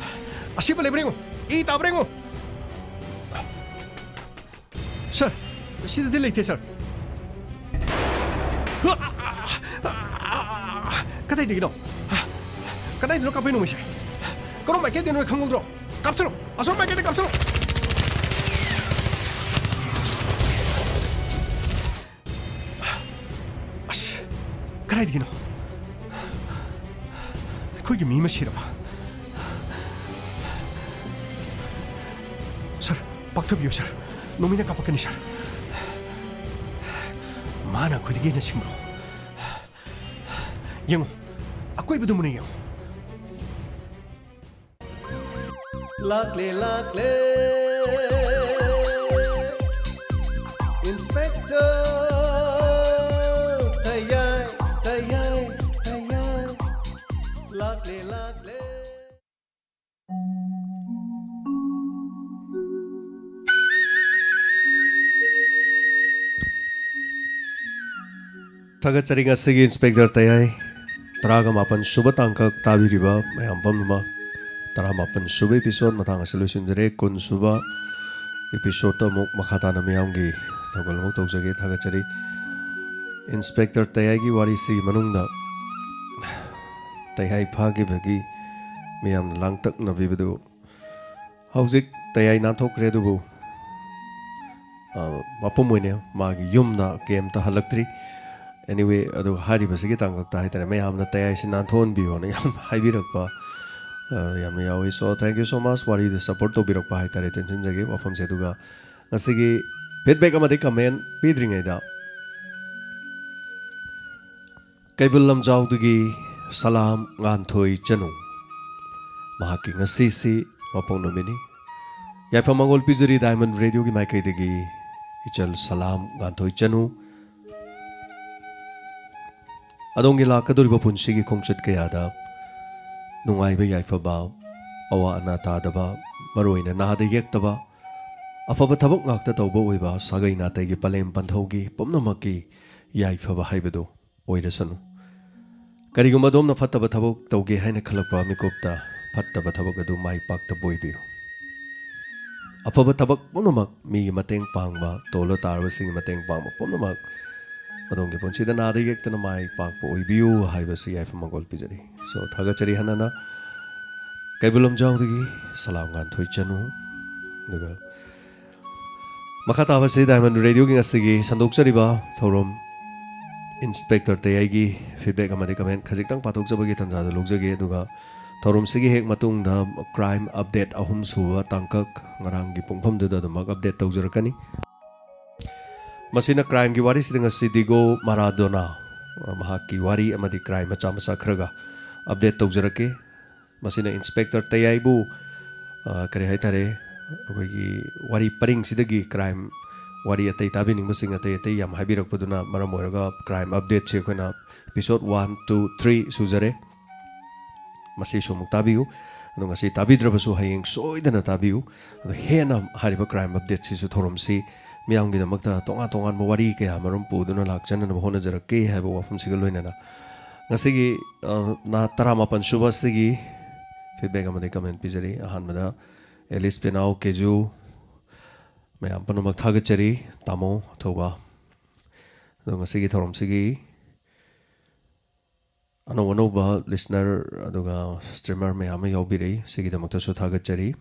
ꯑꯁꯤꯕ ꯂꯩꯕ꯭ꯔꯥ ꯌꯦꯡꯉꯨ, ꯏ ꯇꯥꯕ꯭ꯔꯥ ꯌꯦꯡꯉꯨ꯫ ꯁꯔ, ꯁꯤꯗꯗꯤ ꯂꯩꯇꯦ ꯁꯔ꯫ ꯀꯗꯥꯏꯗꯒꯤꯅꯣ? ꯀꯗꯥꯏꯗꯅꯣ ꯀꯥꯞꯄꯩ ꯅꯣꯡꯃꯩꯁꯦ? ꯀꯔꯣꯝ ꯃꯥꯏꯀꯩꯗꯅꯣ ꯈꯪꯍꯧꯗ꯭ꯔꯣ? ꯀꯥꯞꯁꯤꯜꯂꯣ! ꯑꯁꯣꯝ ꯃꯥꯏꯀꯩꯗ ꯀꯥꯞꯁꯤꯜꯂꯣ! ꯑꯁ, ꯀꯗꯥꯏꯗꯒꯤꯅꯣ? ꯑꯩꯈꯣꯏꯒꯤ ꯃꯤ ꯑꯃ ꯁꯤꯔꯕ? ꯁꯔ, ꯄꯥꯛꯊꯕꯤꯌꯨ ꯁꯔ, ꯅꯣꯡꯃꯩꯅ ꯀꯥꯞꯄꯛꯀꯅꯤ ꯁꯔ꯫ ꯃꯥꯅ ꯑꯩꯈꯣꯏꯗꯒꯤ ꯍꯦꯟꯅ ꯁꯤꯡꯕ꯭ꯔꯣ? ꯌꯦꯡꯉꯨ, ꯑꯀꯣꯏꯕꯗꯨ ꯃꯨꯟꯅ ꯌꯦꯡꯉꯨ꯫ ꯂꯥꯛꯂꯦ, ꯂꯥꯛꯂꯦ, Inspector ꯇꯌꯥꯏ, ꯇꯌꯥꯏ, ꯇꯌꯥꯏ꯫ ꯂꯥꯛꯂꯦ, ꯂꯥꯛꯂꯦ꯫ ꯊꯥꯒꯠꯆꯔꯤ ꯉꯁꯤꯒꯤ Inspector ꯇꯌꯥꯏ꯫ ꯇꯔꯥꯒ ꯃꯥꯄꯟ ꯁꯨꯕ ꯇꯥꯡꯀꯛ ꯇꯥꯕꯤꯔꯤꯕ ꯃꯌꯥꯝ ꯄꯨꯝꯅꯃꯛ꯫ ꯇꯔꯥꯃꯥꯄꯟ ꯁꯨꯕ episode ꯃꯇꯥꯡ ꯑꯁꯤ ꯂꯣꯏꯁꯤꯟꯖꯔꯦ꯫ ꯀꯨꯟ ꯁꯨꯕ episode ꯑꯃꯨꯛ ꯃꯈꯥ ꯇꯥꯅ ꯃꯤꯌꯥꯝꯒꯤ ꯊꯧꯒꯜ ꯑꯃꯨꯛ ꯇꯧꯖꯒꯦ꯫ ꯊꯥꯒꯠꯆꯔꯤ꯫ Inspector ꯇꯌꯥꯏꯒꯤ ꯋꯥꯔꯤꯁꯤꯒꯤ ꯃꯅꯨꯡꯗ ꯇꯌꯥꯏ ꯐꯥꯈꯤꯕꯒꯤ ꯃꯌꯥꯝꯅ ꯂꯥꯡꯇꯛꯅꯕꯤꯕꯗꯨ ꯍꯧꯖꯤꯛ ꯇꯌꯥꯏ ꯅꯥꯟꯊꯣꯛꯈ꯭ꯔꯦ, ꯑꯗꯨꯕꯨ, ꯑ, ꯃꯄꯨꯝ ꯑꯣꯏꯅ ꯃꯥꯒꯤ ꯌꯨꯝꯗ ꯀꯩꯝꯇ ꯍꯜꯂꯛꯇ꯭ꯔꯤ꯫ Anyway, ꯑꯗꯨ ꯍꯥꯏꯔꯤꯕꯁꯤꯒꯤ ꯇꯥꯡꯀꯛꯇ ꯍꯥꯏꯇꯥꯔꯦ, ꯃꯌꯥꯝꯅ ꯇꯌꯥꯏꯁꯤ ꯅꯥꯟꯊꯣꯛꯍꯟꯕꯤꯌꯣꯅ ꯌꯥꯝ ꯍꯥꯏꯕꯤꯔꯛꯄ, ꯑ, ꯌꯥꯝꯅ ꯌꯥꯎꯏ꯫ So, thank you so much, ꯋꯥꯔꯤꯗ support ꯇꯧꯕꯤꯔꯛꯄ ꯍꯥꯏꯇꯥꯔꯦ, ꯇꯦꯟꯁꯤꯟꯖꯒꯦ ꯋꯥꯐꯝꯁꯦ꯫ ꯑꯗꯨꯒ ꯉꯁꯤꯒꯤ feedback ꯑꯃꯗꯤ comment ꯄꯤꯗ꯭ꯔꯤꯉꯩꯗ, ꯀꯩꯕꯨꯜ ꯂꯝꯖꯥꯎꯗꯒꯤ ꯁꯂꯥꯝ ꯉꯥꯟꯊꯣꯏ ꯆꯅꯨ, ꯃꯍꯥꯛꯀꯤ ꯉꯁꯤꯁꯤ ꯃꯄꯣꯛ ꯅꯨꯃꯤꯠꯅꯤ꯫ ꯌꯥꯏꯐ ꯃꯪꯒꯣꯜ ꯄꯤꯖꯔꯤ Diamond Radioꯒꯤ ꯃꯥꯏꯀꯩꯗꯒꯤ ꯏꯆꯜ ꯁꯂꯥꯝ ꯉꯥꯟꯊꯣꯏ ꯆꯅꯨ꯫ ꯑꯗꯣꯝꯒꯤ ꯂꯥꯛꯀꯗꯧꯔꯤꯕ ꯄꯨꯟꯁꯤꯒꯤ ꯈꯣꯡꯆꯠ ꯀꯌꯥꯗ ꯅꯨꯡꯉꯥꯏꯕ ꯌꯥꯏꯐꯕ, ꯑꯋꯥ ꯑꯅꯥ ꯇꯥꯗꯕ, ꯃꯔꯨꯑꯣꯏꯅ ꯅꯥꯗ ꯌꯦꯛꯇꯕ, ꯑꯐꯕ ꯊꯕꯛ ꯉꯥꯛꯇ ꯇꯧꯕ ꯑꯣꯏꯕ, ꯁꯥꯒꯩ ꯅꯥꯇꯩꯒꯤ ꯄꯂꯦꯝ ꯄꯟꯊꯧꯒꯤ ꯄꯨꯝꯅꯃꯛꯀꯤ ꯌꯥꯏꯐꯕ ꯍꯥꯏꯕꯗꯨ ꯑꯣꯏꯔꯁꯅꯨ꯫ ꯀꯔꯤꯒꯨꯝꯕ ꯑꯗꯣꯝꯅ ꯐꯠꯇꯕ ꯊꯕꯛ ꯇꯧꯒꯦ ꯍꯥꯏꯅ ꯈꯜꯂꯛꯄ ꯃꯤꯀꯨꯞꯇ ꯐꯠꯇꯕ ꯊꯕꯛ ꯑꯗꯨ ꯃꯥꯏ ꯄꯥꯛꯇꯕ ꯑꯣꯏꯕꯤꯌꯨ꯫ ꯑꯐꯕ ꯊꯕꯛ ꯄꯨꯝꯅꯃꯛ, ꯃꯤꯒꯤ ꯃꯇꯦꯡ ꯄꯥꯡꯕ, ꯇꯣꯜꯂ ꯇꯥꯔꯕꯁꯤꯡꯒꯤ ꯃꯇꯦꯡ ꯄꯥꯡꯕ ꯄꯨꯝꯅꯃꯛ, ꯑꯗꯣꯝꯒꯤ ꯄꯨꯟꯁꯤꯗ ꯅꯥꯗ ꯌꯦꯛꯇꯅ ꯃꯥꯏ ꯄꯥꯛꯄ ꯑꯣꯏꯕꯤꯌꯨ ꯍꯥꯏꯕꯁꯤ ꯌꯥꯏꯐ ꯃꯪꯒꯣꯜ ꯄꯤꯖꯔꯤ꯫ So, ꯊꯥꯒꯠꯆꯔꯤ ꯍꯟꯅꯅ ꯀꯩꯕꯨꯜ ꯂꯝꯖꯥꯎꯗꯒꯤ ꯁꯂꯥꯝ ꯉꯥꯟꯊꯣꯏ ꯆꯅꯨ꯫ ꯑꯗꯨꯒ ꯃꯈꯥ ꯇꯥꯕꯁꯤ Diamond Radioꯒꯤ ꯉꯁꯤꯒꯤ ꯁꯟꯗꯣꯛꯆꯔꯤꯕ ꯊꯧꯔꯝ Inspector ꯇꯌꯥꯏꯒꯤ feedback ꯑꯃꯗꯤ comment ꯈꯖꯤꯛꯇꯪ ꯄꯥꯊꯣꯛꯆꯕꯒꯤ ꯇꯥꯟꯖꯥꯗꯨ ꯂꯧꯖꯒꯦ꯫ ꯑꯗꯨꯒ ꯊꯧꯔꯝꯁꯤꯒꯤ ꯍꯦꯛ ꯃꯇꯨꯡꯗ crime update ꯑꯍꯨꯝ ꯁꯨꯕ ꯇꯥꯡꯀꯛ, ꯉꯔꯥꯡꯒꯤ ꯄꯨꯡꯐꯝꯗꯨꯗ ꯑꯗꯨꯃꯛ update ꯇꯧꯖꯔꯛꯀꯅꯤ꯫ ꯃꯁꯤꯅ crimeꯒꯤ ꯋꯥꯔꯤꯁꯤꯗ ꯉꯁꯤ Diego Maradona, ꯃꯍꯥꯛꯀꯤ ꯋꯥꯔꯤ ꯑꯃꯗꯤ crime ꯃꯆꯥ ꯃꯆꯥ ꯈꯔꯒ update ꯇꯧꯖꯔꯛꯀꯦ꯫ ꯃꯁꯤꯅ Inspector ꯇꯌꯥꯏꯕꯨ, ꯑ, ꯀꯔꯤ ꯍꯥꯏꯇꯥꯔꯦ, ꯑꯩꯈꯣꯏꯒꯤ ꯋꯥꯔꯤ ꯄꯔꯤꯡꯁꯤꯗꯒꯤ crime ꯋꯥꯔꯤ ꯑꯇꯩ ꯇꯥꯕꯤꯅꯤꯡꯕꯁꯤꯡ ꯑꯇꯩ ꯑꯇꯩ ꯌꯥꯝ ꯍꯥꯏꯕꯤꯔꯛꯄꯗꯨꯅ ꯃꯔꯝ ꯑꯣꯏꯔꯒ crime updateꯁꯤ ꯑꯩꯈꯣꯏꯅ episode one, two, three ꯁꯨꯖꯔꯦ꯫ ꯃꯁꯤꯁꯨ ꯑꯃꯨꯛ ꯇꯥꯕꯤꯌꯨ꯫ ꯑꯗꯣ ꯉꯁꯤ ꯇꯥꯕꯤꯗ꯭ꯔꯕꯁꯨ ꯍꯌꯦꯡ ꯁꯣꯏꯗꯅ ꯇꯥꯕꯤꯌꯨ꯫ ꯑꯗꯣ ꯍꯦꯟꯅ ꯍꯥꯏꯔꯤꯕ crime updateꯁꯤꯁꯨ ꯊꯧꯔꯝꯁꯤ ꯃꯤꯌꯥꯝꯒꯤꯗꯃꯛꯇ ꯇꯣꯉꯥꯟ ꯇꯣꯉꯥꯟꯕ ꯋꯥꯔꯤ ꯀꯌꯥ ꯃꯔꯨꯝ ꯄꯨꯗꯨꯅ ꯂꯥꯛꯆꯅꯅꯕ ꯍꯣꯠꯅꯖꯔꯛꯀꯦ ꯍꯥꯏꯕ ꯋꯥꯐꯝꯁꯤꯒ ꯂꯣꯏꯅꯅ ꯉꯁꯤꯒꯤ, ꯑ, ꯅꯥ ꯇꯔꯥꯃꯥꯄꯟ ꯁꯨꯕ ꯑꯁꯤꯒꯤ feedback ꯑꯃꯗꯤ comment ꯄꯤꯖꯔꯤ꯫ ꯑꯍꯥꯟꯕꯗ ꯑꯦꯂꯤꯁ ꯄꯦꯅꯥꯎ ꯀꯦꯖꯨ, ꯃꯌꯥꯝ ꯄꯨꯝꯅꯃꯛ ꯊꯥꯒꯠꯆꯔꯤ꯫ ꯇꯥꯃꯣ ꯑꯊꯧꯕ, ꯑꯗꯣ ꯉꯁꯤꯒꯤ ꯊꯧꯔꯝꯁꯤꯒꯤ ꯑꯅꯧ ꯑꯅꯧꯕ listener ꯑꯗꯨꯒ streamer ꯃꯌꯥꯝ ꯑꯃ ꯌꯥꯎꯕꯤꯔꯛꯏ꯫ ꯁꯤꯒꯤꯗꯃꯛꯇꯁꯨ ꯊꯥꯒꯠꯆꯔꯤ꯫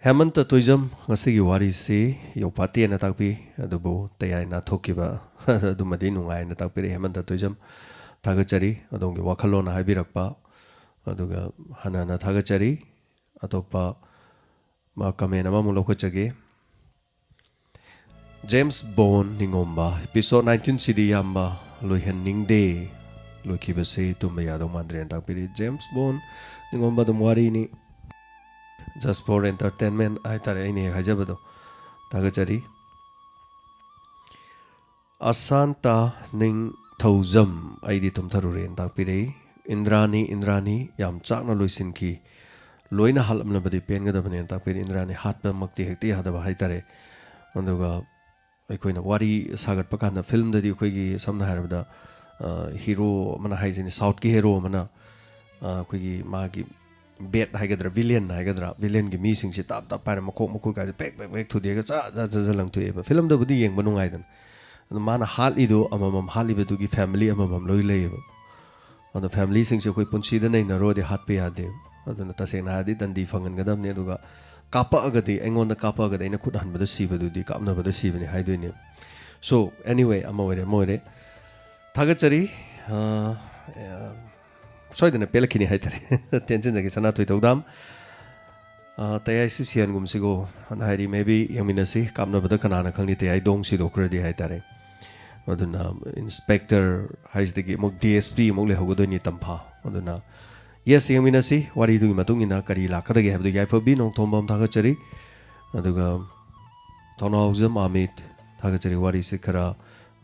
ꯍꯦꯃꯟꯇ ꯇꯣꯏꯖꯝ, ꯉꯁꯤꯒꯤ ꯋꯥꯔꯤꯁꯤ ꯌꯧꯐꯥꯠꯇꯦꯅ ꯇꯥꯛꯄꯤ, ꯑꯗꯨꯕꯨ ꯇꯌꯥꯏ ꯅꯥꯊꯣꯛꯈꯤꯕ ꯑꯗꯨꯃꯗꯤ ꯅꯨꯡꯉꯥꯏꯅ ꯇꯥꯛꯄꯤꯔꯛꯏ꯫ ꯍꯦꯃꯟꯇ ꯇꯣꯏꯖꯝ, ꯊꯥꯒꯠꯆꯔꯤ꯫ ꯑꯗꯣꯝꯒꯤ ꯋꯥꯈꯜꯂꯣꯟ ꯍꯥꯏꯕꯤꯔꯛꯄ, ꯑꯗꯨꯒ ꯍꯟꯅ ꯍꯟꯅ ꯊꯥꯒꯠꯆꯔꯤ꯫ ꯑꯇꯣꯞꯄ ꯃꯥ comment ꯑꯃꯃꯨꯛ ꯂꯧꯈꯠꯆꯒꯦ꯫ ꯖꯦꯝꯁ ꯕꯣꯟ ꯅꯤꯉꯣꯝꯕ, episode nineteen ꯁꯤꯗꯤ ꯏꯌꯥꯝꯕ ꯂꯣꯏꯍꯟꯅꯤꯡꯗꯦ, ꯂꯣꯏꯈꯤꯕꯁꯤ ꯇꯨꯝꯕ ꯌꯥꯗꯧ ꯃꯥꯟꯗ꯭ꯔꯦꯅ ꯇꯥꯛꯄꯤꯔꯤ꯫ ꯖꯦꯝꯁ ꯕꯣꯟ ꯅꯤꯉꯣꯝꯕ ꯑꯗꯨꯝ ꯋꯥꯔꯤꯅꯤ, just for entertainment ꯍꯥꯏꯇꯥꯔꯦ, ꯑꯩꯅ ꯍꯦꯛ ꯍꯥꯏꯖꯕꯗꯣ꯫ ꯊꯥꯒꯠꯆꯔꯤ꯫ ꯑꯁꯥꯟꯇ ꯅꯤꯡꯊꯧꯖꯝ, ꯑꯩꯗꯤ ꯇꯨꯝꯊꯔꯨꯔꯦꯅ ꯇꯥꯛꯄꯤꯔꯛꯏ꯫ ꯏꯟꯗ꯭ꯔꯥꯅꯤ, ꯏꯟꯗ꯭ꯔꯥꯅꯤ, ꯌꯥꯝ ꯆꯥꯛꯅ ꯂꯣꯏꯁꯤꯟꯈꯤ꯫ ꯂꯣꯏꯅ ꯍꯥꯠꯂꯝꯂꯕꯗꯤ ꯄꯦꯟꯒꯗꯕꯅꯦꯅ ꯇꯥꯛꯄꯤꯔꯛꯏ꯫ ꯏꯟꯗ꯭ꯔꯥꯅꯤ ꯍꯥꯠꯄꯃꯛꯇꯤ ꯍꯦꯛꯇ ꯌꯥꯗꯕ ꯍꯥꯏꯇꯥꯔꯦ꯫ ꯑꯗꯨꯒ ꯑꯩꯈꯣꯏꯅ ꯋꯥꯔꯤ ꯁꯥꯒꯠꯄ ꯀꯥꯟꯗ, ꯐꯤꯂꯝꯗꯗꯤ ꯑꯩꯈꯣꯏꯒꯤ ꯁꯝꯅ ꯍꯥꯏꯔꯕꯗ, ꯑ, ꯍꯤꯔꯣ ꯑꯃꯅ ꯍꯥꯏꯁꯤꯅꯦ, ꯁꯥꯎꯠꯀꯤ ꯍꯦꯔꯣ ꯑꯃꯅ, ꯑ, ꯑꯩꯈꯣꯏꯒꯤ ꯃꯥꯒꯤ ꯕꯦꯠ ꯍꯥꯏꯒꯗ꯭ꯔꯥ, ꯚꯤꯂꯦꯟ ꯍꯥꯏꯒꯗ꯭ꯔꯥ, ꯚꯤꯂꯦꯟꯒꯤ ꯃꯤꯁꯤꯡꯁꯦ ꯇꯞ ꯇꯞ ꯄꯥꯏꯔ ꯃꯈꯣꯛ ꯃꯈꯨꯠ ꯀꯥꯏꯁꯦ ꯄꯦꯛ ꯄꯦꯛ ꯄꯦꯛ ꯊꯨꯗꯦꯛꯑꯒ ꯖꯠ ꯖꯠ ꯖꯠ ꯖꯠ ꯂꯪꯊꯣꯛꯑꯦꯕ꯫ ꯐꯤꯂꯝꯗꯕꯨꯗꯤ ꯌꯦꯡꯕ ꯅꯨꯡꯉꯥꯏꯗꯅ꯫ ꯑꯗꯣ ꯃꯥꯅ ꯍꯥꯠꯂꯤꯗꯣ ꯑꯃꯃꯝ ꯍꯥꯠꯂꯤꯕꯗꯨꯒꯤ ꯐꯦꯃꯤꯂꯤ ꯑꯃꯃꯝ ꯂꯣꯏ ꯂꯩꯌꯦꯕ꯫ ꯑꯗꯣ ꯐꯦꯃꯤꯂꯤꯁꯤꯡꯁꯦ ꯑꯩꯈꯣꯏ ꯄꯨꯟꯁꯤꯗ ꯅꯩꯅꯔꯨꯔꯗꯤ ꯍꯥꯠꯄ ꯌꯥꯗꯦ꯫ ꯑꯗꯨꯅ ꯇꯁꯦꯡꯅ ꯍꯥꯏꯔꯗꯤ ꯗꯟꯗꯤ ꯐꯪꯍꯟꯒꯗꯕꯅꯤ꯫ ꯑꯗꯨꯒ ꯀꯥꯞꯄꯛꯑꯒꯗꯤ, ꯑꯩꯉꯣꯟꯗ ꯀꯥꯞꯄꯛꯑꯒꯗꯤ ꯑꯩꯅ ꯈꯨꯠ ꯍꯟꯕꯗ ꯁꯤꯕꯗꯨꯗꯤ ꯀꯥꯞꯅꯕꯗ ꯁꯤꯕꯅꯤ ꯍꯥꯏꯗꯣꯏꯅꯦ꯫ So, anyway, ꯑꯃ ꯑꯣꯏꯔꯦ, ꯑꯃ ꯑꯣꯏꯔꯦ꯫ ꯊꯥꯒꯠꯆꯔꯤ꯫ ꯑ, ꯑ, ꯁꯣꯏꯗꯅ ꯄꯦꯜꯂꯛꯈꯤꯅꯤ ꯍꯥꯏꯇꯥꯔꯦ꯫ ꯇꯦꯟꯁꯤꯟꯖꯒꯦ, ꯁꯅꯥꯊꯣꯏ ꯊꯧꯗꯥꯝ꯫ ꯑ, ꯇꯌꯥꯏꯁꯤ ꯁꯤꯍꯟꯒꯨꯝꯁꯤꯀꯣ, ꯑꯅ ꯍꯥꯏꯔꯤ, maybe ꯌꯦꯡꯃꯤꯟꯅꯁꯤ, ꯀꯥꯞꯅꯕꯗ ꯀꯅꯥꯅ ꯈꯪꯅꯤ, ꯇꯌꯥꯏ ꯗꯣꯡ ꯁꯤꯗꯣꯛꯈ꯭ꯔꯗꯤ ꯍꯥꯏꯇꯥꯔꯦ꯫ ꯑꯗꯨꯅ inspector ꯍꯥꯏꯁꯤꯗꯒꯤ ꯑꯃꯨꯛ D S P ꯑꯃꯨꯛ ꯂꯩꯍꯧꯒꯗꯣꯏꯅꯤ ꯇꯝꯐꯥ꯫ ꯑꯗꯨꯅ yes, ꯌꯦꯡꯃꯤꯟꯅꯁꯤ, ꯋꯥꯔꯤꯗꯨꯒꯤ ꯃꯇꯨꯡ ꯏꯟꯅ ꯀꯔꯤ ꯂꯥꯛꯀꯗꯒꯦ ꯍꯥꯏꯕꯗꯨ꯫ ꯌꯥꯏꯐꯕꯤ ꯅꯣꯡꯊꯣꯝꯕꯝ ꯊꯥꯒꯠꯆꯔꯤ꯫ ꯑꯗꯨꯒ ꯊꯧꯅꯥꯎꯖꯝ ꯑꯃꯤꯠ ꯊꯥꯒꯠꯆꯔꯤ, ꯋꯥꯔꯤꯁꯤ ꯈꯔ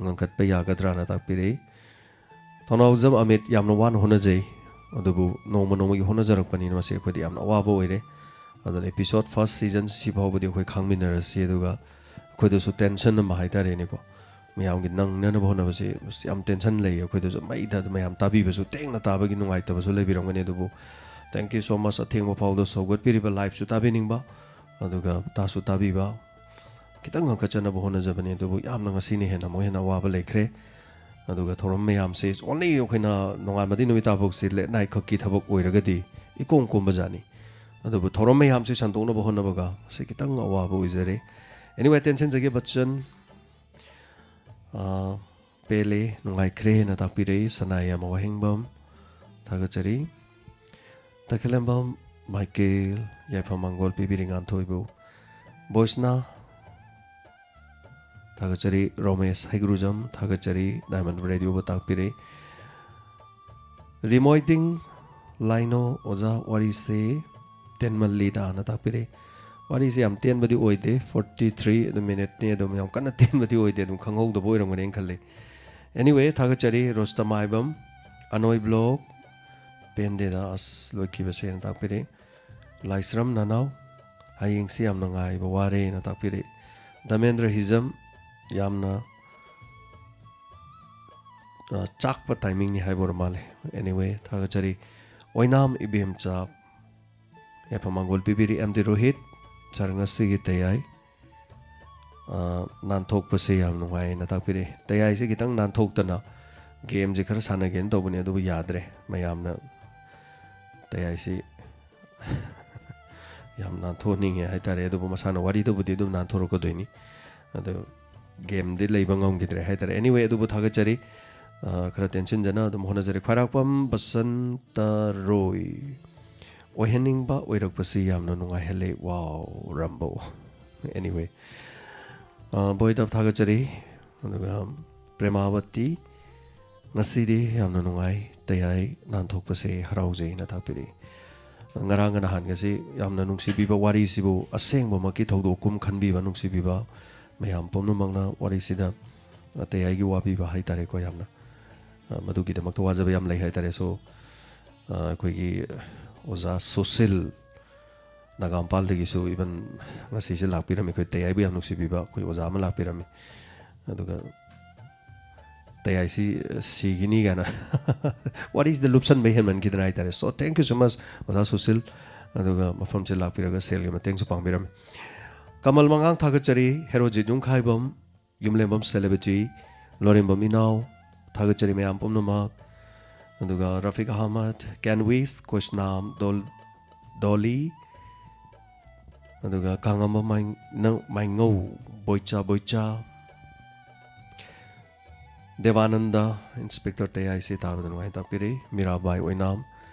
ꯉꯟꯈꯠꯄ ꯌꯥꯒꯗ꯭ꯔꯥꯅ ꯇꯥꯛꯄꯤꯔꯛꯏ꯫ ꯊꯧꯅꯥꯎꯖꯝ ꯑꯃꯤꯠ ꯌꯥꯝꯅ ꯋꯥꯅ ꯍꯣꯠꯅꯖꯩ, ꯑꯗꯨꯕꯨ ꯅꯣꯡꯃ ꯅꯣꯡꯃꯒꯤ ꯍꯣꯠꯅꯖꯔꯛꯄꯅꯤꯅ ꯃꯁꯤ ꯑꯩꯈꯣꯏꯗ ꯌꯥꯝꯅ ꯑꯋꯥꯕ ꯑꯣꯏꯔꯦ꯫ ꯑꯗꯨꯅ episode first season ꯁꯤ ꯐꯥꯎꯕꯗꯤ ꯑꯩꯈꯣꯏ ꯈꯥꯡꯃꯤꯟꯅꯔꯁꯤ, ꯑꯗꯨꯒ ꯑꯩꯈꯣꯏꯗꯁꯨ tension ꯑꯃ ꯍꯥꯏꯇꯥꯔꯦꯅꯦꯀꯣ, ꯃꯌꯥꯝꯒꯤ ꯅꯪꯅꯅꯕ ꯍꯣꯠꯅꯕꯁꯤ ꯌꯥꯝ tension ꯂꯩꯌꯦ ꯑꯩꯈꯣꯏꯗꯁꯨ꯫ ꯃꯩꯗ ꯑꯗꯨ ꯃꯌꯥꯝ ꯇꯥꯕꯤꯕꯁꯨ, ꯊꯦꯡꯅ ꯇꯥꯕꯒꯤ ꯅꯨꯡꯉꯥꯏꯇꯕꯁꯨ ꯂꯩꯕꯤꯔꯝꯒꯅꯤ, ꯑꯗꯨꯕꯨ thank you so much꯫ ꯑꯊꯦꯡꯕ ꯐꯥꯎꯗ ꯁꯧꯒꯠꯄꯤꯔꯤꯕ, live ꯁꯨ ꯇꯥꯕꯤꯅꯤꯡꯕ, ꯑꯗꯨꯒ ꯇꯥꯁꯨ ꯇꯥꯕꯤꯕ, ꯈꯤꯇꯪ ꯉꯟꯈꯠꯆꯅꯕ ꯍꯣꯠꯅꯖꯕꯅꯤ, ꯑꯗꯨꯕꯨ ꯌꯥꯝꯅ ꯉꯁꯤꯅ ꯍꯦꯟꯅ ꯑꯃꯨꯛ ꯍꯦꯟꯅ ꯑꯋꯥꯕ ꯂꯩꯈ꯭ꯔꯦ꯫ ꯑꯗꯨꯒ ꯊꯧꯔꯝ ꯃꯌꯥꯝꯁꯦ ꯑꯣꯟꯂꯤ ꯑꯩꯈꯣꯏꯅ ꯅꯣꯡꯉꯥꯟꯕꯗꯤ ꯅꯨꯃꯤꯠ ꯇꯥꯐꯥꯎꯁꯦ ꯂꯦꯠ ꯅꯥꯏꯠ ꯈꯛꯀꯤ ꯊꯕꯛ ꯑꯣꯏꯔꯒꯗꯤ ꯏꯀꯣꯝ ꯀꯣꯝꯕꯖꯥꯠꯅꯤ꯫ ꯑꯗꯨꯕꯨ ꯊꯧꯔꯝ ꯃꯌꯥꯝꯁꯦ ꯁꯟꯗꯣꯛꯅꯕ ꯍꯣꯠꯅꯕꯒ ꯁꯤ ꯈꯤꯇꯪ ꯑꯋꯥꯕ ꯑꯣꯏꯖꯔꯦ꯫ ꯑꯦꯅꯤꯋꯦ, ꯇꯦꯟꯁꯤꯟꯖꯒꯦ ꯕꯆꯟ꯫ ꯑꯥ, ꯄꯦꯜꯂꯦ, ꯅꯨꯡꯉꯥꯏꯈ꯭ꯔꯦꯅ ꯇꯥꯛꯄꯤꯔꯛꯏ ꯁꯅꯥꯌꯥꯝ ꯋꯥꯍꯦꯡꯕꯝ꯫ ꯊꯥꯒꯠꯆꯔꯤ꯫ ꯇꯈꯦꯂꯝꯕꯝ ꯃꯥꯏꯀꯦꯜ, ꯌꯥꯏꯐ ꯃꯪꯒꯣꯜ ꯄꯤꯕꯤꯔꯤ ꯉꯥꯟꯊꯣꯏꯕꯨ꯫ ꯕꯣꯏꯁꯅꯥ, ꯊꯥꯒꯠꯆꯔꯤ꯫ ꯔꯣꯃꯦꯁ ꯍꯩꯒ꯭ꯔꯨꯖꯝ, ꯊꯥꯒꯠꯆꯔꯤ꯫ ꯗꯥꯏꯃꯟ ꯔꯦꯗꯤꯑꯣꯕꯨ ꯇꯥꯛꯄꯤꯔꯤ꯫ ꯔꯤꯃꯣꯏꯗꯤꯡ ꯂꯥꯏꯅꯣ, ꯑꯣꯖꯥ, ꯋꯥꯔꯤꯁꯦ ꯇꯦꯟꯃꯜꯂꯤꯗꯅ ꯇꯥꯛꯄꯤꯔꯤ꯫ ꯋꯥꯔꯤꯁꯦ ꯌꯥꯝ ꯇꯦꯟꯕꯗꯤ ꯑꯣꯏꯗꯦ, ꯐꯣꯔꯇꯤ ꯊ꯭ꯔꯤ ꯑꯗꯨꯝ ꯃꯤꯅꯤꯠꯅꯤ, ꯑꯗꯨꯝ ꯌꯥꯝ ꯀꯟꯅ ꯇꯦꯟꯕꯗꯤ ꯑꯣꯏꯗꯦ, ꯑꯗꯨꯝ ꯈꯪꯍꯧꯗꯕ ꯑꯣꯏꯔꯝꯒꯅꯤ ꯈꯜꯂꯤ꯫ ꯑꯦꯅꯤꯋꯦ, ꯊꯥꯒꯠꯆꯔꯤ꯫ ꯔꯣꯁꯇ ꯃꯥꯏꯕꯝ, ꯑꯅꯣꯏ ꯕ꯭ꯂꯣꯛ, ꯄꯦꯟꯗꯦꯗ, ꯑꯁ, ꯂꯣꯏꯈꯤꯕꯁꯦꯅ ꯇꯥꯛꯄꯤꯔꯤ꯫ ꯂꯥꯏꯁ꯭ꯔꯝ ꯅꯅꯥꯎ, ꯍꯌꯦꯡꯁꯤ ꯌꯥꯝꯅ ꯉꯥꯏꯕ ꯋꯥꯔꯦꯅ ꯇꯥꯛꯄꯤꯔꯛꯏ꯫ ꯗꯃꯦꯟꯗ꯭ꯔ ꯍꯤꯖꯝ, ꯌꯥꯝꯅ, ꯑ, ꯆꯥꯛꯄ ꯇꯥꯏꯃꯤꯡꯅꯤ ꯍꯥꯏꯕ ꯑꯣꯏꯔ ꯃꯥꯜꯂꯦ꯫ ꯑꯦꯅꯤꯋꯦ, ꯊꯥꯒꯠꯆꯔꯤ꯫ ꯑꯣꯏꯅꯥꯝ ꯏꯕꯦꯝꯆꯥ, ꯌꯥꯏꯐ ꯃꯪꯒꯣꯜ ꯄꯤꯕꯤꯔꯤ꯫ ꯑꯦꯝ ꯗꯤ ꯔꯣꯍꯤꯠ, ꯁꯥꯔ, ꯉꯁꯤꯒꯤ ꯇꯌꯥꯏ, ꯑ, ꯅꯥꯟꯊꯣꯛꯄꯁꯦ ꯌꯥꯝ ꯅꯨꯡꯉꯥꯏꯅ ꯇꯥꯛꯄꯤꯔꯛꯏ꯫ ꯇꯌꯥꯏꯁꯦ ꯈꯤꯇꯪ ꯅꯥꯟꯊꯣꯛꯇꯅ ꯒꯦꯝꯁꯦ ꯈꯔ ꯁꯥꯟꯅꯒꯦꯅ ꯇꯧꯕꯅꯦ, ꯑꯗꯨꯕꯨ ꯌꯥꯗ꯭ꯔꯦ꯫ ꯃꯌꯥꯝꯅ ꯇꯌꯥꯏꯁꯤ ꯌꯥꯝ ꯅꯥꯟꯊꯣꯛꯍꯟꯅꯤꯡꯉꯦ ꯍꯥꯏꯇꯥꯔꯦ꯫ ꯑꯗꯨꯕꯨ ꯃꯁꯥꯅ ꯋꯥꯔꯤꯗꯕꯨꯗꯤ ꯑꯗꯨꯝ ꯅꯥꯟꯊꯣꯔꯛꯀꯗꯣꯏꯅꯤ꯫ ꯑꯗꯨ ꯒꯦꯝꯗꯤ ꯂꯩꯕ ꯉꯝꯈꯤꯗ꯭ꯔꯦ ꯍꯥꯏꯇꯥꯔꯦ꯫ ꯑꯦꯅꯤꯋꯦ, ꯑꯗꯨꯕꯨ ꯊꯥꯒꯠꯆꯔꯤ꯫ ꯑ, ꯈꯔ ꯇꯦꯟꯁꯤꯟꯖꯅ ꯑꯗꯨꯝ ꯍꯣꯠꯅꯖꯔꯤ꯫ ꯈ꯭ꯋꯥꯏꯔꯥꯛꯄꯝ ꯕꯁꯟꯇ ꯔꯣꯏ, ꯑꯣꯏꯍꯟꯅꯤꯡꯕ ꯑꯣꯏꯔꯛꯄꯁꯤ ꯌꯥꯝꯅ ꯅꯨꯡꯉꯥꯏꯍꯜꯂꯦ꯫ ꯋꯥꯎ, ꯔꯝꯕꯧ꯫ ꯑꯦꯅꯤꯋꯦ, ꯑ, ꯕꯣꯏꯗ ꯊꯥꯒꯠꯆꯔꯤ꯫ ꯑꯗꯨꯒ ꯄ꯭ꯔꯦꯃꯥꯋꯇꯤ, ꯉꯁꯤꯗꯤ ꯌꯥꯝꯅ ꯅꯨꯡꯉꯥꯏ, ꯇꯌꯥꯏ ꯅꯥꯟꯊꯣꯛꯄꯁꯦ ꯍꯔꯥꯎꯖꯩꯅ ꯇꯥꯛꯄꯤꯔꯛꯏ꯫ ꯉꯔꯥꯡꯒ ꯅꯍꯥꯟꯒꯁꯤ ꯌꯥꯝꯅ ꯅꯨꯡꯁꯤꯕꯤꯕ, ꯋꯥꯔꯤꯁꯤꯕꯨ ꯑꯁꯦꯡꯕꯃꯛꯀꯤ ꯊꯧꯗꯣꯛꯀꯨꯝ ꯈꯟꯕꯤꯕ, ꯅꯨꯡꯁꯤꯕꯤꯕ ꯃꯌꯥꯝ ꯄꯨꯝꯅꯃꯛꯅ ꯋꯥꯔꯤꯁꯤꯗ, ꯑ, ꯇꯌꯥꯏꯒꯤ ꯋꯥꯕꯤꯕ ꯍꯥꯏꯇꯥꯔꯦꯀꯣ, ꯌꯥꯝꯅ, ꯑ, ꯃꯗꯨꯒꯤꯗꯃꯛꯇ ꯋꯥꯖꯕ ꯌꯥꯝ ꯂꯩ ꯍꯥꯏꯇꯥꯔꯦ꯫ ꯁꯣ, ꯑ, ꯑꯩꯈꯣꯏꯒꯤ ꯑꯣꯖꯥ ꯁꯨꯁꯤꯜ ꯅꯥꯒꯥꯝꯄꯥꯜꯗꯒꯤꯁꯨ ꯏꯚꯟ ꯉꯁꯤꯁꯦ ꯂꯥꯛꯄꯤꯔꯝꯃꯤ꯫ ꯑꯩꯈꯣꯏ ꯇꯌꯥꯏꯕꯨ ꯌꯥꯝ ꯅꯨꯡꯁꯤꯕꯤꯕ ꯑꯩꯈꯣꯏ ꯑꯣꯖꯥ ꯑꯃ ꯂꯥꯛꯄꯤꯔꯝꯃꯤ꯫ ꯑꯗꯨꯒ ꯇꯌꯥꯏꯁꯤ ꯁꯤꯒꯤꯅꯤ ꯀꯥꯏꯅ ꯋꯥꯔꯤꯁꯤꯗ ꯂꯨꯞꯁꯟꯕ ꯍꯦꯟꯃꯟꯈꯤꯗꯅ ꯍꯥꯏꯇꯥꯔꯦ꯫ So, thank you so much, ꯑꯣꯖꯥ ꯁꯨꯁꯤꯜ꯫ ꯑꯗꯨꯒ ꯃꯐꯝꯁꯦ ꯂꯥꯛꯄꯤꯔꯒ ꯁꯦꯜꯒꯤ ꯃꯇꯦꯡꯁꯨ ꯄꯥꯡꯕꯤꯔꯝꯃꯤ꯫ ꯀꯃꯜ ꯃꯉꯥꯡ ꯊꯥꯒꯠꯆꯔꯤ, ꯍꯦꯔꯣꯖꯤꯠ ꯌꯨꯝꯈꯥꯏꯕꯝ, ꯌꯨꯝꯂꯦꯝꯕꯝ ꯁꯦꯂꯦꯕ꯭ꯔꯤꯇꯤ, ꯂꯣꯔꯦꯝꯕꯝ ꯏꯅꯥꯎ, ꯊꯥꯒꯠꯆꯔꯤ ꯃꯌꯥꯝ ꯄꯨꯝꯅꯃꯛ꯫ ꯑꯗꯨꯒ ꯔꯐꯤꯛ ꯑꯍꯃꯗ, ꯀꯦꯟꯋꯤꯁ, ꯀꯣꯏꯁꯅꯥꯝ, ꯗꯣꯜ-, ꯗꯣꯂꯤ, ꯑꯗꯨꯒ ꯀꯥꯡꯉꯝꯕ ꯃꯥꯏ-, ꯅꯧ-, ꯃꯥꯏꯉꯧ, ꯕꯣꯏꯆꯥ, ꯕꯣꯏꯆꯥ, ꯗꯦꯕꯥꯅꯟꯗ, ꯏꯟꯁꯄꯦꯛꯇꯔ ꯇꯌꯥꯏꯁꯦ ꯇꯥꯕꯗ ꯅꯨꯡꯉꯥꯏ ꯇꯥꯛꯄꯤꯔꯤ꯫ ꯃꯤꯔꯥꯕꯥꯏ ꯑꯣꯏꯅꯥꯝ,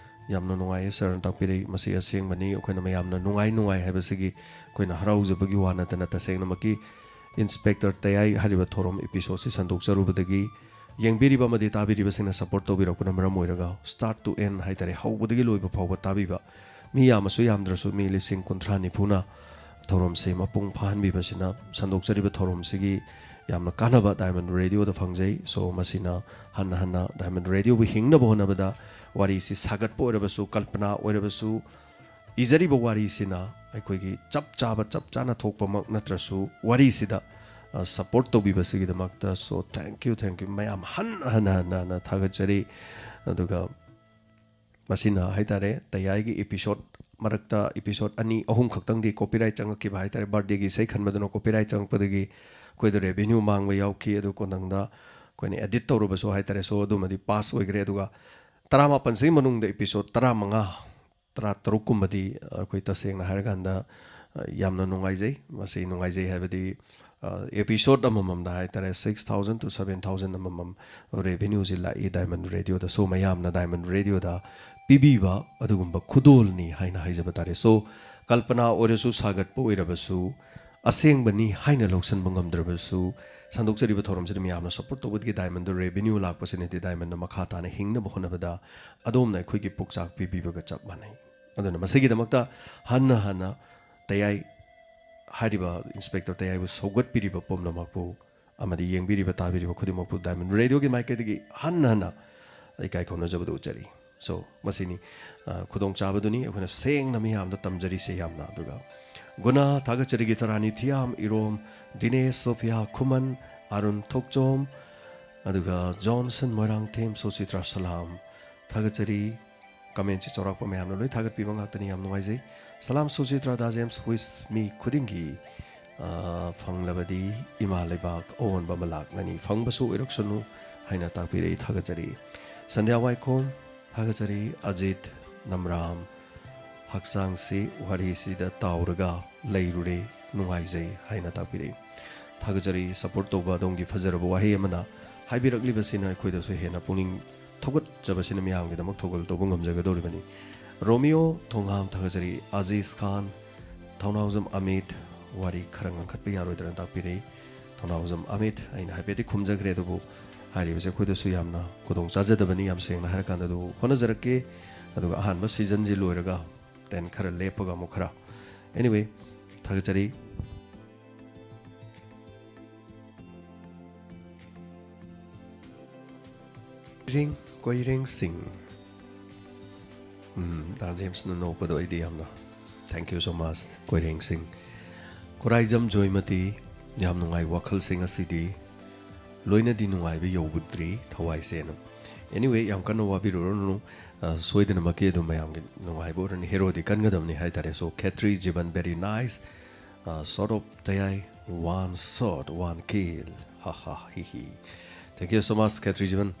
ꯌꯥꯝꯅ ꯅꯨꯡꯉꯥꯏꯌꯦ ꯁꯥꯔꯅ ꯇꯥꯛꯄꯤꯔꯤ꯫ ꯃꯁꯤ ꯑꯁꯦꯡꯕꯅꯤ꯫ ꯑꯩꯈꯣꯏꯅ ꯃꯌꯥꯝꯅ ꯅꯨꯡꯉꯥꯏ ꯅꯨꯡꯉꯥꯏ ꯍꯥꯏꯕꯁꯤꯒꯤ ꯑꯩꯈꯣꯏꯅ ꯍꯔꯥꯎꯖꯕꯒꯤ ꯋꯥ ꯅꯠꯇꯅ, ꯇꯁꯦꯡꯅꯃꯛꯀꯤ ꯏꯟꯁꯄꯦꯛꯇꯔ ꯇꯌꯥꯏ ꯍꯥꯏꯔꯤꯕ ꯊꯧꯔꯝ ꯏꯄꯤꯁꯣꯗꯁꯤ ꯁꯟꯗꯣꯛꯆꯔꯨꯕꯗꯒꯤ ꯌꯦꯡꯕꯤꯔꯤꯕ ꯑꯃꯗꯤ ꯇꯥꯕꯤꯔꯤꯕꯁꯤꯡꯅ ꯁꯄꯣꯔꯠ ꯇꯧꯕꯤꯔꯛꯄꯅ ꯃꯔꯝ ꯑꯣꯏꯔꯒ start to end ꯍꯥꯏꯇꯥꯔꯦ, ꯍꯧꯕꯗꯒꯤ ꯂꯣꯏꯕ ꯐꯥꯎꯕ ꯇꯥꯕꯤꯕ ꯃꯤ ꯌꯥꯝꯃꯁꯨ ꯌꯥꯝꯗ꯭ꯔꯁꯨ ꯃꯤ ꯂꯤꯁꯤꯡ ꯀꯨꯟꯊ꯭ꯔꯥ ꯅꯤꯐꯨꯅ ꯊꯧꯔꯝꯁꯤ ꯃꯄꯨꯡ ꯐꯥꯍꯟꯕꯤꯕꯁꯤꯅ ꯁꯟꯗꯣꯛꯆꯔꯤꯕ ꯊꯧꯔꯝꯁꯤꯒꯤ ꯌꯥꯝꯅ ꯀꯥꯟꯅꯕ ꯗꯥꯏꯃꯟ ꯔꯦꯗꯤꯑꯣꯗ ꯐꯪꯖꯩ꯫ So, ꯃꯁꯤꯅ ꯍꯟꯅ ꯍꯟꯅ ꯗꯥꯏꯃꯟ ꯔꯦꯗꯤꯑꯣꯕꯨ ꯍꯤꯡꯅꯕ ꯍꯣꯠꯅꯕꯗ ꯋꯥꯔꯤꯁꯤ ꯁꯥꯒꯠꯄ ꯑꯣꯏꯔꯕꯁꯨ, ꯀꯜꯄꯅꯥ ꯑꯣꯏꯔꯕꯁꯨ, ꯏꯖꯔꯤꯕ ꯋꯥꯔꯤꯁꯤꯅ ꯑꯩꯈꯣꯏꯒꯤ ꯆꯞ ꯆꯥꯕ, ꯆꯞ ꯆꯥꯅ ꯊꯣꯛꯄꯃꯛ ꯅꯠꯇ꯭ꯔꯁꯨ, ꯋꯥꯔꯤꯁꯤꯗ, ꯑ, support ꯇꯧꯕꯤꯕꯁꯤꯒꯤꯗꯃꯛꯇ꯫ So, thank you, thank you ꯃꯌꯥꯝ ꯍꯟꯅ ꯍꯟꯅ ꯍꯟꯅ ꯍꯟꯅ ꯊꯥꯒꯠꯆꯔꯤ꯫ ꯑꯗꯨꯒ ꯃꯁꯤꯅ ꯍꯥꯏꯇꯥꯔꯦ, ꯇꯌꯥꯏꯒꯤ ꯏꯄꯤꯁꯣꯗ ꯃꯔꯛꯇ ꯏꯄꯤꯁꯣꯗ ꯑꯅꯤ ꯑꯍꯨꯝ ꯈꯛꯇꯪꯗꯤ ꯀꯣꯄꯤꯔꯥꯏꯠ ꯆꯪꯉꯛꯈꯤꯕ ꯍꯥꯏꯇꯥꯔꯦ꯫ ꯕꯥꯔꯗꯦꯒꯤ ꯏꯁꯩ ꯈꯟꯕꯗꯨꯅ ꯀꯣꯄꯤꯔꯥꯏꯠ ꯆꯪꯉꯛꯄꯗꯒꯤ ꯑꯩꯈꯣꯏꯗ ꯔꯦꯚꯤꯅ꯭ꯌꯨ ꯃꯥꯡꯕ ꯌꯥꯎꯈꯤ꯫ ꯑꯗꯨ ꯀꯣꯟꯊꯪꯗ ꯑꯩꯈꯣꯏꯅ ꯑꯦꯗꯤꯠ ꯇꯧꯔꯨꯕꯁꯨ ꯍꯥꯏꯇꯥꯔꯦ, ꯁꯣ ꯑꯗꯨꯃꯗꯤ ꯄꯥꯁ ꯑꯣꯏꯈ꯭ꯔꯦ꯫ ꯑꯗꯨꯒ ꯇꯔꯥꯃꯥꯄꯟꯁꯤꯒꯤ ꯃꯅꯨꯡꯗ ꯏꯄꯤꯁꯣꯗ ꯇꯔꯥꯃꯉꯥ, ꯇꯔꯥꯇꯔꯨꯛ ꯀꯨꯝꯕꯗꯤ ꯑꯩꯈꯣꯏ ꯇꯁꯦꯡꯅ ꯍꯥꯏꯔꯀꯥꯟꯗ, ꯑ, ꯌꯥꯝꯅ ꯅꯨꯡꯉꯥꯏꯖꯩ꯫ ꯃꯁꯤ ꯅꯨꯡꯉꯥꯏꯖꯩ ꯍꯥꯏꯕꯗꯤ, ꯑ, ꯏꯄꯤꯁꯣꯗ ꯑꯃꯃꯝꯗ ꯍꯥꯏꯇꯥꯔꯦ, six thousand to seven thousand ꯑꯃꯃꯝ ꯔꯦꯚꯤꯅ꯭ꯌꯨꯁꯤ ꯂꯥꯛꯏ ꯗꯥꯏꯃꯟ ꯔꯦꯗꯤꯑꯣꯗ꯫ ꯁꯣ ꯃꯌꯥꯝꯅ ꯗꯥꯏꯃꯟ ꯔꯦꯗꯤꯑꯣꯗ ꯄꯤꯕꯤꯕ ꯑꯗꯨꯒꯨꯝꯕ ꯈꯨꯗꯣꯜꯅꯤ ꯍꯥꯏꯅ ꯍꯥꯏꯖꯕ ꯇꯥꯔꯦ꯫ ꯁꯣ ꯀꯜꯄꯅꯥ ꯑꯣꯏꯔꯁꯨ, ꯁꯥꯒꯠꯄ ꯑꯣꯏꯔꯕꯁꯨ, ꯑꯁꯦꯡꯕꯅꯤ ꯍꯥꯏꯅ ꯂꯧꯁꯤꯟꯕ ꯉꯝꯗ꯭ꯔꯕꯁꯨ, ꯁꯟꯗꯣꯛꯆꯔꯤꯕ ꯊꯧꯔꯝꯁꯤꯗ ꯃꯤꯌꯥꯝꯅ ꯁꯄꯣꯔꯠ ꯇꯧꯕꯗꯒꯤ ꯗꯥꯏꯃꯟꯗ ꯔꯦꯚꯤꯅ꯭ꯌꯨ ꯂꯥꯛꯄꯁꯤꯅꯗꯤ ꯗꯥꯏꯃꯟꯗ ꯃꯈꯥ ꯇꯥꯅ ꯍꯤꯡꯅꯕ ꯍꯣꯠꯅꯕꯗ ꯑꯗꯣꯝꯅ ꯑꯩꯈꯣꯏꯒꯤ ꯄꯨꯛꯆꯥꯛ ꯄꯤꯕꯤꯕꯒ ꯆꯞ ꯃꯥꯟꯅꯩ꯫ ꯑꯗꯨꯅ ꯃꯁꯤꯒꯤꯗꯃꯛꯇ ꯍꯟꯅ ꯍꯟꯅ ꯇꯌꯥꯏ ꯍꯥꯏꯔꯤꯕ ꯏꯟꯁꯄꯦꯛꯇꯔ ꯇꯌꯥꯏꯕꯨ ꯁꯧꯒꯠꯄꯤꯔꯤꯕ ꯄꯨꯝꯅꯃꯛꯄꯨ ꯑꯃꯗꯤ ꯌꯦꯡꯕꯤꯔꯤꯕ ꯇꯥꯕꯤꯔꯤꯕ ꯈꯨꯗꯤꯡꯃꯛꯄꯨ ꯗꯥꯏꯃꯟ ꯔꯦꯗꯤꯑꯣꯒꯤ ꯃꯥꯏꯀꯩꯗꯒꯤ ꯍꯟꯅ ꯍꯟꯅ ꯏꯀꯥꯏ ꯈꯨꯝꯅꯖꯕꯗꯨ ꯎꯠꯆꯔꯤ꯫ ꯁꯣ, ꯃꯁꯤꯅꯤ, ꯑ, ꯈꯨꯗꯣꯡꯆꯥꯕꯗꯨꯅꯤ ꯑꯩꯈꯣꯏꯅ ꯁꯦꯡꯅ ꯃꯤꯌꯥꯝꯗ ꯇꯝꯖꯔꯤꯁꯦ ꯌꯥꯝꯅ꯫ ꯑꯗꯨꯒ ꯒꯨꯅꯥ ꯊꯥꯒꯠꯆꯔꯤ, ꯒꯤꯇꯥꯔꯥꯅꯤ ꯊꯤꯌꯥꯝ ꯏꯔꯣꯝ, ꯗꯤꯅꯦꯁ ꯁꯣꯐꯤꯌꯥ ꯈꯨꯃꯟ, ꯑꯔꯨꯟ ꯊꯣꯛꯆꯣꯝ, ꯑꯗꯨꯒ ꯖꯣꯟꯁꯟ ꯃꯣꯏꯔꯥꯡꯊꯦꯝ, ꯁꯣꯁꯤꯇ꯭ꯔꯥ ꯁꯂꯥꯝ ꯊꯥꯒꯠꯆꯔꯤ꯫ ꯀꯃꯦꯟꯁꯤ ꯆꯥꯎꯔꯥꯛꯄ ꯃꯌꯥꯝꯅ ꯂꯣꯏ ꯊꯥꯒꯠꯄꯤꯕ ꯉꯥꯛꯇꯅꯤ, ꯌꯥꯝ ꯅꯨꯡꯉꯥꯏꯖꯩ꯫ ꯁꯂꯥꯝ ꯁꯣꯁꯤꯇ꯭ꯔꯥ ꯗꯥ ꯖꯦꯝꯁ ꯋꯤꯁ ꯃꯤ ꯈꯨꯗꯤꯡꯒꯤ, ꯑ, ꯐꯪꯂꯕꯗꯤ ꯏꯃꯥ ꯂꯩꯕꯥꯛ ꯑꯑꯣꯟꯕ ꯑꯃ ꯂꯥꯛꯂꯅꯤ꯫ ꯐꯪꯕꯁꯨ ꯑꯣꯏꯔꯛꯁꯅꯨ ꯑꯩꯅ ꯇꯥꯛꯄꯤꯔꯛꯏ꯫ ꯊꯥꯒꯠꯆꯔꯤ꯫ ꯁꯟꯙ꯭ꯌꯥ ꯋꯥꯏꯈꯣꯝ, ꯊꯥꯒꯠꯆꯔꯤ꯫ ꯑꯖꯤꯠ ꯅꯝꯔꯥꯝ, ꯍꯛꯆꯥꯡꯁꯤ ꯋꯥꯔꯤꯁꯤꯗ ꯇꯥꯎꯔꯒ ꯂꯩꯔꯨꯔꯦ, ꯅꯨꯡꯉꯥꯏꯖꯩ ꯍꯥꯏꯅ ꯇꯥꯛꯄꯤꯔꯛꯏ꯫ ꯊꯥꯒꯠꯆꯔꯤ꯫ ꯁꯄꯣꯔꯠ ꯇꯧꯕ ꯑꯗꯣꯝꯒꯤ ꯐꯖꯔꯕ ꯋꯥꯍꯩ ꯑꯃꯅ ꯍꯥꯏꯕꯤꯔꯛꯂꯤꯕꯁꯤꯅ ꯑꯩꯈꯣꯏꯗꯁꯨ ꯍꯦꯟꯅ ꯄꯨꯛꯅꯤꯡ ꯊꯧꯒꯠꯆꯕꯁꯤꯅ ꯃꯤꯌꯥꯝꯒꯤꯗꯃꯛ ꯊꯧꯒꯜ ꯇꯧꯕ ꯉꯝꯖꯒꯗꯧꯔꯤꯕꯅꯤ꯫ ꯔꯣꯃꯤꯌꯣ ꯊꯣꯡꯉꯥꯝ, ꯊꯥꯒꯠꯆꯔꯤ꯫ ꯑꯖꯤꯖ ꯈꯥꯟ, ꯊꯧꯅꯥꯎꯖꯝ ꯑꯃꯤꯠ, ꯋꯥꯔꯤ ꯈꯔ ꯉꯥꯡꯈꯠꯄ ꯌꯥꯔꯣꯏꯗ꯭ꯔꯅ ꯇꯥꯛꯄꯤꯔꯛꯏ꯫ ꯊꯧꯅꯥꯎꯖꯝ ꯑꯃꯤꯠ, ꯑꯩꯅ ꯍꯥꯏꯐꯦꯠꯇꯤ ꯈꯨꯝꯖꯈ꯭ꯔꯦ, ꯑꯗꯨꯕꯨ ꯍꯥꯏꯔꯤꯕꯁꯦ ꯑꯩꯈꯣꯏꯗꯁꯨ ꯌꯥꯝꯅ ꯈꯨꯗꯣꯡ ꯆꯥꯖꯗꯕꯅꯤ, ꯌꯥꯝ ꯁꯦꯡꯅ ꯍꯥꯏꯔꯀꯥꯟꯗ꯫ ꯑꯗꯨꯕꯨ ꯍꯣꯠꯅꯖꯔꯛꯀꯦ, ꯑꯗꯨꯒ ꯑꯍꯥꯟꯕ ꯁꯤꯖꯟꯁꯤ ꯂꯣꯏꯔꯒ then ꯈꯔ ꯂꯦꯞꯄꯒ ꯑꯃꯨꯛ ꯈꯔ, anyway, ꯊꯥꯒꯠꯆꯔꯤ꯫ ꯔꯤꯡ ꯀꯣꯏꯔꯦꯡꯁꯤꯡ꯫ ꯎꯝ, ꯗꯥ ꯖꯦꯝꯁꯅ ꯅꯣꯛꯄꯗꯣ ꯑꯩꯗꯤ ꯌꯥꯝꯅ, thank you so much, ꯀꯣꯏꯔꯦꯡꯁꯤꯡ꯫ Khuraijam ꯖꯣꯏꯃꯇꯤ, ꯌꯥꯝ ꯅꯨꯡꯉꯥꯏ ꯋꯥꯈꯜꯁꯤꯡ ꯑꯁꯤꯗꯤ꯫ ꯂꯣꯏꯅꯗꯤ ꯅꯨꯡꯉꯥꯏꯕ ꯌꯧꯕꯗ꯭ꯔꯤ ꯊꯋꯥꯏꯁꯦꯅ꯫ Anyway, ꯌꯥꯝ ꯀꯟꯅ ꯋꯥꯕꯤꯔꯨꯔꯅꯨ꯫ ꯑ, ꯁꯣꯏꯗꯅꯃꯛꯀꯤ ꯑꯗꯨꯝ ꯃꯌꯥꯝꯒꯤ ꯅꯨꯡꯉꯥꯏꯕ ꯑꯣꯏꯔꯅꯤ꯫ ꯍꯦꯔꯣꯗꯤ ꯀꯟꯒꯗꯕꯅꯤ ꯍꯥꯏꯇꯥꯔꯦ꯫ So, ꯈꯦꯇ꯭ꯔꯤ ꯖꯤꯕꯟ, very nice꯫ ꯑ, sort of ꯇꯌꯥꯏ, one shot, one kill꯫ ꯍꯥ ꯍꯥ ꯍꯤ ꯍꯤ꯫ Thank you so much, Khetri Jiban.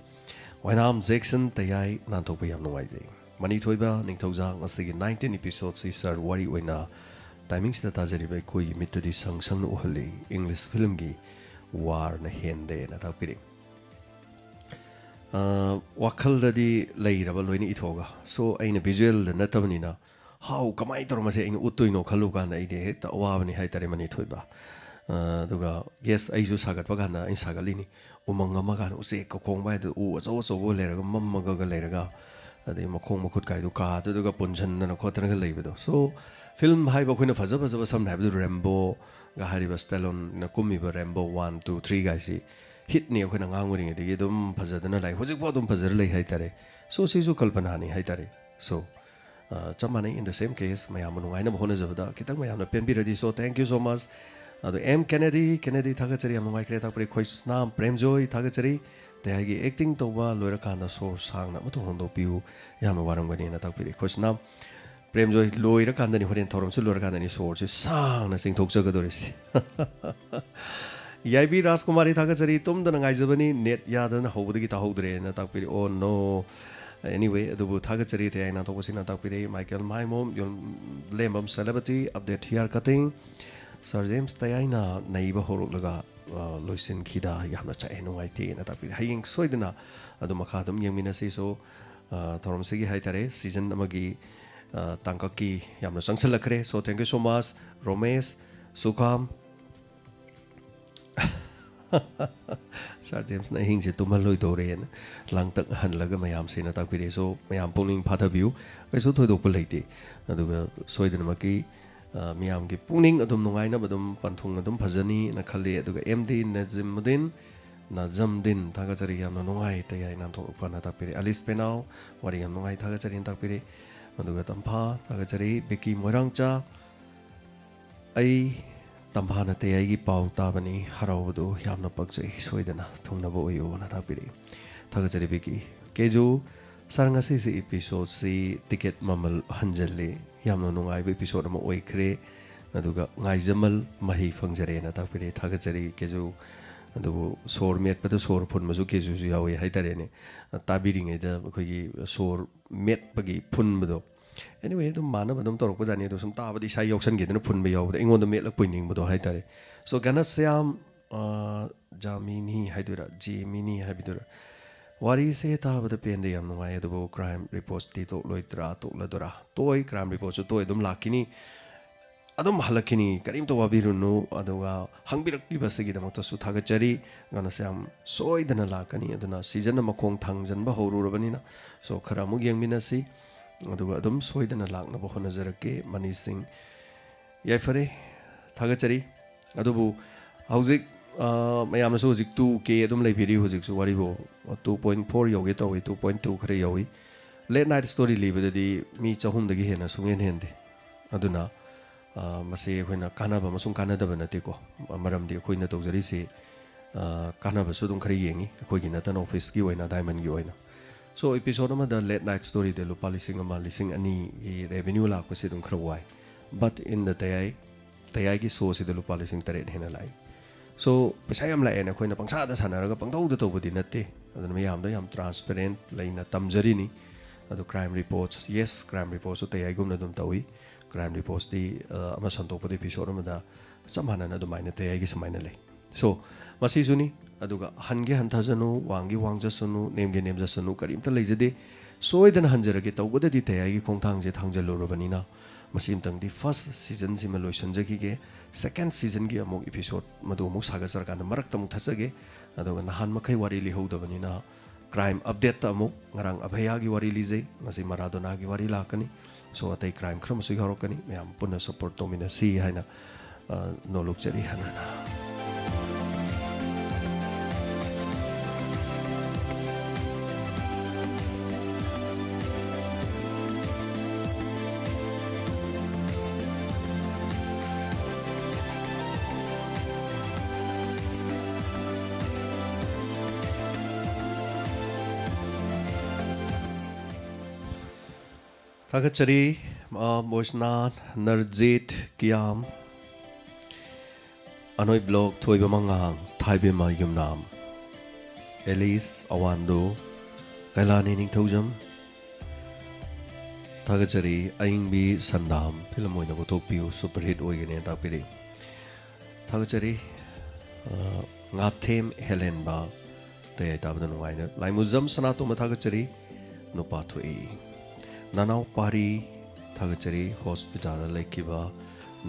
Wainam Jackson ꯇꯌꯥꯏ, ꯅꯥꯟꯊꯣꯛꯄ ꯌꯥꯝ ꯅꯨꯡꯉꯥꯏꯖꯩ꯫ ꯃꯅꯤꯊꯣꯏꯕ ꯅꯤꯡꯊꯧꯖꯥꯡ ꯑꯁꯤꯒꯤ nineteen episodeꯁꯤ ꯁꯥꯔ ꯋꯥꯔꯤ ꯑꯣꯏꯅ timingꯁꯤꯗ ꯇꯥꯖꯔꯤꯕ ꯑꯩꯈꯣꯏꯒꯤ ꯃꯤꯠꯇꯗꯤ ꯁꯪ ꯁꯪꯅ ꯎꯍꯜꯂꯤ꯫ English filmꯒꯤ warꯅ ꯍꯦꯟꯗꯦꯅ ꯇꯥꯛꯄꯤꯔꯤ꯫ ꯑ, ꯋꯥꯈꯜꯗꯗꯤ ꯂꯩꯔꯕ ꯂꯣꯏꯅ ꯏꯊꯣꯛꯑꯒ꯫ So, ꯑꯩꯅ visualꯗ ꯅꯠꯇꯕꯅꯤꯅ, how, ꯀꯃꯥꯏꯅ ꯇꯧꯔ ꯃꯁꯦ ꯑꯩꯅ ꯎꯠꯇꯣꯏꯅꯣ ꯈꯜꯂꯨ ꯀꯥꯟꯗ ꯑꯩꯗꯤ ꯍꯦꯛꯇ ꯑꯋꯥꯕꯅꯤ ꯍꯥꯏꯇꯥꯔꯦ, ꯃꯅꯤꯊꯣꯏꯕ꯫ ꯑ, ꯑꯗꯨꯒ, yes, ꯑꯩꯁꯨ ꯁꯥꯒꯠꯄ ꯀꯥꯟꯗ ꯑꯩꯅ ꯁꯥꯒꯠꯂꯤꯅꯤ꯫ ꯎꯃꯪ ꯑꯃ ꯀꯥꯟꯗ ꯎꯆꯦꯛꯀ ꯈꯣꯡꯕ ꯍꯥꯏꯗꯨ, ꯎ ꯑꯆꯧ ꯑꯆꯧꯕ ꯂꯩꯔꯒ, ꯃꯝꯃꯒꯒ ꯂꯩꯔꯒ, ꯑꯗꯩ ꯃꯈꯣꯡ ꯃꯈꯨꯠ ꯀꯥꯏꯗꯨ ꯀꯥꯗꯨꯗꯒ ꯄꯨꯟꯁꯤꯟꯗꯅ ꯈꯣꯠꯇꯅꯒ ꯂꯩꯕꯗꯣ꯫ So, film ꯍꯥꯏꯕ ꯑꯩꯈꯣꯏꯅ ꯐꯖ ꯐꯖꯕ, ꯁꯝꯅ ꯍꯥꯏꯔꯕꯗ Ramboꯒ ꯍꯥꯏꯔꯤꯕ Stalloneꯅ ꯀꯨꯝꯃꯤꯕ Rambo one, two, three ꯒꯥꯏꯁꯤ hitꯅꯤ꯫ ꯑꯩꯈꯣꯏꯅ ꯑꯉꯥꯡ ꯑꯣꯏꯔꯤꯉꯩꯗꯒꯤ ꯑꯗꯨꯝ ꯐꯖꯗꯅ ꯂꯥꯛꯏ, ꯍꯧꯖꯤꯛꯐꯥꯎ ꯑꯗꯨꯝ ꯐꯖꯔ ꯂꯩ ꯍꯥꯏꯇꯥꯔꯦ꯫ So, ꯁꯤꯁꯨ ꯀꯜꯄꯅꯥꯅꯤ ꯍꯥꯏꯇꯥꯔꯦ꯫ So, ꯑ, ꯆꯞ ꯃꯥꯟꯅꯩ, in the same case, ꯃꯌꯥꯝꯕꯨ ꯅꯨꯡꯉꯥꯏꯅꯕ ꯍꯣꯠꯅꯖꯕꯗ ꯈꯤꯇꯪ ꯃꯌꯥꯝꯅ ꯄꯦꯟꯕꯤꯔꯗꯤ꯫ So, thank you so much꯫ ꯑꯗꯣ ꯑꯦꯝ ꯀꯦꯅꯦꯗꯤ, ꯀꯦꯅꯦꯗꯤ ꯊꯥꯒꯠꯆꯔꯤ, ꯌꯥꯝ ꯅꯨꯡꯉꯥꯏꯈ꯭ꯔꯦ꯫ ꯇꯥꯛꯄꯤꯔꯤ ꯈꯣꯏꯁꯅꯥꯝ ꯄ꯭ꯔꯦꯝꯖꯣꯏ, ꯊꯥꯒꯠꯆꯔꯤ꯫ ꯇꯌꯥꯏꯒꯤ acting ꯇꯧꯕ ꯂꯣꯏꯔꯀꯥꯟꯗ ꯁꯣꯔ ꯁꯥꯡꯅ ꯑꯃꯇꯪ ꯍꯣꯟꯗꯣꯛꯄꯤꯌꯨ, ꯌꯥꯝꯅ ꯋꯥꯔꯝꯒꯅꯤꯅ ꯇꯥꯛꯄꯤꯔꯤ꯫ ꯈꯣꯏꯁꯅꯥꯝ ꯄ꯭ꯔꯦꯝꯖꯣꯏ, ꯂꯣꯏꯔꯀꯥꯟꯗꯅꯤ, ꯍꯣꯔꯦꯟ ꯊꯧꯔꯝꯁꯤ ꯂꯣꯏꯔꯀꯥꯟꯗꯅꯤ ꯁꯣꯔꯁꯤ ꯁꯥꯡꯅ ꯆꯤꯡꯊꯣꯛꯆꯒꯗꯧꯔꯤꯁꯤ꯫ ꯌꯥꯏꯕꯤ ꯔꯥꯖꯀꯨꯃꯥꯔꯤ, ꯊꯥꯒꯠꯆꯔꯤ꯫ ꯇꯨꯝꯗꯅ ꯉꯥꯏꯖꯕꯅꯤ, ꯅꯦꯠ ꯌꯥꯗꯅ ꯍꯧꯕꯗꯒꯤ ꯇꯥꯍꯧꯗ꯭ꯔꯦꯅ ꯇꯥꯛꯄꯤꯔꯛꯑꯣ꯫ ꯅꯣ, ꯑꯦꯅꯤꯋꯦ, ꯑꯗꯨꯕꯨ ꯊꯥꯒꯠꯆꯔꯤ꯫ ꯇꯌꯥꯏ ꯅꯥꯟꯊꯣꯛꯄꯁꯤꯅ ꯇꯥꯛꯄꯤꯔꯛꯏ꯫ Michael Maimom, Yollembam Senapati, update here cutting. Sir James ꯇꯌꯥꯏꯅ ꯅꯩꯕ ꯍꯧꯔꯛꯂꯒ, ꯑ, ꯂꯣꯏꯁꯤꯟꯈꯤꯗ, ꯌꯥꯝꯅ ꯆꯥꯛꯑꯦ, ꯅꯨꯡꯉꯥꯏꯇꯦꯅ ꯇꯥꯛꯄꯤꯔꯦ꯫ ꯍꯌꯦꯡ ꯁꯣꯏꯗꯅ ꯑꯗꯨꯝ ꯃꯈꯥ ꯑꯗꯨꯝ ꯌꯦꯡꯃꯤꯟꯅꯁꯤ꯫ ꯁꯣ, ꯑ, ꯊꯧꯔꯝꯁꯤꯒꯤ ꯍꯥꯏꯇꯥꯔꯦ, ꯁꯤꯖꯟ ꯑꯃꯒꯤ, ꯑ, ꯇꯥꯡꯀꯛꯀꯤ ꯌꯥꯝꯅ ꯆꯪꯁꯤꯜꯂꯛꯈ꯭ꯔꯦ꯫ ꯁꯣ, thank you so much, ꯔꯣꯃꯦꯁ, ꯁꯨꯈꯥꯝ꯫ ꯁꯥꯔ ꯖꯦꯝꯁꯅ ꯑꯍꯤꯡꯁꯦ ꯇꯨꯝꯍꯜꯂꯣꯏꯗꯧꯔꯦꯅ ꯂꯥꯡꯇꯛ ꯍꯜꯂꯒ ꯃꯌꯥꯝꯁꯤꯅ ꯇꯥꯛꯄꯤꯔꯛꯑꯦ꯫ ꯁꯣ, ꯃꯌꯥꯝ ꯄꯨꯛꯅꯤꯡ ꯐꯥꯊꯕꯤꯌꯨ, ꯀꯩꯁꯨ ꯊꯣꯏꯗꯣꯛꯄ ꯂꯩꯇꯦ꯫ ꯑꯗꯨꯒ ꯁꯣꯏꯗꯅꯃꯛꯀꯤ, ꯑ, ꯃꯤꯌꯥꯝꯒꯤ ꯄꯨꯛꯅꯤꯡ ꯑꯗꯨꯝ ꯅꯨꯡꯉꯥꯏꯅꯕ ꯑꯗꯨꯝ ꯄꯟꯊꯨꯡ ꯑꯗꯨꯝ ꯐꯖꯅꯤꯅ ꯈꯜꯂꯤ꯫ ꯑꯗꯨꯒ ꯑꯦꯝ ꯗꯤ ꯅꯖꯤꯃꯨꯗꯤꯟ, ꯅꯖꯝꯗꯤꯟ, ꯊꯥꯒꯠꯆꯔꯤ, ꯌꯥꯝꯅ ꯅꯨꯡꯉꯥꯏ, ꯇꯌꯥꯏ ꯅꯥꯟꯊꯣꯛ ꯐꯅ ꯇꯥꯛꯄꯤꯔꯦ꯫ ꯑꯂꯤꯁ ꯄꯦꯅꯥꯎ, ꯋꯥꯔꯤ ꯌꯥꯝ ꯅꯨꯡꯉꯥꯏ, ꯊꯥꯒꯠꯆꯔꯤꯅ ꯇꯥꯛꯄꯤꯔꯦ꯫ ꯑꯗꯨꯒ ꯇꯝꯐꯥ, ꯊꯥꯒꯠꯆꯔꯤ꯫ ꯕꯤꯀꯤ ꯃꯣꯏꯔꯥꯡꯆꯥ, ꯑꯩ ꯇꯝꯐꯥ ꯅꯠꯇꯦ, ꯑꯩꯒꯤ ꯄꯥꯎ ꯇꯥꯕꯅꯤ, ꯍꯔꯥꯎꯕꯗꯨ ꯌꯥꯝꯅ ꯄꯛꯆꯩ, ꯁꯣꯏꯗꯅ ꯊꯨꯡꯅꯕ ꯑꯣꯏꯌꯨꯅ ꯊꯥꯛꯄꯤꯔꯛꯏ꯫ ꯊꯥꯒꯠꯆꯔꯤ ꯕꯤꯀꯤ꯫ ꯀꯦꯖꯨ, ꯁꯥꯔ, ꯉꯁꯤꯁꯦ ꯏꯄꯤꯁꯣꯠꯁꯤ ꯇꯤꯀꯦꯠ ꯃꯃꯜ ꯍꯟꯖꯜꯂꯤ, ꯌꯥꯝꯅ ꯅꯨꯡꯉꯥꯏꯕ ꯏꯄꯤꯁꯣꯠ ꯑꯃ ꯑꯣꯏꯈ꯭ꯔꯦ, ꯑꯗꯨꯒ ꯉꯥꯏꯖꯃꯜ ꯃꯍꯩ ꯐꯪꯖꯔꯦꯅ ꯇꯥꯛꯄꯤꯔꯛꯏ꯫ ꯊꯥꯒꯠꯆꯔꯤ ꯀꯦꯖꯨ꯫ ꯑꯗꯨꯕꯨ ꯁꯣꯔ ꯃꯦꯠꯄꯗ ꯁꯣꯔ ꯐꯨꯟꯕꯁꯨ ꯀꯦꯖꯨꯁꯨ ꯌꯥꯎꯋꯤ ꯍꯥꯏꯇꯥꯔꯦꯅꯦ꯫ ꯇꯥꯕꯤꯔꯤꯉꯩꯗ ꯑꯩꯈꯣꯏꯒꯤ ꯁꯣꯔ ꯃꯦꯠꯄꯒꯤ ꯐꯨꯟꯕꯗꯣ, ꯑꯦꯅꯤꯋꯦ, ꯑꯗꯨꯝ ꯃꯥꯟꯅꯕ ꯑꯗꯨꯝ ꯇꯧꯔꯛꯄꯖꯥꯠꯅꯤ꯫ ꯑꯗꯣ ꯁꯨꯝ ꯇꯥꯕꯗ ꯏꯁꯥ ꯌꯥꯎꯁꯟꯈꯤꯗꯅ ꯐꯨꯟꯕ ꯌꯥꯎꯕꯗ ꯑꯩꯉꯣꯟꯗ ꯃꯦꯠꯂꯛꯄꯣꯏ ꯅꯤꯡꯕꯗꯣ ꯍꯥꯏꯇꯥꯔꯦ꯫ ꯁꯣ, ꯘꯅꯁ꯭ꯌꯥꯝ, ꯑ, ꯖꯥꯃꯤꯅꯤ ꯍꯥꯏꯗꯣꯏꯔꯥ, ꯖꯦꯃꯤꯅꯤ ꯍꯥꯏꯕꯤꯗꯣꯏꯔꯥ, ꯋꯥꯔꯤꯁꯦ ꯇꯥꯕꯗ ꯄꯦꯟꯗꯦ, ꯌꯥꯝ ꯅꯨꯡꯉꯥꯏ꯫ ꯑꯗꯨꯕꯨ ꯀ꯭ꯔꯥꯏꯝ ꯔꯤꯄꯣꯔꯠꯁꯇꯤ ꯇꯣꯛꯂꯣꯏꯗ꯭ꯔꯥ, ꯇꯣꯛꯂꯗꯣꯏꯔꯥ? ꯇꯣꯏ, ꯀ꯭ꯔꯥꯏꯝ ꯔꯤꯄꯣꯔꯠꯁꯨ ꯇꯣꯏ ꯑꯗꯨꯝ ꯂꯥꯛꯈꯤꯅꯤ, ꯑꯗꯨꯝ ꯍꯜꯂꯛꯈꯤꯅꯤ, ꯀꯔꯤꯝꯇ ꯋꯥꯕꯤꯔꯨꯅꯨ꯫ ꯑꯗꯨꯒ ꯍꯪꯕꯤꯔꯛꯂꯤꯕꯁꯤꯒꯤꯗꯃꯛꯇꯁꯨ ꯊꯥꯒꯠꯆꯔꯤ꯫ ꯉꯟꯅꯁꯦ ꯌꯥꯝ ꯁꯣꯏꯗꯅ ꯂꯥꯛꯀꯅꯤ꯫ ꯑꯗꯨꯅ ꯁꯤꯖꯟ ꯑꯃ ꯈꯣꯡ ꯊꯥꯡꯖꯟꯕ ꯍꯧꯔꯨꯔꯕꯅꯤꯅ, ꯁꯣ, ꯈꯔ ꯑꯃꯨꯛ ꯌꯦꯡꯃꯤꯟꯅꯁꯤ꯫ ꯑꯗꯨꯒ ꯑꯗꯨꯝ ꯁꯣꯏꯗꯅ ꯂꯥꯛꯅꯕ ꯍꯣꯠꯅꯖꯔꯛꯀꯦ, ꯃꯅꯤ ꯁꯤꯡ꯫ ꯌꯥꯏꯐꯔꯦ, ꯊꯥꯒꯠꯆꯔꯤ꯫ ꯑꯗꯨꯕꯨ ꯍꯧꯖꯤꯛ, ꯑ, ꯃꯌꯥꯝꯅꯁꯨ ꯍꯧꯖꯤꯛ two K ꯑꯗꯨꯝ ꯂꯩꯕꯤꯔꯤ, ꯍꯧꯖꯤꯛꯁꯨ ꯋꯥꯔꯤꯕꯨ two point four ꯌꯧꯒꯦ ꯇꯧꯏ, two point two ꯈꯔ ꯌꯧꯏ꯫ Late night story ꯂꯤꯕꯗꯗꯤ ꯃꯤ ꯆꯍꯨꯝꯗꯒꯤ ꯍꯦꯟꯅ ꯁꯨꯡꯍꯦꯟ ꯍꯦꯟꯗꯦ꯫ ꯑꯗꯨꯅ, ꯑ, ꯃꯁꯤ ꯑꯩꯈꯣꯏꯅ ꯀꯥꯟꯅꯕ ꯑꯃꯁꯨꯡ ꯀꯥꯟꯅꯗꯕ ꯅꯠꯇꯦꯀꯣ, ꯃꯔꯝꯗꯤ ꯑꯩꯈꯣꯏꯅ ꯇꯧꯖꯔꯤꯁꯤ, ꯑ, ꯀꯥꯟꯅꯕꯁꯨ ꯑꯗꯨꯝ ꯈꯔ ꯌꯦꯡꯉꯤ, ꯑꯩꯈꯣꯏꯒꯤ ꯅꯠꯇꯅ ꯑꯣꯐꯤꯁꯀꯤ ꯑꯣꯏꯅ, ꯗꯥꯏꯃꯟꯒꯤ ꯑꯣꯏꯅ꯫ ꯁꯣ, ꯏꯄꯤꯁꯣꯠ ꯑꯃꯗ late night storyꯗ ꯂꯨꯄꯥ ꯂꯤꯁꯤꯡ ꯑꯃ, ꯂꯤꯁꯤꯡ ꯑꯅꯤꯒꯤ revenue ꯂꯥꯛꯄꯁꯤ ꯑꯗꯨꯝ ꯈꯔ ꯋꯥꯏ꯫ But in the ꯇꯌꯥꯏ, ꯇꯌꯥꯏꯒꯤ ꯁꯣꯁꯤꯗ ꯂꯨꯄꯥ ꯂꯤꯁꯤꯡ ꯇꯔꯦꯠ ꯍꯦꯟꯅ ꯂꯥꯛꯏ꯫ So, ꯄꯩꯁꯥ ꯌꯥꯝ ꯂꯥꯛꯑꯦꯅ ꯑꯩꯈꯣꯏꯅ ꯄꯪꯁꯥꯗ ꯁꯥꯟꯅꯔꯒ ꯄꯪꯇꯧꯗ ꯇꯧꯕꯗꯤ ꯅꯠꯇꯦ꯫ ꯑꯗꯨꯅ ꯃꯌꯥꯝꯗ ꯌꯥꯝ transparent ꯂꯩꯅ ꯇꯝꯖꯔꯤꯅꯤ꯫ ꯑꯗꯣ Crime Reports, yes, Crime Reportsꯁꯨ ꯇꯌꯥꯏꯒꯨꯝꯅ ꯑꯗꯨꯝ ꯇꯧꯏ꯫ Crime Reportsꯇꯤ, ꯑ, ꯑꯃ ꯁꯟꯗꯣꯛꯄꯗ episode ꯑꯃꯗ ꯆꯞ ꯃꯥꯟꯅꯅ ꯑꯗꯨꯃꯥꯏꯅ ꯇꯌꯥꯏꯒꯤ ꯁꯨꯃꯥꯏꯅ ꯂꯩ꯫ So, ꯃꯁꯤꯁꯨꯅꯤ꯫ ꯑꯗꯨꯒ ꯍꯟꯒꯦ ꯍꯟꯊꯖꯅꯨ, ꯋꯥꯡꯒꯦ ꯋꯥꯡꯖꯁꯅꯨ, ꯅꯦꯝꯒꯦ ꯅꯦꯝꯖꯁꯅꯨ, ꯀꯔꯤꯝꯇ ꯂꯩꯖꯗꯦ꯫ ꯁꯣꯏꯗꯅ ꯍꯟꯖꯔꯒꯦ꯫ ꯇꯧꯕꯗꯗꯤ ꯇꯌꯥꯏꯒꯤ ꯈꯣꯡꯊꯥꯡꯁꯦ ꯊꯥꯡꯖꯜꯂꯨꯔꯕꯅꯤꯅ, ꯃꯁꯤ ꯑꯃꯇꯪꯗꯤ first seasonꯁꯤꯃ ꯂꯣꯏꯁꯤꯟꯖꯈꯤꯒꯦ꯫ Second seasonꯒꯤ ꯑꯃꯨꯛ episode ꯃꯗꯨ ꯑꯃꯨꯛ ꯁꯥꯒꯠꯆꯔꯀꯥꯟꯗ ꯃꯔꯛꯇ ꯑꯃꯨꯛ ꯊꯠꯆꯒꯦ꯫ ꯑꯗꯨꯒ ꯅꯍꯥꯟ ꯃꯈꯩ ꯋꯥꯔꯤ ꯂꯤꯍꯧꯗꯕꯅꯤꯅ, Crime Updateꯇ ꯑꯃꯨꯛ ꯉꯔꯥꯡ ꯑꯚꯌꯥꯒꯤ ꯋꯥꯔꯤ ꯂꯤꯖꯩ, ꯉꯁꯤ ꯃꯔꯥꯗꯣꯅꯥꯒꯤ ꯋꯥꯔꯤ ꯂꯥꯛꯀꯅꯤ꯫ So, ꯑꯇꯩ crime ꯈꯔ ꯑꯃꯁꯨ ꯌꯥꯎꯔꯛꯀꯅꯤ꯫ ꯃꯌꯥꯝ ꯄꯨꯟꯅ support ꯇꯧꯃꯤꯟꯅꯁꯤ ꯍꯥꯏꯅ, ꯑ, ꯅꯣꯂꯨꯛꯆꯔꯤ ꯍꯟꯅ ꯍꯟꯅ꯫ ꯊꯥꯒꯠꯆꯔꯤ, ꯑ, ꯃꯣꯏꯁꯅꯥꯊ, ꯅꯔꯖꯤꯠ, ꯀꯤꯌꯥꯝ, ꯑꯅꯣꯏ ꯕ꯭ꯂꯣꯛ, ꯊꯣꯏꯕ ꯃꯉꯥꯡ, ꯊꯥꯏꯕꯦꯝꯃ ꯌꯨꯝꯅꯥꯝ, ꯑꯦꯂꯤꯁ ꯑꯋꯥꯟꯗꯨ, ꯀꯩꯂꯥꯅꯤ ꯅꯤꯡꯊꯧꯖꯝ꯫ ꯊꯥꯒꯠꯆꯔꯤ, ꯑꯏꯪꯕꯤ ꯁꯟꯗꯥꯝ, ꯐꯤꯂꯝ ꯑꯣꯏꯅ ꯄꯨꯊꯣꯛꯄꯤꯌꯨ, superhit ꯑꯣꯏꯒꯅꯦꯅ ꯇꯥꯛꯄꯤꯔꯤ꯫ ꯊꯥꯒꯠꯆꯔꯤ, ꯑ, ꯉꯥꯊꯦꯝ ꯍꯦꯂꯦꯟꯕ, ꯇꯌꯥꯏ ꯇꯥꯕꯗ ꯅꯨꯡꯉꯥꯏꯅ꯫ ꯂꯥꯏꯃꯨꯖꯝ ꯁꯅꯥꯇꯣꯝꯕ ꯊꯥꯒꯠꯆꯔꯤ, ꯅꯨꯄꯥ ꯊꯣꯛꯏ꯫ ꯅꯅꯥꯎ ꯄꯥꯔꯤ ꯊꯥꯒꯠꯆꯔꯤ, ꯍꯣꯁꯄꯤꯇꯥꯜꯗ ꯂꯩꯈꯤꯕ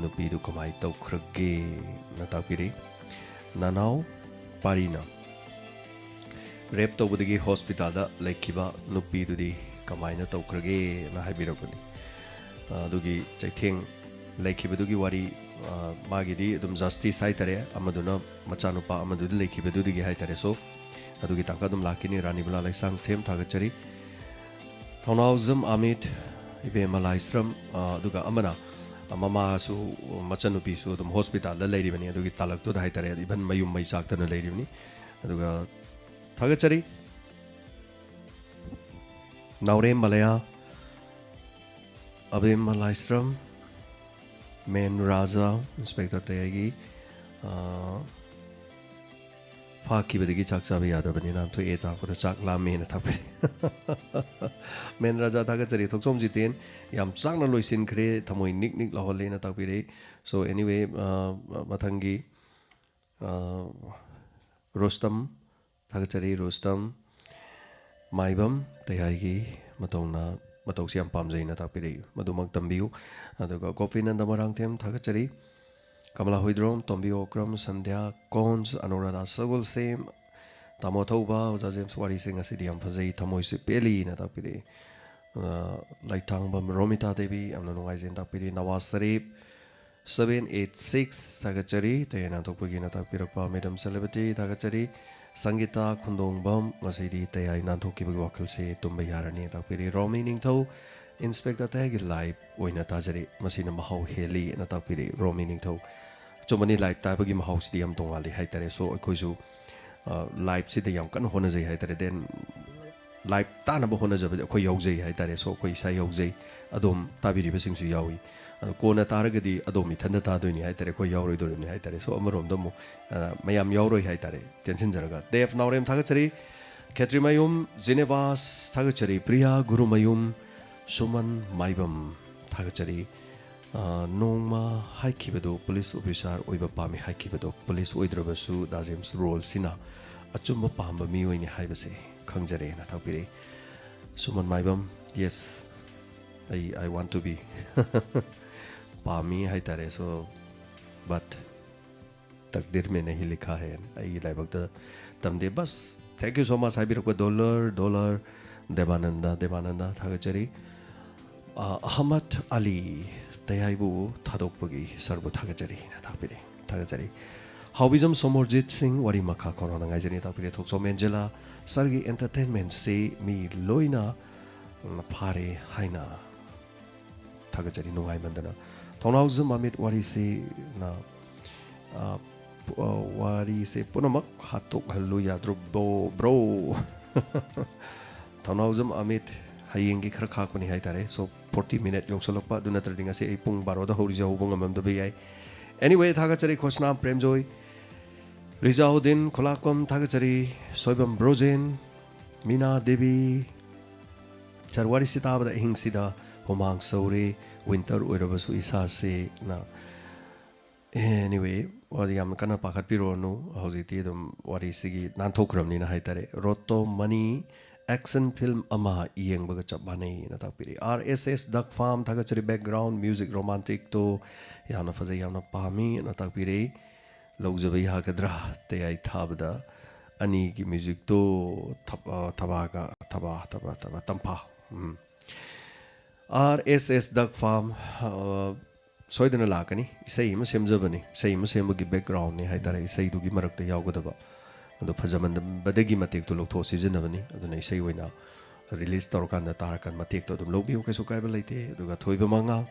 ꯅꯨꯄꯤꯗꯨ ꯀꯃꯥꯏ ꯇꯧꯈ꯭ꯔꯒꯦꯅ ꯇꯥꯛꯄꯤꯔꯤ꯫ ꯅꯅꯥꯎ ꯄꯥꯔꯤꯅ rape ꯇꯧꯕꯗꯒꯤ ꯍꯣꯁꯄꯤꯇꯥꯜꯗ ꯂꯩꯈꯤꯕ ꯅꯨꯄꯤꯗꯨꯗꯤ ꯀꯃꯥꯏꯅ ꯇꯧꯈ꯭ꯔꯒꯦꯅ ꯍꯥꯏꯕꯤꯔꯛꯄꯅꯤ꯫ ꯑ, ꯑꯗꯨꯒꯤ ꯆꯩꯊꯦꯡ ꯂꯩꯈꯤꯕꯗꯨꯒꯤ ꯋꯥꯔꯤ, ꯑ, ꯃꯥꯒꯤꯗꯤ ꯑꯗꯨꯝ justice ꯍꯥꯏꯇꯥꯔꯦ, ꯑꯃꯗꯨꯅ ꯃꯆꯥꯅꯨꯄꯥ ꯑꯃꯗꯨꯗꯤ ꯂꯩꯈꯤꯕꯗꯨꯗꯒꯤ ꯍꯥꯏꯇꯥꯔꯦ꯫ So, ꯑꯗꯨꯒꯤ ꯇꯥꯡꯀꯛ ꯑꯗꯨꯝ ꯂꯥꯛꯈꯤꯅꯤ꯫ ꯔꯥꯅꯤꯕꯂꯥ ꯂꯩꯁꯥꯡꯊꯦꯝ ꯊꯥꯒꯠꯆꯔꯤ꯫ ꯊꯧꯅꯥꯎꯖꯝ ꯑꯃꯤꯠ, ꯏꯕꯦꯝꯃ ꯂꯥꯏꯁ꯭ꯔꯝ, ꯑ, ꯑꯗꯨꯒ ꯑꯃꯅ, ꯑ, ꯃꯃꯥꯁꯨ, ꯃꯆꯟꯅꯨꯄꯤꯁꯨ ꯑꯗꯨꯝ ꯍꯣꯁꯄꯤꯇꯥꯜꯗ ꯂꯩꯔꯤꯕꯅꯤ꯫ ꯑꯗꯨꯒꯤ ꯇꯥꯂꯛꯇꯨꯗ ꯍꯥꯏꯇꯥꯔꯦ, even ꯃꯌꯨꯝ ꯃꯩ ꯆꯥꯛꯇꯅ ꯂꯩꯔꯤꯕꯅꯤ꯫ ꯑꯗꯨꯒ ꯊꯥꯒꯠꯆꯔꯤ꯫ ꯅꯥꯎꯔꯦꯝ ꯃꯂꯌꯥ, ꯑꯕꯦꯝꯃ ꯂꯥꯏꯁ꯭ꯔꯝ, ꯃꯦꯟ ꯔꯥꯖꯥ, ꯏꯟꯁꯄꯦꯛꯇꯔ ꯇꯌꯥꯏꯒꯤ, ꯑ, ꯄꯥꯛꯈꯤꯕꯗꯒꯤ ꯆꯥꯛ ꯆꯥꯕ ꯌꯥꯗꯕꯅꯤꯅ ꯊꯣꯛꯑꯦ ꯇꯥꯛꯄꯗ ꯆꯥꯛ ꯂꯥꯝꯃꯦꯅ ꯇꯥꯛꯄꯤꯔꯦ꯫ ꯃꯦꯟ ꯔꯥꯖꯥ ꯊꯥꯒꯠꯆꯔꯤ꯫ ꯊꯣꯛꯆꯣꯝ ꯖꯤꯇꯦꯟ, ꯌꯥꯝ ꯆꯥꯛꯅ ꯂꯣꯏꯁꯤꯟꯈ꯭ꯔꯦ, ꯊꯃꯣꯏ ꯅꯤꯛ ꯅꯤꯛ ꯂꯥꯎꯍꯜꯂꯦꯅ ꯇꯥꯛꯄꯤꯔꯛꯏ꯫ So anyway, ꯑ, ꯃꯊꯪꯒꯤ, ꯑ, ꯔꯣꯁꯇꯝ ꯊꯥꯒꯠꯆꯔꯤ꯫ ꯔꯣꯁꯇꯝ ꯃꯥꯏꯕꯝ ꯇꯌꯥꯏꯒꯤ ꯃꯇꯧꯅ, ꯃꯇꯧꯁꯤ ꯌꯥꯝ ꯄꯥꯝꯖꯩꯅ ꯇꯥꯛꯄꯤꯔꯛꯏ, ꯃꯗꯨꯃꯛ ꯇꯝꯕꯤꯌꯨ꯫ ꯑꯗꯨꯒ ꯒꯣꯄꯤꯅꯟꯗ ꯃꯣꯏꯔꯥꯡꯊꯦꯝ ꯊꯥꯒꯠꯆꯔꯤ꯫ ꯀꯃꯂꯥ ꯍꯣꯏꯗ꯭ꯔꯣꯝ, ꯇꯣꯝꯕꯤ ꯑꯣꯀ꯭ꯔꯝ, ꯁꯟꯙ꯭ꯌꯥ ꯀꯣꯟꯁ, ꯑꯅꯨꯔꯥꯙꯥ ꯁꯒꯣꯜꯁꯦꯝ, ꯇꯥꯃꯣ ꯊꯧꯕ, ꯑꯣꯖꯥ ꯖꯦꯝꯁ, ꯋꯥꯔꯤꯁꯤꯡ ꯑꯁꯤꯗꯤ ꯌꯥꯝ ꯐꯖꯩ, ꯊꯃꯣꯏꯁꯤ ꯄꯦꯜꯂꯤꯅ ꯇꯥꯛꯄꯤꯔꯛꯏ꯫ ꯑ, ꯂꯩꯊꯥꯡꯕꯝ ꯔꯣꯃꯤꯇꯥ ꯗꯦꯕꯤ, ꯌꯥꯝꯅ ꯅꯨꯡꯉꯥꯏꯖꯩꯅ ꯇꯥꯛꯄꯤꯔꯤ꯫ Nawaz Sharif, seven eight six ꯊꯥꯒꯠꯆꯔꯤ꯫ ꯇꯌꯥꯏ ꯅꯥꯟꯊꯣꯛꯄꯒꯤꯅ ꯇꯥꯛꯄꯤꯔꯛꯄ꯫ ꯃꯦꯗꯝ ꯁꯦꯂꯦꯕ꯭ꯔꯤꯇꯤ ꯊꯥꯒꯠꯆꯔꯤ꯫ ꯁꯪꯒꯤꯇꯥ ꯈꯨꯟꯗꯣꯡꯕꯝ, ꯉꯁꯤꯗꯤ ꯇꯌꯥꯏ ꯅꯥꯟꯊꯣꯛꯈꯤꯕꯒꯤ ꯋꯥꯈꯜꯁꯦ ꯇꯨꯝꯕ ꯌꯥꯔꯅꯤ ꯇꯥꯛꯄꯤꯔꯤ꯫ ꯔꯣꯃꯤ ꯅꯤꯡꯊꯧ, ꯏꯟꯁꯄꯦꯛꯇꯔ ꯇꯌꯥꯏꯒꯤ ꯂꯥꯏꯚ ꯑꯣꯏꯅ ꯇꯥꯖꯔꯤ, ꯃꯁꯤꯅ ꯃꯍꯥꯎ ꯍꯦꯜꯂꯤ ꯑꯅ ꯇꯥꯛꯄꯤꯔꯤ꯫ ꯔꯣꯃꯤ ꯅꯤꯡꯊꯧ, ꯑꯆꯨꯝꯕꯅꯤ, ꯂꯥꯏꯚ ꯇꯥꯕꯒꯤ ꯃꯍꯥꯎꯁꯤꯗꯤ ꯌꯥꯝ ꯇꯣꯡꯉꯥꯜꯂꯤ ꯍꯥꯏꯇꯥꯔꯦ꯫ ꯁꯣ ꯑꯩꯈꯣꯏꯁꯨ, ꯑ, ꯂꯥꯏꯚꯁꯤꯗ ꯌꯥꯝ ꯀꯟꯅ ꯍꯣꯠꯅꯖꯩ ꯍꯥꯏꯇꯥꯔꯦ꯫ ꯗꯦꯟ ꯂꯥꯏꯚ ꯇꯥꯅꯕ ꯍꯣꯠꯅꯖꯕꯗꯤ ꯑꯩꯈꯣꯏ ꯌꯥꯎꯖꯩ ꯍꯥꯏꯇꯥꯔꯦ꯫ ꯁꯣ ꯑꯩꯈꯣꯏ ꯏꯁꯥ ꯌꯥꯎꯖꯩ, ꯑꯗꯣꯝ ꯇꯥꯕꯤꯔꯤꯕꯁꯤꯡꯁꯨ ꯌꯥꯎꯏ꯫ ꯑꯗꯣ ꯀꯣꯟꯅ ꯇꯥꯔꯒꯗꯤ ꯑꯗꯣꯝ ꯏꯊꯟꯗ ꯇꯥꯗꯣꯏꯅꯤ ꯍꯥꯏꯇꯥꯔꯦ, ꯑꯩꯈꯣꯏ ꯌꯥꯎꯔꯣꯏꯗꯧꯔꯤꯕꯅꯤ ꯍꯥꯏꯇꯥꯔꯦ꯫ ꯁꯣ ꯑꯃꯔꯣꯝꯗ ꯑꯃꯨꯛ, ꯑ, ꯃꯌꯥꯝ ꯌꯥꯎꯔꯣꯏ ꯍꯥꯏꯇꯥꯔꯦ, ꯇꯦꯟꯁꯤꯟꯖꯔꯒ꯫ ꯗꯦꯕ ꯅꯥꯎꯔꯦꯝ ꯊꯥꯒꯠꯆꯔꯤ꯫ ꯈꯦꯇ꯭ꯔꯤꯃꯌꯨꯝ ꯖꯤꯅꯦꯕꯥꯁ ꯊꯥꯒꯠꯆꯔꯤ꯫ ꯄ꯭ꯔꯤꯌꯥ ꯒꯨꯔꯨꯃꯌꯨꯝ, ꯁꯨꯃꯟ ꯃꯥꯏꯕꯝ ꯊꯥꯒꯠꯆꯔꯤ꯫ ꯑ, ꯅꯣꯡꯃ ꯍꯥꯏꯈꯤꯕꯗꯨ, ꯄꯨꯂꯤꯁ ꯑꯣꯐꯤꯁꯥꯔ ꯑꯣꯏꯕ ꯄꯥꯝꯃꯤ ꯍꯥꯏꯈꯤꯕꯗꯣ, ꯄꯨꯂꯤꯁ ꯑꯣꯏꯗ꯭ꯔꯕꯁꯨ ꯗꯥ ꯖꯦꯝꯁ ꯔꯣꯜꯁꯤꯅ ꯑꯆꯨꯝꯕ ꯄꯥꯝꯕ ꯃꯤꯑꯣꯏꯅꯤ ꯍꯥꯏꯕꯁꯦ ꯈꯪꯖꯔꯦꯅ ꯊꯥꯛꯄꯤꯔꯛꯏ꯫ ꯁꯨꯃꯟ ꯃꯥꯏꯕꯝ, yes, ꯑꯩ, I want to be ꯄꯥꯝꯃꯤ ꯍꯥꯏꯇꯥꯔꯦ꯫ So, but ꯇꯛꯗꯤꯔ ꯃꯦ ꯅꯍꯤ ꯂꯤꯈꯥ ꯍꯦ, ꯑꯩꯒꯤ ꯂꯥꯏꯕꯛꯇ ꯇꯝꯗꯦ꯫ ꯕꯁ, thank you so much ꯍꯥꯏꯕꯤꯔꯛꯄ ꯗꯣꯂꯔ, ꯗꯣꯂꯔ, ꯗꯦꯕꯥꯅꯟꯗ, ꯗꯦꯕꯥꯅꯟꯗ ꯊꯥꯒꯠꯆꯔꯤ꯫ ꯑ, ꯑꯍꯃꯗ ꯑꯂꯤ, ꯇꯌꯥꯏꯕꯨ ꯊꯥꯗꯣꯛꯄꯒꯤ ꯁꯔꯕꯨ ꯊꯥꯒꯠꯆꯔꯤ, ꯊꯥꯒꯠꯄꯤꯔꯤ, ꯊꯥꯒꯠꯆꯔꯤ꯫ ꯍꯥꯎꯕꯤꯖꯝ ꯁꯣꯃꯣꯔꯖꯤꯠ ꯁꯤꯡ, ꯋꯥꯔꯤ ꯃꯈꯥ ꯈꯣꯔꯣꯅ ꯉꯥꯏꯖꯔꯤ, ꯊꯥꯒꯠꯄꯤꯔꯤ꯫ ꯊꯣꯛꯆꯣꯝ ꯑꯦꯟꯖꯦꯂꯥ, ꯁꯥꯔꯒꯤ ꯑꯦꯟꯇꯔꯇꯦꯟꯃꯦꯟꯁꯤ ꯃꯤ ꯂꯣꯏꯅ, ꯎꯝ, ꯐꯥꯔꯦ ꯍꯥꯏꯅ ꯊꯥꯒꯠꯆꯔꯤ, ꯅꯨꯡꯉꯥꯏꯃꯟꯗꯅ꯫ ꯊꯧꯅꯥꯎꯖꯝ ꯑꯃꯤꯠ, ꯋꯥꯔꯤꯁꯤꯅ, ꯑ, ꯄꯨ-, ꯑ, ꯋꯥꯔꯤꯁꯦ ꯄꯨꯝꯅꯃꯛ ꯍꯥꯠꯇꯣꯛꯍꯜꯂꯨ ꯌꯥꯗ꯭ꯔꯣ, ꯕ꯭ꯔꯣ? ꯊꯧꯅꯥꯎꯖꯝ ꯑꯃꯤꯠ, ꯍꯌꯦꯡꯒꯤ ꯈꯔ ꯈꯥꯛꯄꯅꯤ ꯍꯥꯏꯇꯥꯔꯦ꯫ So, forty minute ꯌꯧꯁꯜꯂꯛꯄ, ꯑꯗꯨ ꯅꯠꯇ꯭ꯔꯗꯤ ꯉꯁꯤ ꯑꯩ ꯄꯨꯡ ꯕꯥꯔꯣꯗ ꯍꯧꯔꯤꯁꯦ ꯍꯧꯕ ꯉꯝꯃꯝꯗꯕ ꯌꯥꯏ꯫ Anyway, ꯊꯥꯒꯠꯆꯔꯤ ꯈꯣꯁꯅꯥꯝ ꯄ꯭ꯔꯦꯝꯖꯣꯏ꯫ ꯔꯤꯖꯥꯎꯗꯤꯟ ꯈꯨꯂꯥꯛꯄꯝ ꯊꯥꯒꯠꯆꯔꯤ꯫ ꯁꯣꯏꯕꯝ ꯕ꯭ꯔꯣꯖꯦꯟ, ꯃꯤꯅꯥ ꯗꯦꯕꯤ, ꯁꯥꯔ, ꯋꯥꯔꯤꯁꯤ ꯇꯥꯕꯗ ꯑꯍꯤꯡꯁꯤꯗ ꯍꯨꯃꯥꯡ ꯁꯧꯔꯦ, ꯋꯤꯟꯇꯔ ꯑꯣꯏꯔꯕꯁꯨ ꯏꯁꯥꯁꯦꯅ꯫ ꯑꯦꯅꯤꯋꯦ, ꯋꯥꯔꯤ ꯌꯥꯝ ꯀꯟꯅ ꯄꯥꯈꯠꯄꯤꯔꯨꯔꯅꯨ, ꯍꯧꯖꯤꯛꯇꯤ ꯑꯗꯨꯝ ꯋꯥꯔꯤꯁꯤꯒꯤ ꯅꯥꯟꯊꯣꯛꯈ꯭ꯔꯕꯅꯤꯅ ꯍꯥꯏꯇꯥꯔꯦ꯫ ꯔꯣꯇꯣ ꯃꯅꯤ ꯑꯦꯛꯁꯟ ꯐꯤꯜꯝ ꯑꯃ ꯌꯦꯡꯕꯒ ꯆꯞ ꯃꯥꯟꯅꯩꯅ ꯇꯥꯛꯄꯤꯔꯛꯏ꯫ ꯑꯥꯔ ꯑꯦꯁ ꯑꯦꯁ ꯗꯛ ꯐꯥꯝ ꯊꯥꯒꯠꯆꯔꯤ, ꯕꯦꯛꯒ꯭ꯔꯥꯎꯟ ꯃ꯭ꯌꯨꯖꯤꯛ ꯔꯣꯃꯥꯟꯇꯤꯛꯇꯣ ꯌꯥꯝꯅ ꯐꯖꯩ, ꯌꯥꯝꯅ ꯄꯥꯝꯃꯤ ꯑꯅ ꯇꯥꯛꯄꯤꯔꯛꯏ꯫ ꯂꯧꯖꯕ ꯌꯥꯒꯗ꯭ꯔꯥ? ꯇꯌꯥꯏ ꯊꯥꯕꯗ ꯑꯅꯤꯒꯤ ꯃ꯭ꯌꯨꯖꯤꯛꯇꯣ ꯊꯕ-, ꯑ, ꯊꯕꯥꯒ, ꯊꯕꯥ, ꯊꯕꯥ, ꯊꯕꯥ, ꯇꯝꯐꯥ꯫ ꯎꯝ꯫ ꯑꯥꯔ ꯑꯦꯁ ꯑꯦꯁ ꯗꯛ ꯐꯥꯝ, ꯑ, ꯁꯣꯏꯗꯅ ꯂꯥꯛꯀꯅꯤ꯫ ꯏꯁꯩ ꯑꯃ ꯁꯦꯝꯖꯕꯅꯤ꯫ ꯏꯁꯩ ꯑꯃ ꯁꯦꯝꯕꯒꯤ ꯕꯦꯛꯒ꯭ꯔꯥꯎꯟꯅꯤ ꯍꯥꯏꯇꯥꯔꯦ, ꯏꯁꯩꯗꯨꯒꯤ ꯃꯔꯛꯇ ꯌꯥꯎꯒꯗꯕ꯫ ꯑꯗꯣ ꯐꯖꯃꯟꯕꯗꯒꯤ ꯃꯇꯦꯛꯇꯣ ꯂꯧꯊꯣꯛꯑ ꯁꯤꯖꯤꯟꯅꯕꯅꯤ꯫ ꯑꯗꯨꯅ ꯏꯁꯩ ꯑꯣꯏꯅ ꯔꯤꯂꯤꯁ ꯇꯧꯔꯀꯥꯟꯗ ꯇꯥꯔꯀꯥꯟꯗ ꯃꯇꯦꯛꯇꯣ ꯑꯗꯨꯝ ꯂꯧꯕꯤꯌꯨ, ꯀꯩꯁꯨ ꯀꯥꯏꯕ ꯂꯩꯇꯦ꯫ ꯑꯗꯨꯒ ꯊꯣꯏꯕ ꯃꯉꯥꯡ,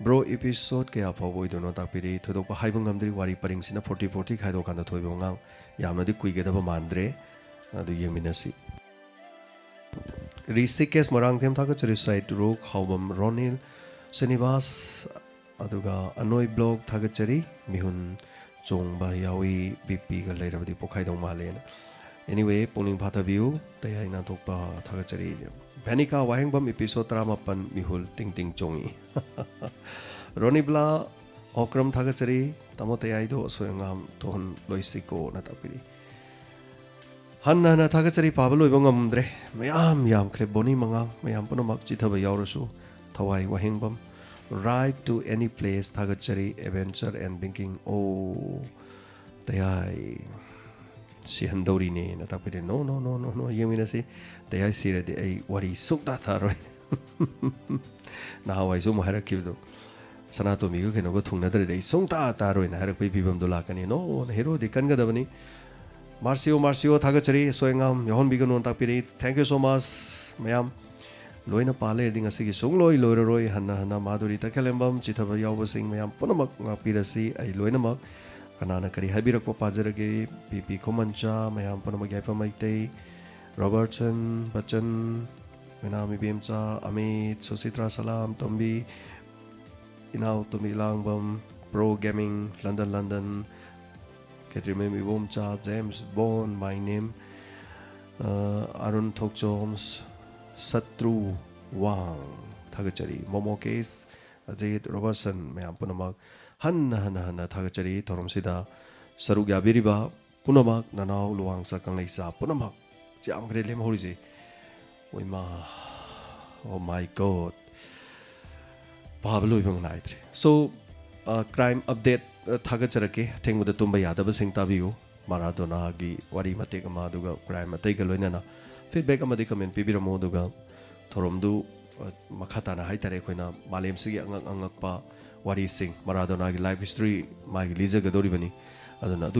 ꯕ꯭ꯔꯣ, ꯏꯄꯤꯁꯣꯗ ꯀꯌꯥ ꯐꯥꯎꯕ ꯑꯣꯏꯗꯣꯏꯅꯣ ꯇꯥꯛꯄꯤꯔꯛꯏ꯫ ꯊꯣꯏꯗꯣꯛꯄ ꯍꯥꯏꯕ ꯉꯝꯗ꯭ꯔꯤ, ꯋꯥꯔꯤ ꯄꯔꯤꯡꯁꯤꯅ ꯐꯣꯔꯇꯤ ꯐꯣꯔꯇꯤ ꯈꯥꯏꯗꯣꯛꯀꯥꯟꯗ ꯊꯣꯏꯕ ꯃꯉꯥꯡ ꯌꯥꯝꯅꯗꯤ ꯀꯨꯏꯒꯗꯕ ꯃꯥꯟꯗ꯭ꯔꯦ꯫ ꯑꯗꯨ ꯌꯦꯡꯃꯤꯟꯅꯁꯤ꯫ ꯔꯤꯁꯤꯀꯦꯁ ꯃꯣꯏꯔꯥꯡꯊꯦꯝ ꯊꯥꯒꯠꯆꯔꯤ, ꯁꯥꯏꯠ ꯔꯨꯛ, ꯍꯥꯎꯕꯝ ꯔꯣꯅꯤꯜ, ꯁ꯭ꯔꯤꯅꯤꯕꯥꯁ, ꯑꯗꯨꯒ ꯑꯅꯣꯏ ꯕ꯭ꯂꯣꯛ ꯊꯥꯒꯠꯆꯔꯤ꯫ ꯃꯤꯍꯨꯟ ꯆꯣꯡꯕ ꯌꯥꯎꯏ, ꯕꯤ ꯄꯤꯒ ꯂꯩꯔꯕꯗꯤ ꯄꯣꯛꯈꯥꯏꯗꯧ ꯃꯥꯜꯂꯦꯅ꯫ ꯑꯦꯅꯤꯋꯦ, ꯄꯨꯛꯅꯤꯡ ꯐꯥꯊꯕꯤꯌꯨ꯫ ꯇꯌꯥꯏ ꯅꯥꯟꯊꯣꯛꯄ ꯊꯥꯒꯠꯆꯔꯤ꯫ ꯚꯦꯅꯤꯀꯥ ꯋꯥꯍꯦꯡꯕꯝ, ꯏꯄꯤꯁꯣꯗ ꯇꯔꯥꯃꯥꯄꯟ, ꯃꯤꯍꯨꯜ ꯇꯤꯡ ꯇꯤꯡ ꯆꯣꯡꯏ꯫ ꯔꯣꯅꯤꯕ꯭ꯂꯥ ꯑꯣꯀ꯭ꯔꯝ ꯊꯥꯒꯠꯆꯔꯤ꯫ ꯇꯥꯃꯣ ꯇꯌꯥꯏꯗꯣ ꯑꯁꯣꯏ ꯑꯉꯥꯝ ꯊꯣꯛꯍꯜꯂꯣꯏꯁꯤꯀꯣꯅ ꯇꯥꯛꯄꯤꯔꯤ꯫ ꯍꯟꯅ ꯍꯟꯅ ꯊꯥꯒꯠꯆꯔꯤ, ꯄꯥꯕ ꯂꯣꯏꯕ ꯉꯝꯗ꯭ꯔꯦ꯫ ꯃꯌꯥꯝ ꯌꯥꯝꯈ꯭ꯔꯦ꯫ ꯕꯣꯅꯤ ꯃꯉꯥꯡ, ꯃꯌꯥꯝ ꯄꯨꯝꯅꯃꯛ ꯆꯤꯊꯕ ꯌꯥꯎꯔꯁꯨ, ꯊꯋꯥꯏ ꯋꯥꯍꯦꯡꯕꯝ, Ride to Any Place ꯊꯥꯒꯠꯆꯔꯤ, Adventure and Banking꯫ ꯑꯣ, ꯇꯌꯥꯏ ꯁꯤꯍꯟꯗꯧꯔꯤꯅꯦꯅ ꯇꯥꯛꯄꯤꯔꯦ꯫ No, no, no, no, no, ꯌꯦꯡꯃꯤꯟꯅꯁꯤ꯫ ꯇꯌꯥꯏ Shirdi ꯑꯩ ꯋꯥꯔꯤ ꯁꯨꯡꯇꯥ ꯇꯥꯔꯣꯏ꯫ ꯅꯍꯥꯟꯋꯥꯏꯁꯨ ꯑꯃꯨꯛ ꯍꯥꯏꯔꯛꯈꯤꯕꯗꯣ, ꯁꯅꯥꯇꯣꯝꯕꯤꯒ ꯀꯩꯅꯣꯒ ꯊꯨꯡꯅꯗ꯭ꯔꯗꯤ ꯑꯩ ꯁꯨꯡꯇꯥ ꯇꯥꯔꯣꯏꯅ ꯍꯥꯏꯔꯛꯄꯒꯤ ꯐꯤꯕꯝꯗꯣ ꯂꯥꯛꯀꯅꯤ꯫ ꯅꯣ, ꯍꯦꯔꯣꯗꯤ ꯀꯟꯒꯗꯕꯅꯤ꯫ ꯃꯥꯔꯁꯤꯌꯣ, ꯃꯥꯔꯁꯤꯌꯣ ꯊꯥꯒꯠꯆꯔꯤ, ꯑꯁꯣꯏ ꯑꯉꯥꯝ ꯌꯥꯎꯍꯟꯕꯤꯒꯅꯨ ꯇꯥꯛꯄꯤꯔꯛꯏ꯫ Thank you so much, ꯃꯌꯥꯝ꯫ ꯂꯣꯏꯅ ꯄꯥ ꯂꯩꯔꯗꯤ ꯉꯁꯤꯒꯤ ꯁꯨꯡꯂꯣꯏ ꯂꯣꯏꯔꯔꯣꯏ꯫ ꯍꯟꯅ ꯍꯟꯅ ꯃꯥꯙꯨꯔꯤ ꯇꯈꯦꯜꯂꯦꯝꯕꯝ, ꯆꯤꯊꯕ ꯌꯥꯎꯕꯁꯤꯡ ꯃꯌꯥꯝ ꯄꯨꯝꯅꯃꯛ ꯉꯥꯛꯄꯤꯔꯁꯤ꯫ ꯑꯩ ꯂꯣꯏꯅꯃꯛ ꯀꯅꯥꯅ ꯀꯔꯤ ꯍꯥꯏꯕꯤꯔꯛꯄ ꯄꯥꯖꯔꯒꯦ꯫ ꯄꯤ ꯄꯤ ꯈꯨꯃꯟꯆꯥ, ꯃꯌꯥꯝ ꯄꯨꯝꯅꯃꯛ, ꯌꯥꯏꯐ ꯃꯩꯇꯩ, ꯔꯣꯕꯔꯠꯁꯟ ꯕꯆꯟ, ꯃꯦꯅꯥꯝ ꯏꯕꯦꯝꯆꯥ, ꯑꯃꯤꯠ, ꯁꯨꯁꯤꯇ꯭ꯔꯥ ꯁꯂꯥꯝ, ꯇꯣꯝꯕꯤ, ꯏꯅꯥꯎ ꯇꯣꯝꯕꯤ ꯂꯥꯡꯕꯝ, ꯄ꯭ꯔꯣ ꯒꯦꯃꯤꯡ, ꯂꯟꯗꯟ, ꯂꯟꯗꯟ, ꯈꯦꯇ꯭ꯔꯤꯃꯌꯨꯝ ꯏꯕꯣꯝꯆꯥ, ꯖꯦꯝꯁ ꯕꯣꯟ, ꯃꯥꯏ ꯅꯦꯝ, ꯑ, ꯑꯔꯨꯟ ꯊꯣꯛꯆꯣꯝ, ꯁꯇ꯭ꯔꯨ ꯋꯥꯡ, ꯊꯥꯒꯠꯆꯔꯤ꯫ ꯃꯣꯃꯣ ꯀꯦꯁ, ꯑꯖꯤꯠ, ꯔꯣꯕꯔꯠꯁꯟ, ꯃꯌꯥꯝ ꯄꯨꯝꯅꯃꯛ ꯍꯟꯅ ꯍꯟꯅ ꯍꯟꯅ ꯊꯥꯒꯠꯆꯔꯤ꯫ ꯊꯧꯔꯝꯁꯤꯗ ꯁꯔꯨꯛ ꯌꯥꯕꯤꯔꯤꯕ ꯄꯨꯝꯅꯃꯛ, ꯅꯅꯥꯎ ꯂꯨꯋꯥꯡꯆꯥ ꯀꯪꯂꯩꯆꯥ ꯄꯨꯝꯅꯃꯛ꯫ ꯌꯥꯝꯈ꯭ꯔꯦ ꯂꯦꯝꯍꯧꯔꯤꯁꯦ꯫ ꯏꯃꯥ, oh my God, ꯄꯥꯕ ꯂꯣꯏꯕ ꯅꯥꯏꯗ꯭ꯔꯦ꯫ So, ꯀ꯭ꯔꯥꯏꯝ ꯑꯞꯗꯦꯠ ꯊꯥꯒꯠꯆꯔꯛꯀꯦ꯫ ꯑꯊꯦꯡꯕꯗ ꯇꯨꯝꯕ ꯌꯥꯗꯕꯁꯤꯡ ꯇꯥꯕꯤꯌꯨ꯫ ꯃꯥꯔꯥꯗꯣꯅꯥꯒꯤ ꯋꯥꯔꯤ ꯃꯇꯦꯛ ꯑꯃ, ꯑꯗꯨꯒ ꯀ꯭ꯔꯥꯏꯝ ꯑꯇꯩꯒ ꯂꯣꯏꯅꯅ ꯐꯤꯗꯕꯦꯛ ꯑꯃꯗꯤ ꯀꯃꯦꯟ ꯄꯤꯕꯤꯔꯝꯃꯨ꯫ ꯑꯗꯨꯒ ꯊꯧꯔꯝꯗꯨ, ꯑ, ꯃꯈꯥ ꯇꯥꯅ ꯍꯥꯏꯇꯥꯔꯦ, ꯑꯩꯈꯣꯏꯅ ꯃꯥꯂꯦꯝꯁꯤꯒꯤ ꯑꯉꯛ ꯑꯉꯛꯄ ꯋꯥꯔꯤꯁꯤꯡ, ꯃꯥꯔꯥꯗꯣꯅꯥꯒꯤ ꯂꯥꯏꯐ ꯍꯤꯁꯇ꯭ꯔꯤ ꯃꯥꯒꯤ ꯂꯤꯖꯒꯗꯧꯔꯤꯕꯅꯤ꯫ ꯑꯗꯨꯅ ꯑꯗꯨ